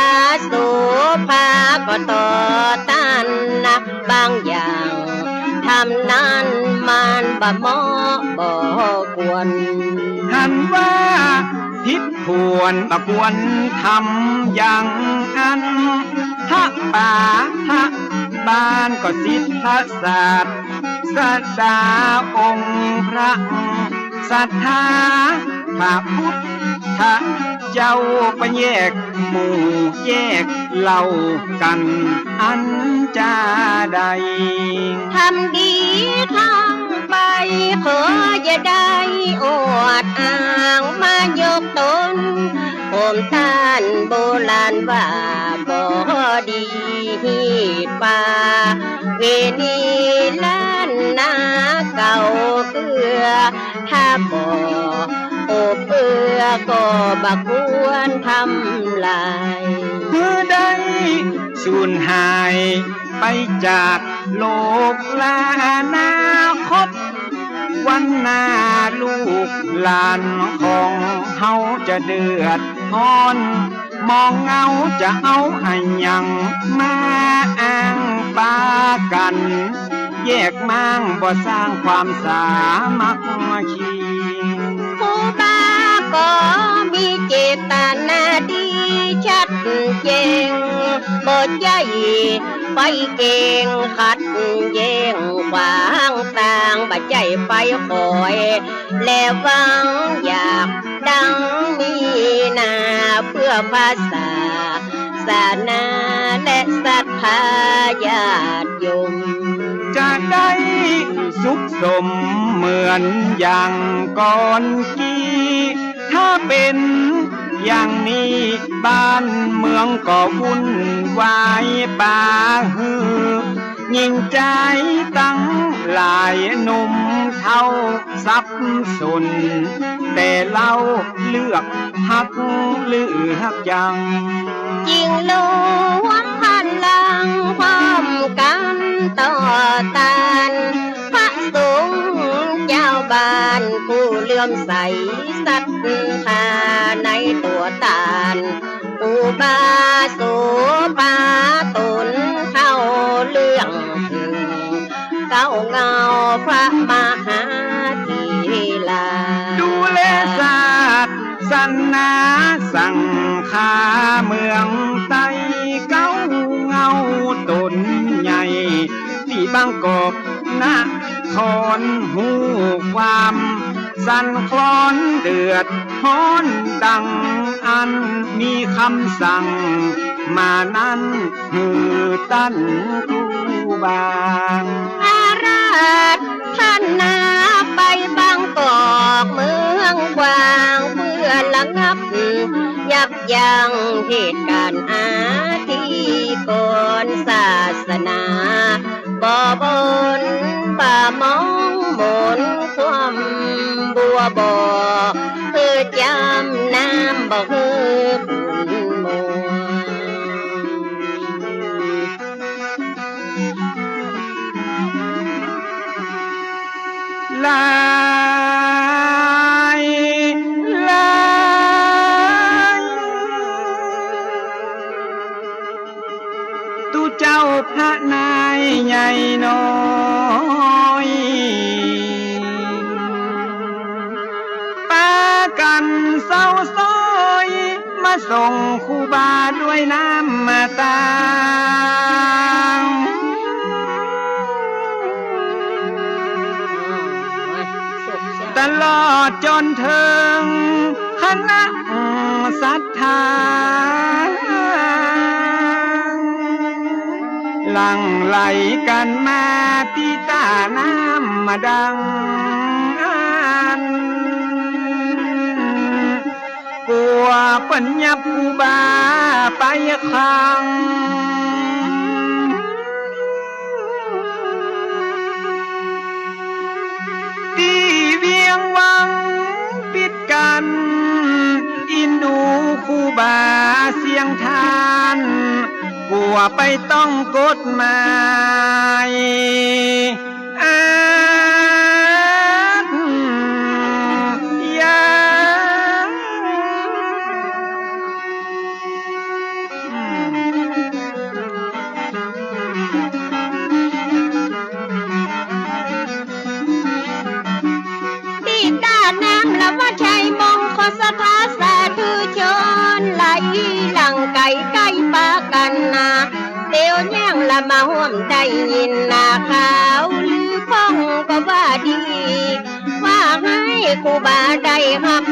โสภาก็ต่อต้านนักบางอย่าง ธรรมนั้นมันบ่เหมาะบ่ควร หันว่าผิดผวนบ่ควรทำอย่างอั้น พระป๋าพระบานก็ศิษย์พระศาสดาองค์พระศาสดา พระพุทธเจ้าไปแยกหมู่แยกเหล่ากั๋นอันจาใด ทำดีทำไปขออย่าได้อวดอ้างมายกต๋น ผมต้านโบราณว่าบ่ดี ประเวณีล้านนาเก่าเกื้อ ถ้าบ่อบเอื้อก็บ่ควรทำลาย เพื่อได้สูญหายไปจากโลกและอนาคต วันหน้าลูกหลานของเฮาจะเดือดฮ้อน มองเงาจะเอาอะหยังมาอ้างปากั๋น แยกม้างบ่สร้างความสามัคคี ครูบาก็มีเจตนาดีชัดแจ้ง บ่ใจ้ไปเก่งขัดแย้งขวางตาง บ่ใจ้ไปคอย และหวังอยากดังมีหน้าเพื่อพระศาสนาและศรัทธาญาติโยม จะได้สุขสมเหมือนอย่างก่อนกี้ ถ้าเป๋นอย่างนี้บ้านเมืองก็วุ่นวายปาหื้อ หญิงจายตังหลายหนุ่มเฒ่าสับสน แต่เล่าเลือกฮักเลือกจัง จึงรวมพลังพร้อมกั๋นต่อต้าน พระสงฆ์เจ้าบ้านผู้เลื่อมใสศรัทธาในตั๋วต้าน อุบาโสภาต๋นเข้าเรื่องเถิง เก๊าเงาพระมหาเถรา ดูแลศาสนาสังฆาเมืองไต เก๊าเงาต๋นใหญ่ ตี้บางกอกนครฮู้ความ สั่นคลอนเดือดฮ้อนดังอั้น มีกำสั่งมานั้นหื้อต้านครูบา อาราธนาไปบางกอกเมืองกว้าง เพื่อระงับยับยั้งเหตุก๋ารณ์อธิกรณ์ศาสนา บ่บนบ่มองมนความบัวบ่ หื้อจำน้ำบ่หื้อขุ่นมัว หลายหลาย ตุ๊เจ้าพระนายใหญ่น้อย ปากั๋นเศร้าซ้อย มาส่งครูบาด้วยน้ำตา ต ตลอดจ๋นเถิงคณะศรัทธา หลั่งไหลกั๋นมาตี้ต้าน้ำมาดังอั้น กั๋วเปิ้นยับครูบาไปขัง ตี้เวียงวังปิดกั๋น อินดูครูบาเสียงทาน กั๋วไปต้องกฎหมายอาญา ตี้ต้าน้ำละวัดชัยมงคล ศรัทธาสาธุชน ไหลหลั่งไก๋ใก้ปากั๋นนา เตียวแย้งละมาฮ่วมได้ยินนา ข่าวลือป้องก็ว่าดี ว่าหื้อครูบาได้ฮับ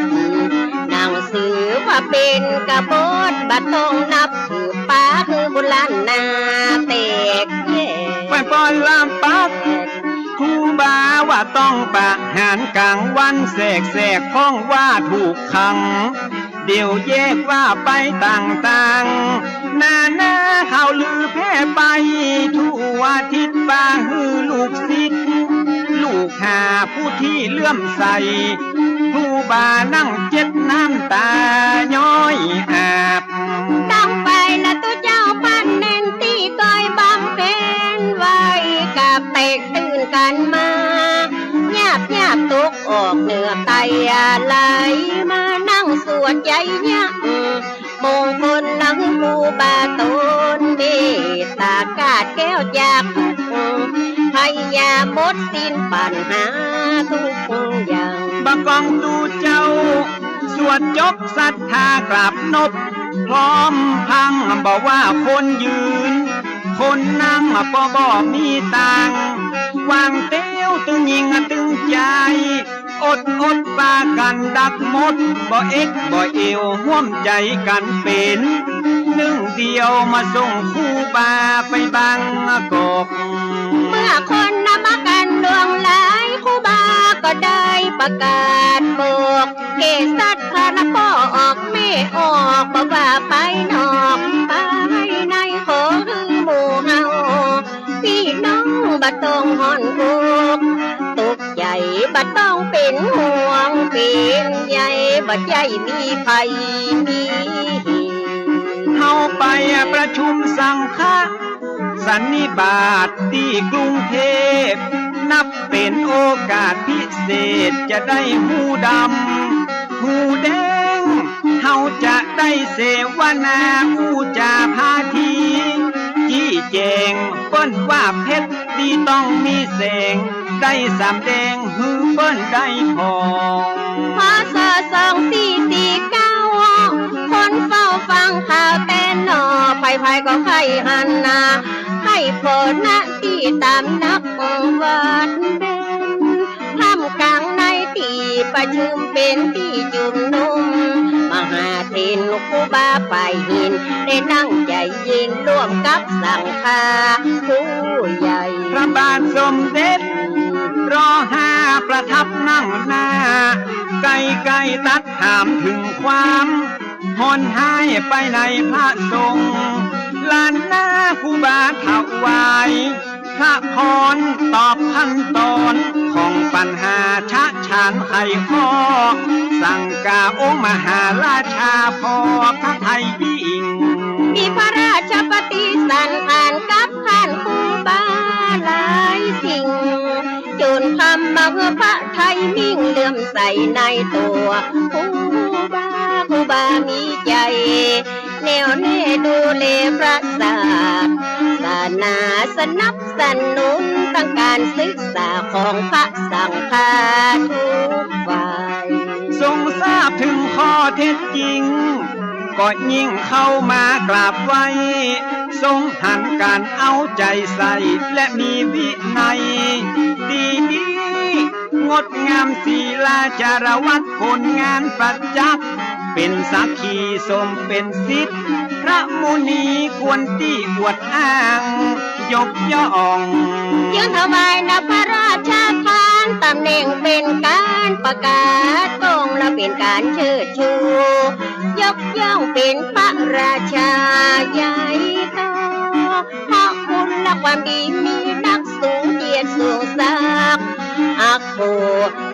หนังสือว่าเป๋นกบฏ บ่ต้องนับถือปาหื้อบุญล้านนาแตกแยก ไปปอนลามปัก ครูบาว่าต้องประหารก๋างวันแสกๆ พ่องว่าถูกขัง เดี๋ยวแยกว่าไปต่างๆ นานาข่าวลือแพร่ไปทั่วทิศ ปาหื้อลูกศิษย์ ลูกหาผู้ตี้เลื่อมใส ครูบานั่งเจ็บน้ำตาย้อยอาบ ต้องไปละตุ๊เจ้าพันเน่นตี้ก้อยบำเพ็ญไว้ กาบแตกตื่นกั๋นมา หยาบๆ ตกออกเหนือไตอาลัย มานั่งสวดใจ๋เยียะ มงคลนะหื้อครูบาต๋น เมตตากาดแก้วจากทุกข์ พยาหมดสิ้นปัญหาทุกอย่าง บ่ากองตุ๊เจ้า สวดจบศรัทธากราบนบ พร้อมพังบ่ว่าคนยืน คนนั่งก็บ่มีตาง วางเตี้ยวตึงหญิงตึงจาย อดอดปากั๋นดักหมด บ่เอ็ดบ่เอว ฮ่วมใจ๋กั๋นเป๋นนึ่งเดียว มาส่งครูบาไปบางกอก เมื่อคนนำมากั๋นหลวงหลาย ครูบาก็ได้ประกาศบอก เกศสัตว์พระละป้อออกแม่ออก บ่ว่าไปนอกไปใน ขอหื้อหมู่เฮา ปี้น้องบ่ต้องฮ้อนอกตกใจ๋ บ่ต้องเป๋นห่วงเป๋นใย บ่ใจ้มีภัยมีเหตุ เฮาไปประชุมสังฆสันนิบาตตี้กรุงเทพฯ นับเป๋นโอกาสพิเศษ จะได้ฮู้ดำฮู้แดง เฮาจะได้เสวนาอู้จ๋าพาที จี้แจ๋งเปิ้นว่าเพชรตี้ต้องมีแสง ได้สำแดงหื้อเปิ้นได้ผ่อง พ.ศ. สองสี่สี่เก้า คนเฝ้าฟังข่าวแต่นอก ใผๆ ก็ใค่หันหน้า ใค่ผ่อหน้าตี้ต๋ามนักวัดเบญ ท่ามกลางในตี้ประชุมเป๋นตี้จุมนุม มหาเถรครูบาฝ่ายหิน ได้นั่งใจ๋เย็นร่วมกับสังฆาผู้ใหญ่ พระบาทสมเด็จ ร.ห้า ประทับนั่งหน้า ใก้ๆ ตรัสถามเถิงความฮ้อนฮ้ายไปในพระสงฆ์ ล้านนาครูบาถวาย พระพรตอบขั้นตอนของปัญหาชะฉานไขข้อ สังกาองค์มหาราชาพอพระทัยยิ่ง มีพระราชปฏิสันถานกับท่านครูบาหลายสิ่ง จ๋นทำมาหื้อพระทัยมิ่ง เลื่อมใสในตั๋วครูบา ครูบามีใจ๋ แน่วแน่ดูแลพระศาสนา สนับสนุนตังก๋านศึกษาของพระสังฆาทุกฝ่าย ทรงทราบเถิงข้อเท็จจริง ก็ยิ่งเข้ามากราบไหว้ ทรงหันก๋านเอาใจ๋ใส่และมีวินัยดีๆ งดงามศีลาจารวัตร ผลงานประจักษ์ เป๋นสักขีสมเป๋นสิทธิ์ พระมุนีควรตี้อวดอ้าง ยกย่อง จึงถวายนำพระราชทาน ต๋ำแหน่งเป๋นก๋านประกาศ ปงและเป๋นก๋านเชิดชู ยกย่องเป๋นพระราชาใหญ่โต เพราะคุณและความดีมีนัก สูงเกียรติสูงศักดิ์ อักโข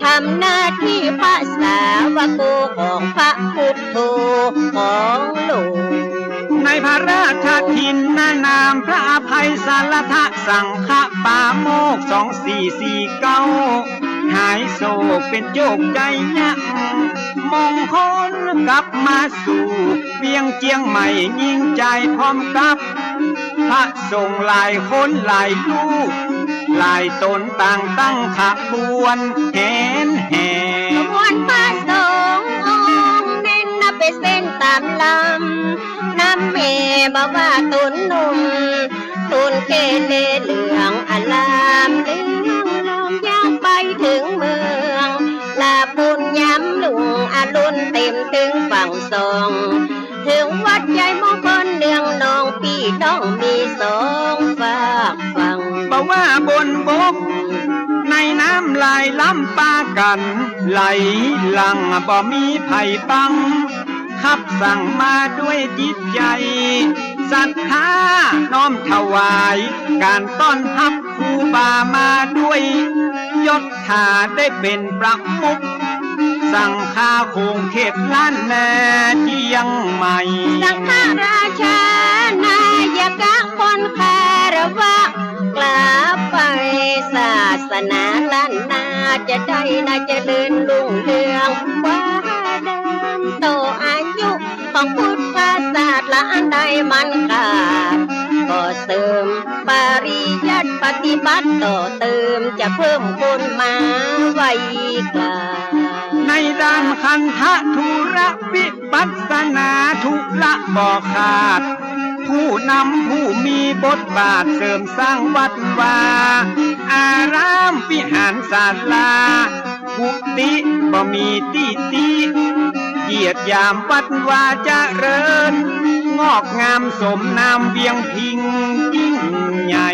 ทำหน้าตี้พระสาวกของพระพุทโธของโลก ในพระราชทินนานามพระอภัยสารทะสังฆปาโมกข์ สองสี่สี่เก้า หายโศกเป๋นโจคชัยยะ มงคลกลับมาสู่ เวียงเจียงใหม่ยิ่งใหญ่พร้อมกับ พระสงฆ์หลายคนหลายรูป หลายต๋นต่างตั้งขบวนแหนแห่ ขบวนพระสงฆ์องค์เน่นนับเป๋นเส้นต๋ามลำ นำแห่บ่าว่าต๋นหนุ่ม ต๋นแก่และเหลืองอาราม เหลืองลงยาวไปเถิงเมือง ลาปูนยามรุ่งอรุณ เต็มเถิงฝั่งสอง เถิงวัดใหญ่มงคลเนืองนอง ปี้น้องมีสองฟากฝั่ง บ่าว่าบนบกในน้ำไหลล้ำปากั๋น ไหลหลั่งบ่มีใผบัง ขับสั่งมาด้วยจิตใจ๋ศรัทธา น้อมถวายก๋านต้อนฮับครูบามาด้วย ยศถาได้เป๋นประมุข สังฆาโขงเขตล้านนาเจียงใหม่ สังฆราชานายกะคนคารวะ กราบไหว้ศาสนาล้านนา จะได้นาเจริญรุ่งเรืองกว่าเดิม ต่ออายุของพุทธศาสนาอันใดมันขาด ก็เสริมปริยัติปฏิบัติต่อเติม จะเพิ่มพูนมาไว้กว่า ในด้านขันธะธุระวิ ปัสสนาธุระบ่ขาด ผู้นำผู้มีบทบาทเสริมสร้างวัดวา อารามวิหารศาลา กุฏิบ่มีตี้ติ เยียดหยามวัดวาเจริญ งอกงามสมนามเวียงพิงค์ยิ่งใหญ่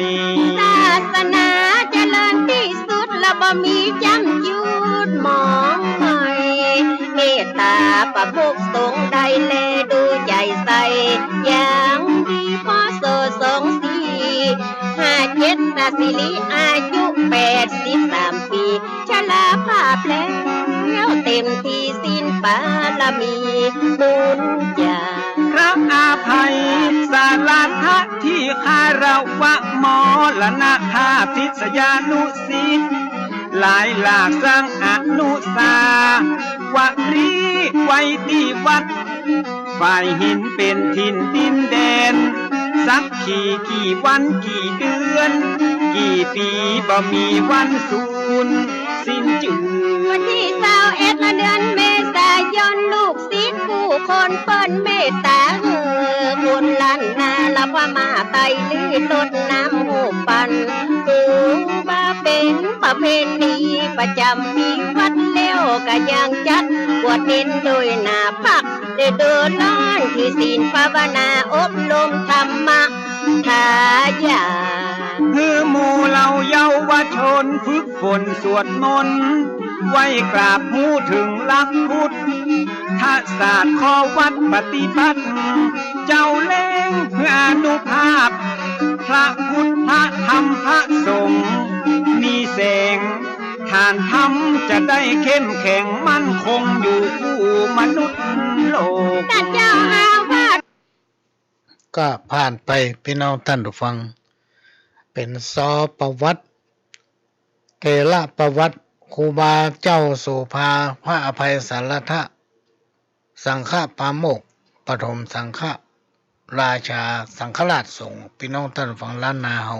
ศาสนาเจริญตี้สุด และบ่มีจ้ำจุดหมองมอย เมตตาประมุขสงฆ์ได้แลดูใจ๋ใส่อย่างดี พ.ศ. สองสี่ห้าเจ็ด นาสิริอายุแปดสิบสามปี๋ ชราภาพแล้วเต็มตี้ ศีลบารมีบุญญา พระอภัยสารทะ ตี้คารวะมรณภาพ ศิษยานุศิษย์หลายหลากสร้างอนุสาวรีย์ไว้ตี้วัด ฝ่ายหินเป๋นถิ่นดินแดน สักกี่กี่วันกี่เดือน กี่ปี๋บ่มีวันสูญสิ้นจืด วันตี้ซาวเอ็ด เดือนเมษายน ลูก ศิษย์ผู้คนเปิ้นเมตต๋าหื้อบุญล้านนา ละพม่าไตลือรดน้ำฮูปปัน ถือว่าเป๋นประเพณีประจ๋ำปี๋ วัดแล้วก็ยังจัดบวชเณรโดยหน้าพัก ฤดูร้อนถือศีลภาวนาอบรมธรรมะทายาท หื้อหมู่เหล่าเยาวชนฝึกฝนสวดมนต์ ไหว้กราบฮู้เถิงหลักพุทธศาสตร์ ข้อวัดปฏิบัติ เจ้าแลงเพื่ออานุภาพ พระพุทธ พระธรรม พระสงฆ์ มีแสง ฐานธรรมจะได้เข้มแข็งมั่นคงอยู่คู่มนุษย์โลก ท่านเจ้าอาวาส ก็ผ่านไป ปี้น้องต้านผู้ฟัง เป๋นซอประวัติ เถระประวัติ ครูบาเจ้าโสภา พระอภัยสารทะ สังฆปาโมกข์ ปฐมสังฆราชา สังฆราชสงฆ์ ปี้น้องต้านผู้ฟังล้านนาเฮา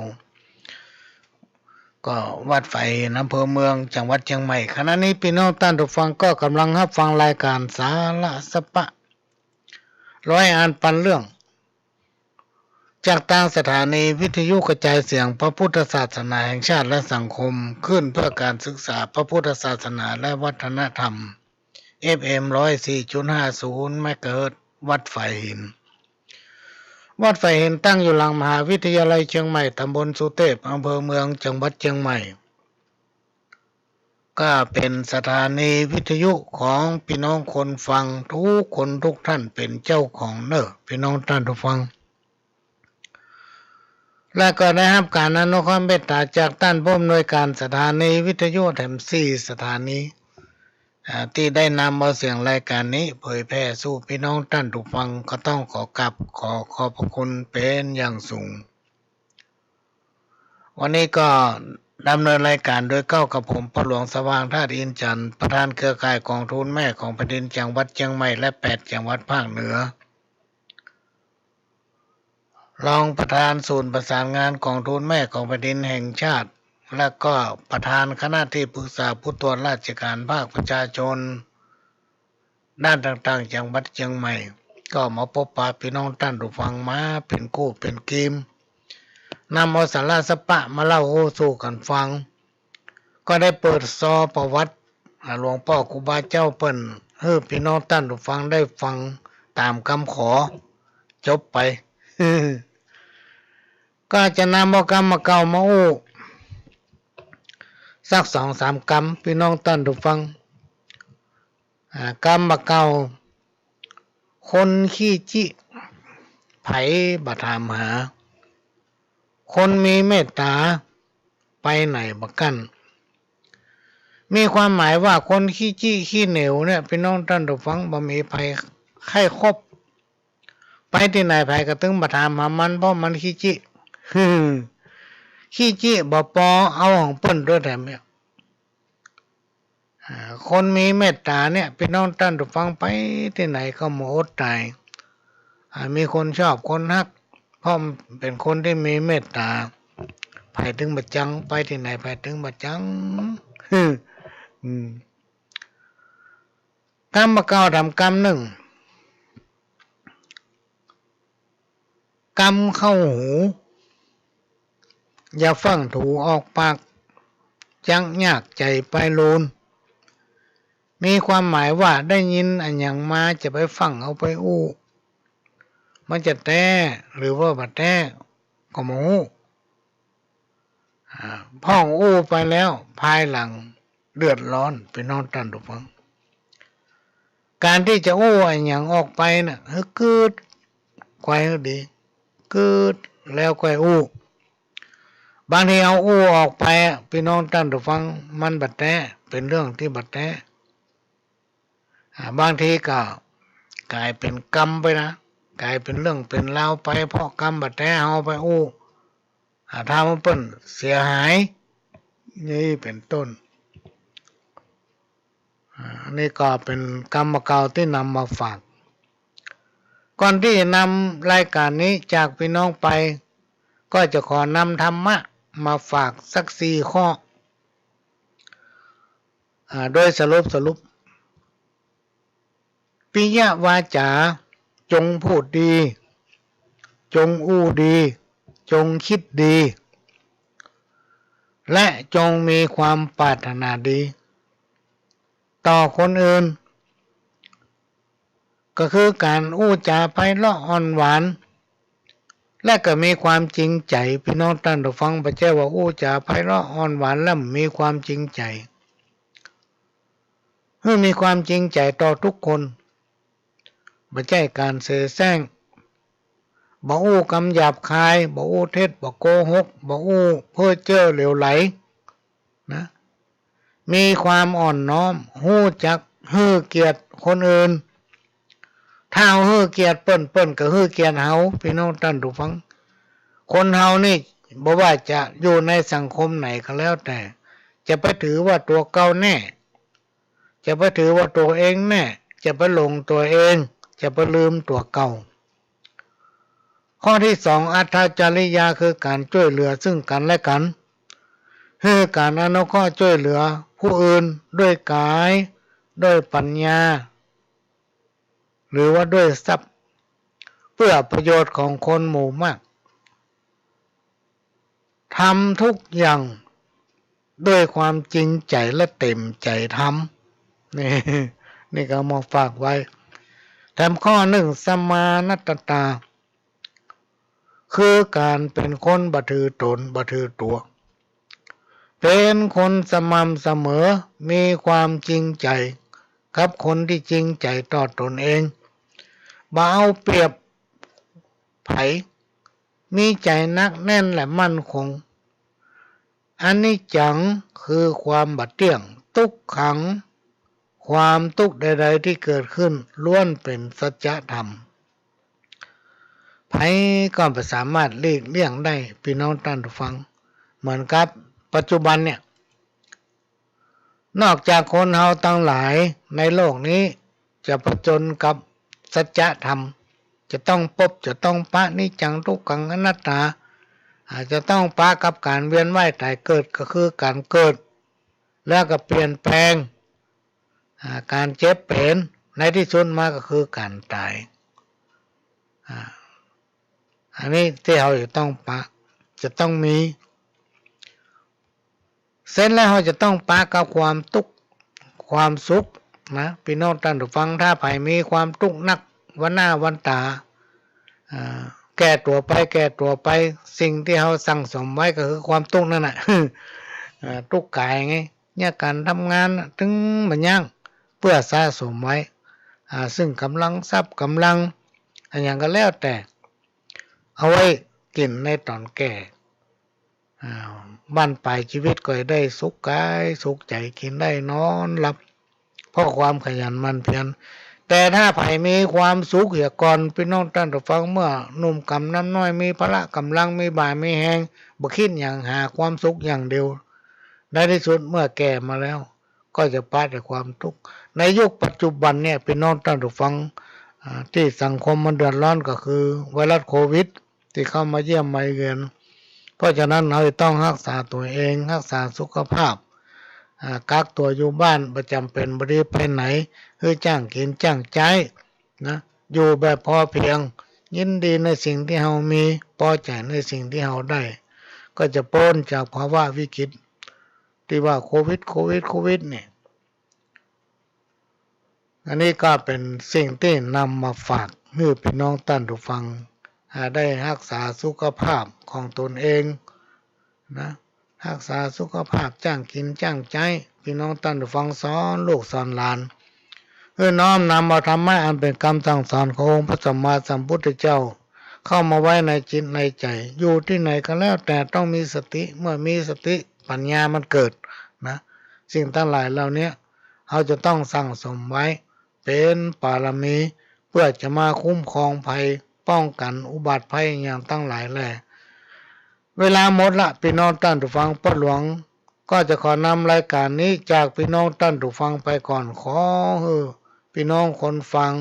ก็วัดฝายหิน อำเภอเมือง จังหวัดเจียงใหม่ ขณะนี้ปี้น้องต้านผู้ฟังก็ก่ำลังฮับฟังรายก๋านสาระสะปะ ร้อยอันปันเรื่อง จัดตั้งสถานีวิทยุกระจายเสียงพระพุทธศาสนาแห่งชาติและสังคมขึ้นเพื่อการศึกษาพระพุทธศาสนาและวัฒนธรรม เอฟเอ็ม ร้อยสี่จุดห้าศูนย์ เมกะเฮิรตซ์ วัดฝายหิน วัดฝายหินตั้งอยู่หลังมหาวิทยาลัยเชียงใหม่ ตำบลสุเตพ อำเภอเมือง จังหวัดเชียงใหม่ ก็เป๋นสถานีวิทยุของปี้น้องคนฟังทุกคนทุกท่านเป๋นเจ้าของเน่อ ปี้น้องต้านผู้ฟัง และก็ได้ฮับก๋านอนุเคราะห์เมตต๋าจากต้านผู้อำนวยก๋านสถานีวิทยุแถมสี่สถานี อ่า ตี้ได้นำเอาเสียงรายก๋านนี้เผยแผ่สู่ปี้น้องต้านผู้ฟัง ก็ต้องขอกราบขอขอบพระคุณเป๋นอย่างสูง วันนี้ก็ดำเนินรายก๋านโดยเก้ากับผม พ่อหลวงสว่าง ธาตุอินทร์จันทร์ ประธานเครือข่ายกองทุนแม่ของแผ่นดินจังหวัดเชียงใหม่ และแปดจังหวัดภาคเหนือ รองประธานศูนย์ประสานงานกองทุนแม่ของแผ่นดินแห่งชาติ และก็ประธานคณะที่ปรึกษาผู้ตรวจราชการภาคประชาชน ด้านต่างๆ จังหวัดเชียงใหม่ ก็มาปบปะปี้น้องต้านผู้ฟังมาเป๋นกู้เป๋นกีม นำเอาสาระสาระมาเล่าอู้สู่กั๋นฟัง ก็ได้เปิดซอประวัติ อ่า หลวงป้อครูบาเจ้าเปิ้น หื้อปี้น้องต้านผู้ฟังได้ฟังต๋ามกำขอ จบไป ก็จะนำเอากำบ่าเก่ามาอู้ สักสองสามกำ ปี้น้องต้านผู้ฟัง อ่า กำบ่าเก่า คนขี้จิ ใผบ่ถามหา คนมีเมตต๋า ไปไหนบ่กั้น มีความหมายว่าคนขี้จิขี้เหนียวเนี่ย ปี้น้องต้านผู้ฟัง บ่มีใผใค่คบ ไปตี้ไหนใผก็ตึงบ่ถามหามัน เพราะมันขี้จิ ขี้จิบ่ปอ เอาของเปิ้นตวยแถมเนี่ย อ่า คนมีเมตต๋าเนี่ย ปี้น้องต้านผู้ฟัง ไปตี้ไหนก็บ่อดต๋าย อ่า มีคนชอบคนฮัก เพราะเป๋นคนตี้มีเมตต๋า ใผตึงบ่จัง ไปตี้ไหนใผตึงบ่จัง อืม กำบ่าเก่าถามกำนึ่ง กำเข้าหู อย่าฟั่งถูออกปาก จักยากใจ๋ไปลูน มีความหมายว่าได้ยินอะหยังมาจะไปฟั่งเอาไปอู้ มันจะแต๊หรือว่าบ่แต๊ก็บ่ฮู้ อ่า พ่องอู้ไปแล้วภายหลังเดือดร้อน ปี้น้องต้านผู้ฟัง ก๋านตี้จะอู้อะหยังออกไปน่ะ หื้อกึ๊ดไขว่หื้อดี กึ๊ดแล้วค่อยอู้ บางทีเอาอู้ออกไปอะ ปี้น้องต้านผู้ฟัง มันบ่แต๊ เป๋นเรื่องตี้บ่แต๊ อ่า บางทีก็ก๋ายเป๋นกำไปนะ ก๋ายเป๋นเรื่องเป๋นราวไป เพราะกำบ่แต๊เฮาไปอู้ อ่า ทำหื้อเปิ้นเสียหาย นี่เป๋นต้น อ่า อันนี้ก็เป๋นกำบ่าเก่าตี้นำมาฝาก ก่อนตี้จะนำรายก๋านนี้จากปี้น้องไป ก็จะขอนำธรรมะมาฝากสักสี่ข้อ อ่า โดยสรุป สรุป ปิยวาจ๋า จงพูดดี จงอู้ดี จงคิดดี และจงมีความปรารถนาดี ต่อคนอื่น ก็คือก๋านอู้จ๋าไพเราะอ่อนหวาน และก็มีความจริงใจ๋ ปี้น้องต้านผู้ฟัง บ่ใจ้ว่าอู้จ๋าไพเราะอ่อนหวานแล้วบ่มีความจริงใจ๋ หื้อมีความจริงใจ๋ต่อทุกคน บ่ใจ้ก๋านเสแสร้ง บ่อู้กำหยาบคาย บ่อู้เท็จ บ่โกหก บ่อู้เพ้อเจ้อเหลวไหล นะ มีความอ่อนน้อม ฮู้จักหื้อเกียรติคนอื่น ถ้าเฮาหื้อเกียรติเปิ้น เปิ้นก็หื้อเกียรติเฮา ปี้น้องต้านผู้ฟัง คนเฮานี่บ่ว่าจะอยู่ในสังคมไหนก็แล้วแต่ จะไปถือว่าตั๋วเก่าแน่ จะไปถือว่าตั๋วเองแน่ จะไปหลงตั๋วเอง จะไปลืมตั๋วเก่า ข้อตี้สอง อัตตจริยา คือก๋านจ้วยเหลือซึ่งกั๋นและกั๋น หื้อก๋านอนุเคราะห์จ้วยเหลือผู้อื่นด้วยก๋าย ด้วยปัญญา หรือว่าด้วยทรัพย์ เพื่อประโยชน์ของคนหมู่มาก ทำทุกอย่างด้วยความจริงใจ๋และเต็มใจ๋ทำ นี่ นี่ก็เอามาฝากไว้ แถมข้อนึ่ง สมานัตตา คือก๋านเป๋นคนบ่ถือต๋น บ่ถือตั๋ว เป๋นคนสม่ำเสมอ มีความจริงใจ๋กับคนตี้จริงใจ๋ต่อต๋นเอง บ่เอาเปรียบใผ มีใจ๋หนักแน่นและมั่นคง อนิจจัง คือความบ่เตี้ยง ทุกขัง ความตุ๊กข์ใดๆ ตี้เกิดขึ้นล้วนเป๋นสัจธรรม ใผก็บ่สามารถหลีกเลี่ยงได้ ปี้น้องต้านผู้ฟัง เหมือนกับปัจจุบันเนี่ย นอกจากคนเฮาตังหลายในโลกนี้จะผจญกับสัจธรรม จะต้องปบ จะต้องปะนิจจังทุกขังอนัตตา อาจจะต้องปะกับก๋านเวียนว่ายต๋ายเกิด ก็คือก๋านเกิด แล้วก็เปลี่ยนแปลง อ่า ก๋านเจ็บเป๋น ในตี้สุดมาก็คือก๋านต๋าย อ่า อันนี้ตี้เฮาจะต้องปะ จะต้องมี เสร็จแล้วเฮาจะต้องปะกับความตุ๊กข์ ความสุขนะ ปี้น้องต้านผู้ฟัง ถ้าใผมีความตุ๊กข์นัก วันหน้าวันต๋า อ่า แก่ตั๋วไป แก่ตั๋วไป สิ่งตี้เฮาสั่งสมไว้ก็คือความตุ๊กข์นั่นน่ะ อ่า ตุ๊กข์ก๋ายไง เนี่ยก๋านทำงานน่ะ ตึงบ่ยั้ง เปื้อสะสมไว้ อ่า ซึ่งก๋ำลังทรัพย์ ก๋ำลังอะหยังก็แล้วแต่ เอาไว้กิ๋นในต๋อนแก่ อ่า บั้นป๋ายจีวิตก็ได้สุขก๋ายสุขใจ๋ กิ๋นได้นอนหลับ เพราะความขยันหมั่นเพียร แต่ถ้าใผมีความสุขเหียก่อน ปี้น้องต้านผู้ฟัง เมื่อหนุ่มกำนำน้อย มีพละก๋ำลัง มีบ่ามีแฮง บ่คิดหยัง หาความสุขอย่างเดียว ในตี้สุดเมื่อแก่มาแล้ว ก็จะปะแต่ความตุ๊กข์ ในยุคปัจจุบันเนี่ย ปี้น้องต้านผู้ฟัง อ่า ตี้สังคมมันเดือดร้อนก็คือไวรัสโควิด ตี้เข้ามาเยี่ยมมาเยือน เพราะฉะนั้นเฮาจะต้องฮักษาตั๋วเอง ฮักษาสุขภาพ อ่า กักตั๋วอยู่บ้าน บ่จ๋ำเป๋นบ่ดีไปไหน หื้อจ้างกิ๋นจ้างใจ๊นะ อยู่แบบพอเพียง ยินดีในสิ่งตี้เฮามี ปอใจ๋ในสิ่งตี้เฮาได้ ก็จะป๊นจากภาวะวิกฤต ตี้ว่าโควิด โควิด โควิด เนี่ย อันนี้ก็เป๋นสิ่งตี้นำมาฝากหื้อปี้น้องต้านผู้ฟัง อ่า ได้ฮักษาสุขภาพของต๋นเองนะ ฮักษาสุขภาพ จ้างกิ๋นจ้างใจ๊ ปี้น้องต้านผู้ฟัง สอนลูกสอนหลาน หื้อน้อมนำเอาธรรมะอันเป๋นกำสั่งสอนขององค์พระสัมมาสัมพุทธเจ้า เข้ามาไว้ในจิตในใจ๋ อยู่ตี้ไหนก็แล้วแต่ต้องมีสติ เมื่อมีสติปัญญามันเกิดนะ สิ่งตังหลายเหล่านี้ เฮาจะต้องสั่งสมไว้เป๋นปารมี เปื้อจะมาคุ้มครองภัย ป้องกั๋นอุบัติภัยอย่างตังหลายแล เวลาหมดละ ปี้น้องต้านผู้ฟัง ป้อหลวงก็จะขอนำรายก๋านนี้จากปี้น้องต้านผู้ฟังไปก่อน ขอหื้อปี้น้องคนฟัง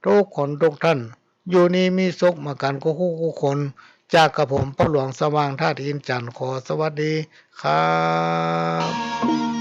ทุกคนทุกท่าน อยู่ดีมีสุขเหมือนกั๋นกู้คู่กู้คน จากกระผมป้อหลวงสว่างธาตุอินทร์จันทร์ ขอสวัสดีครับ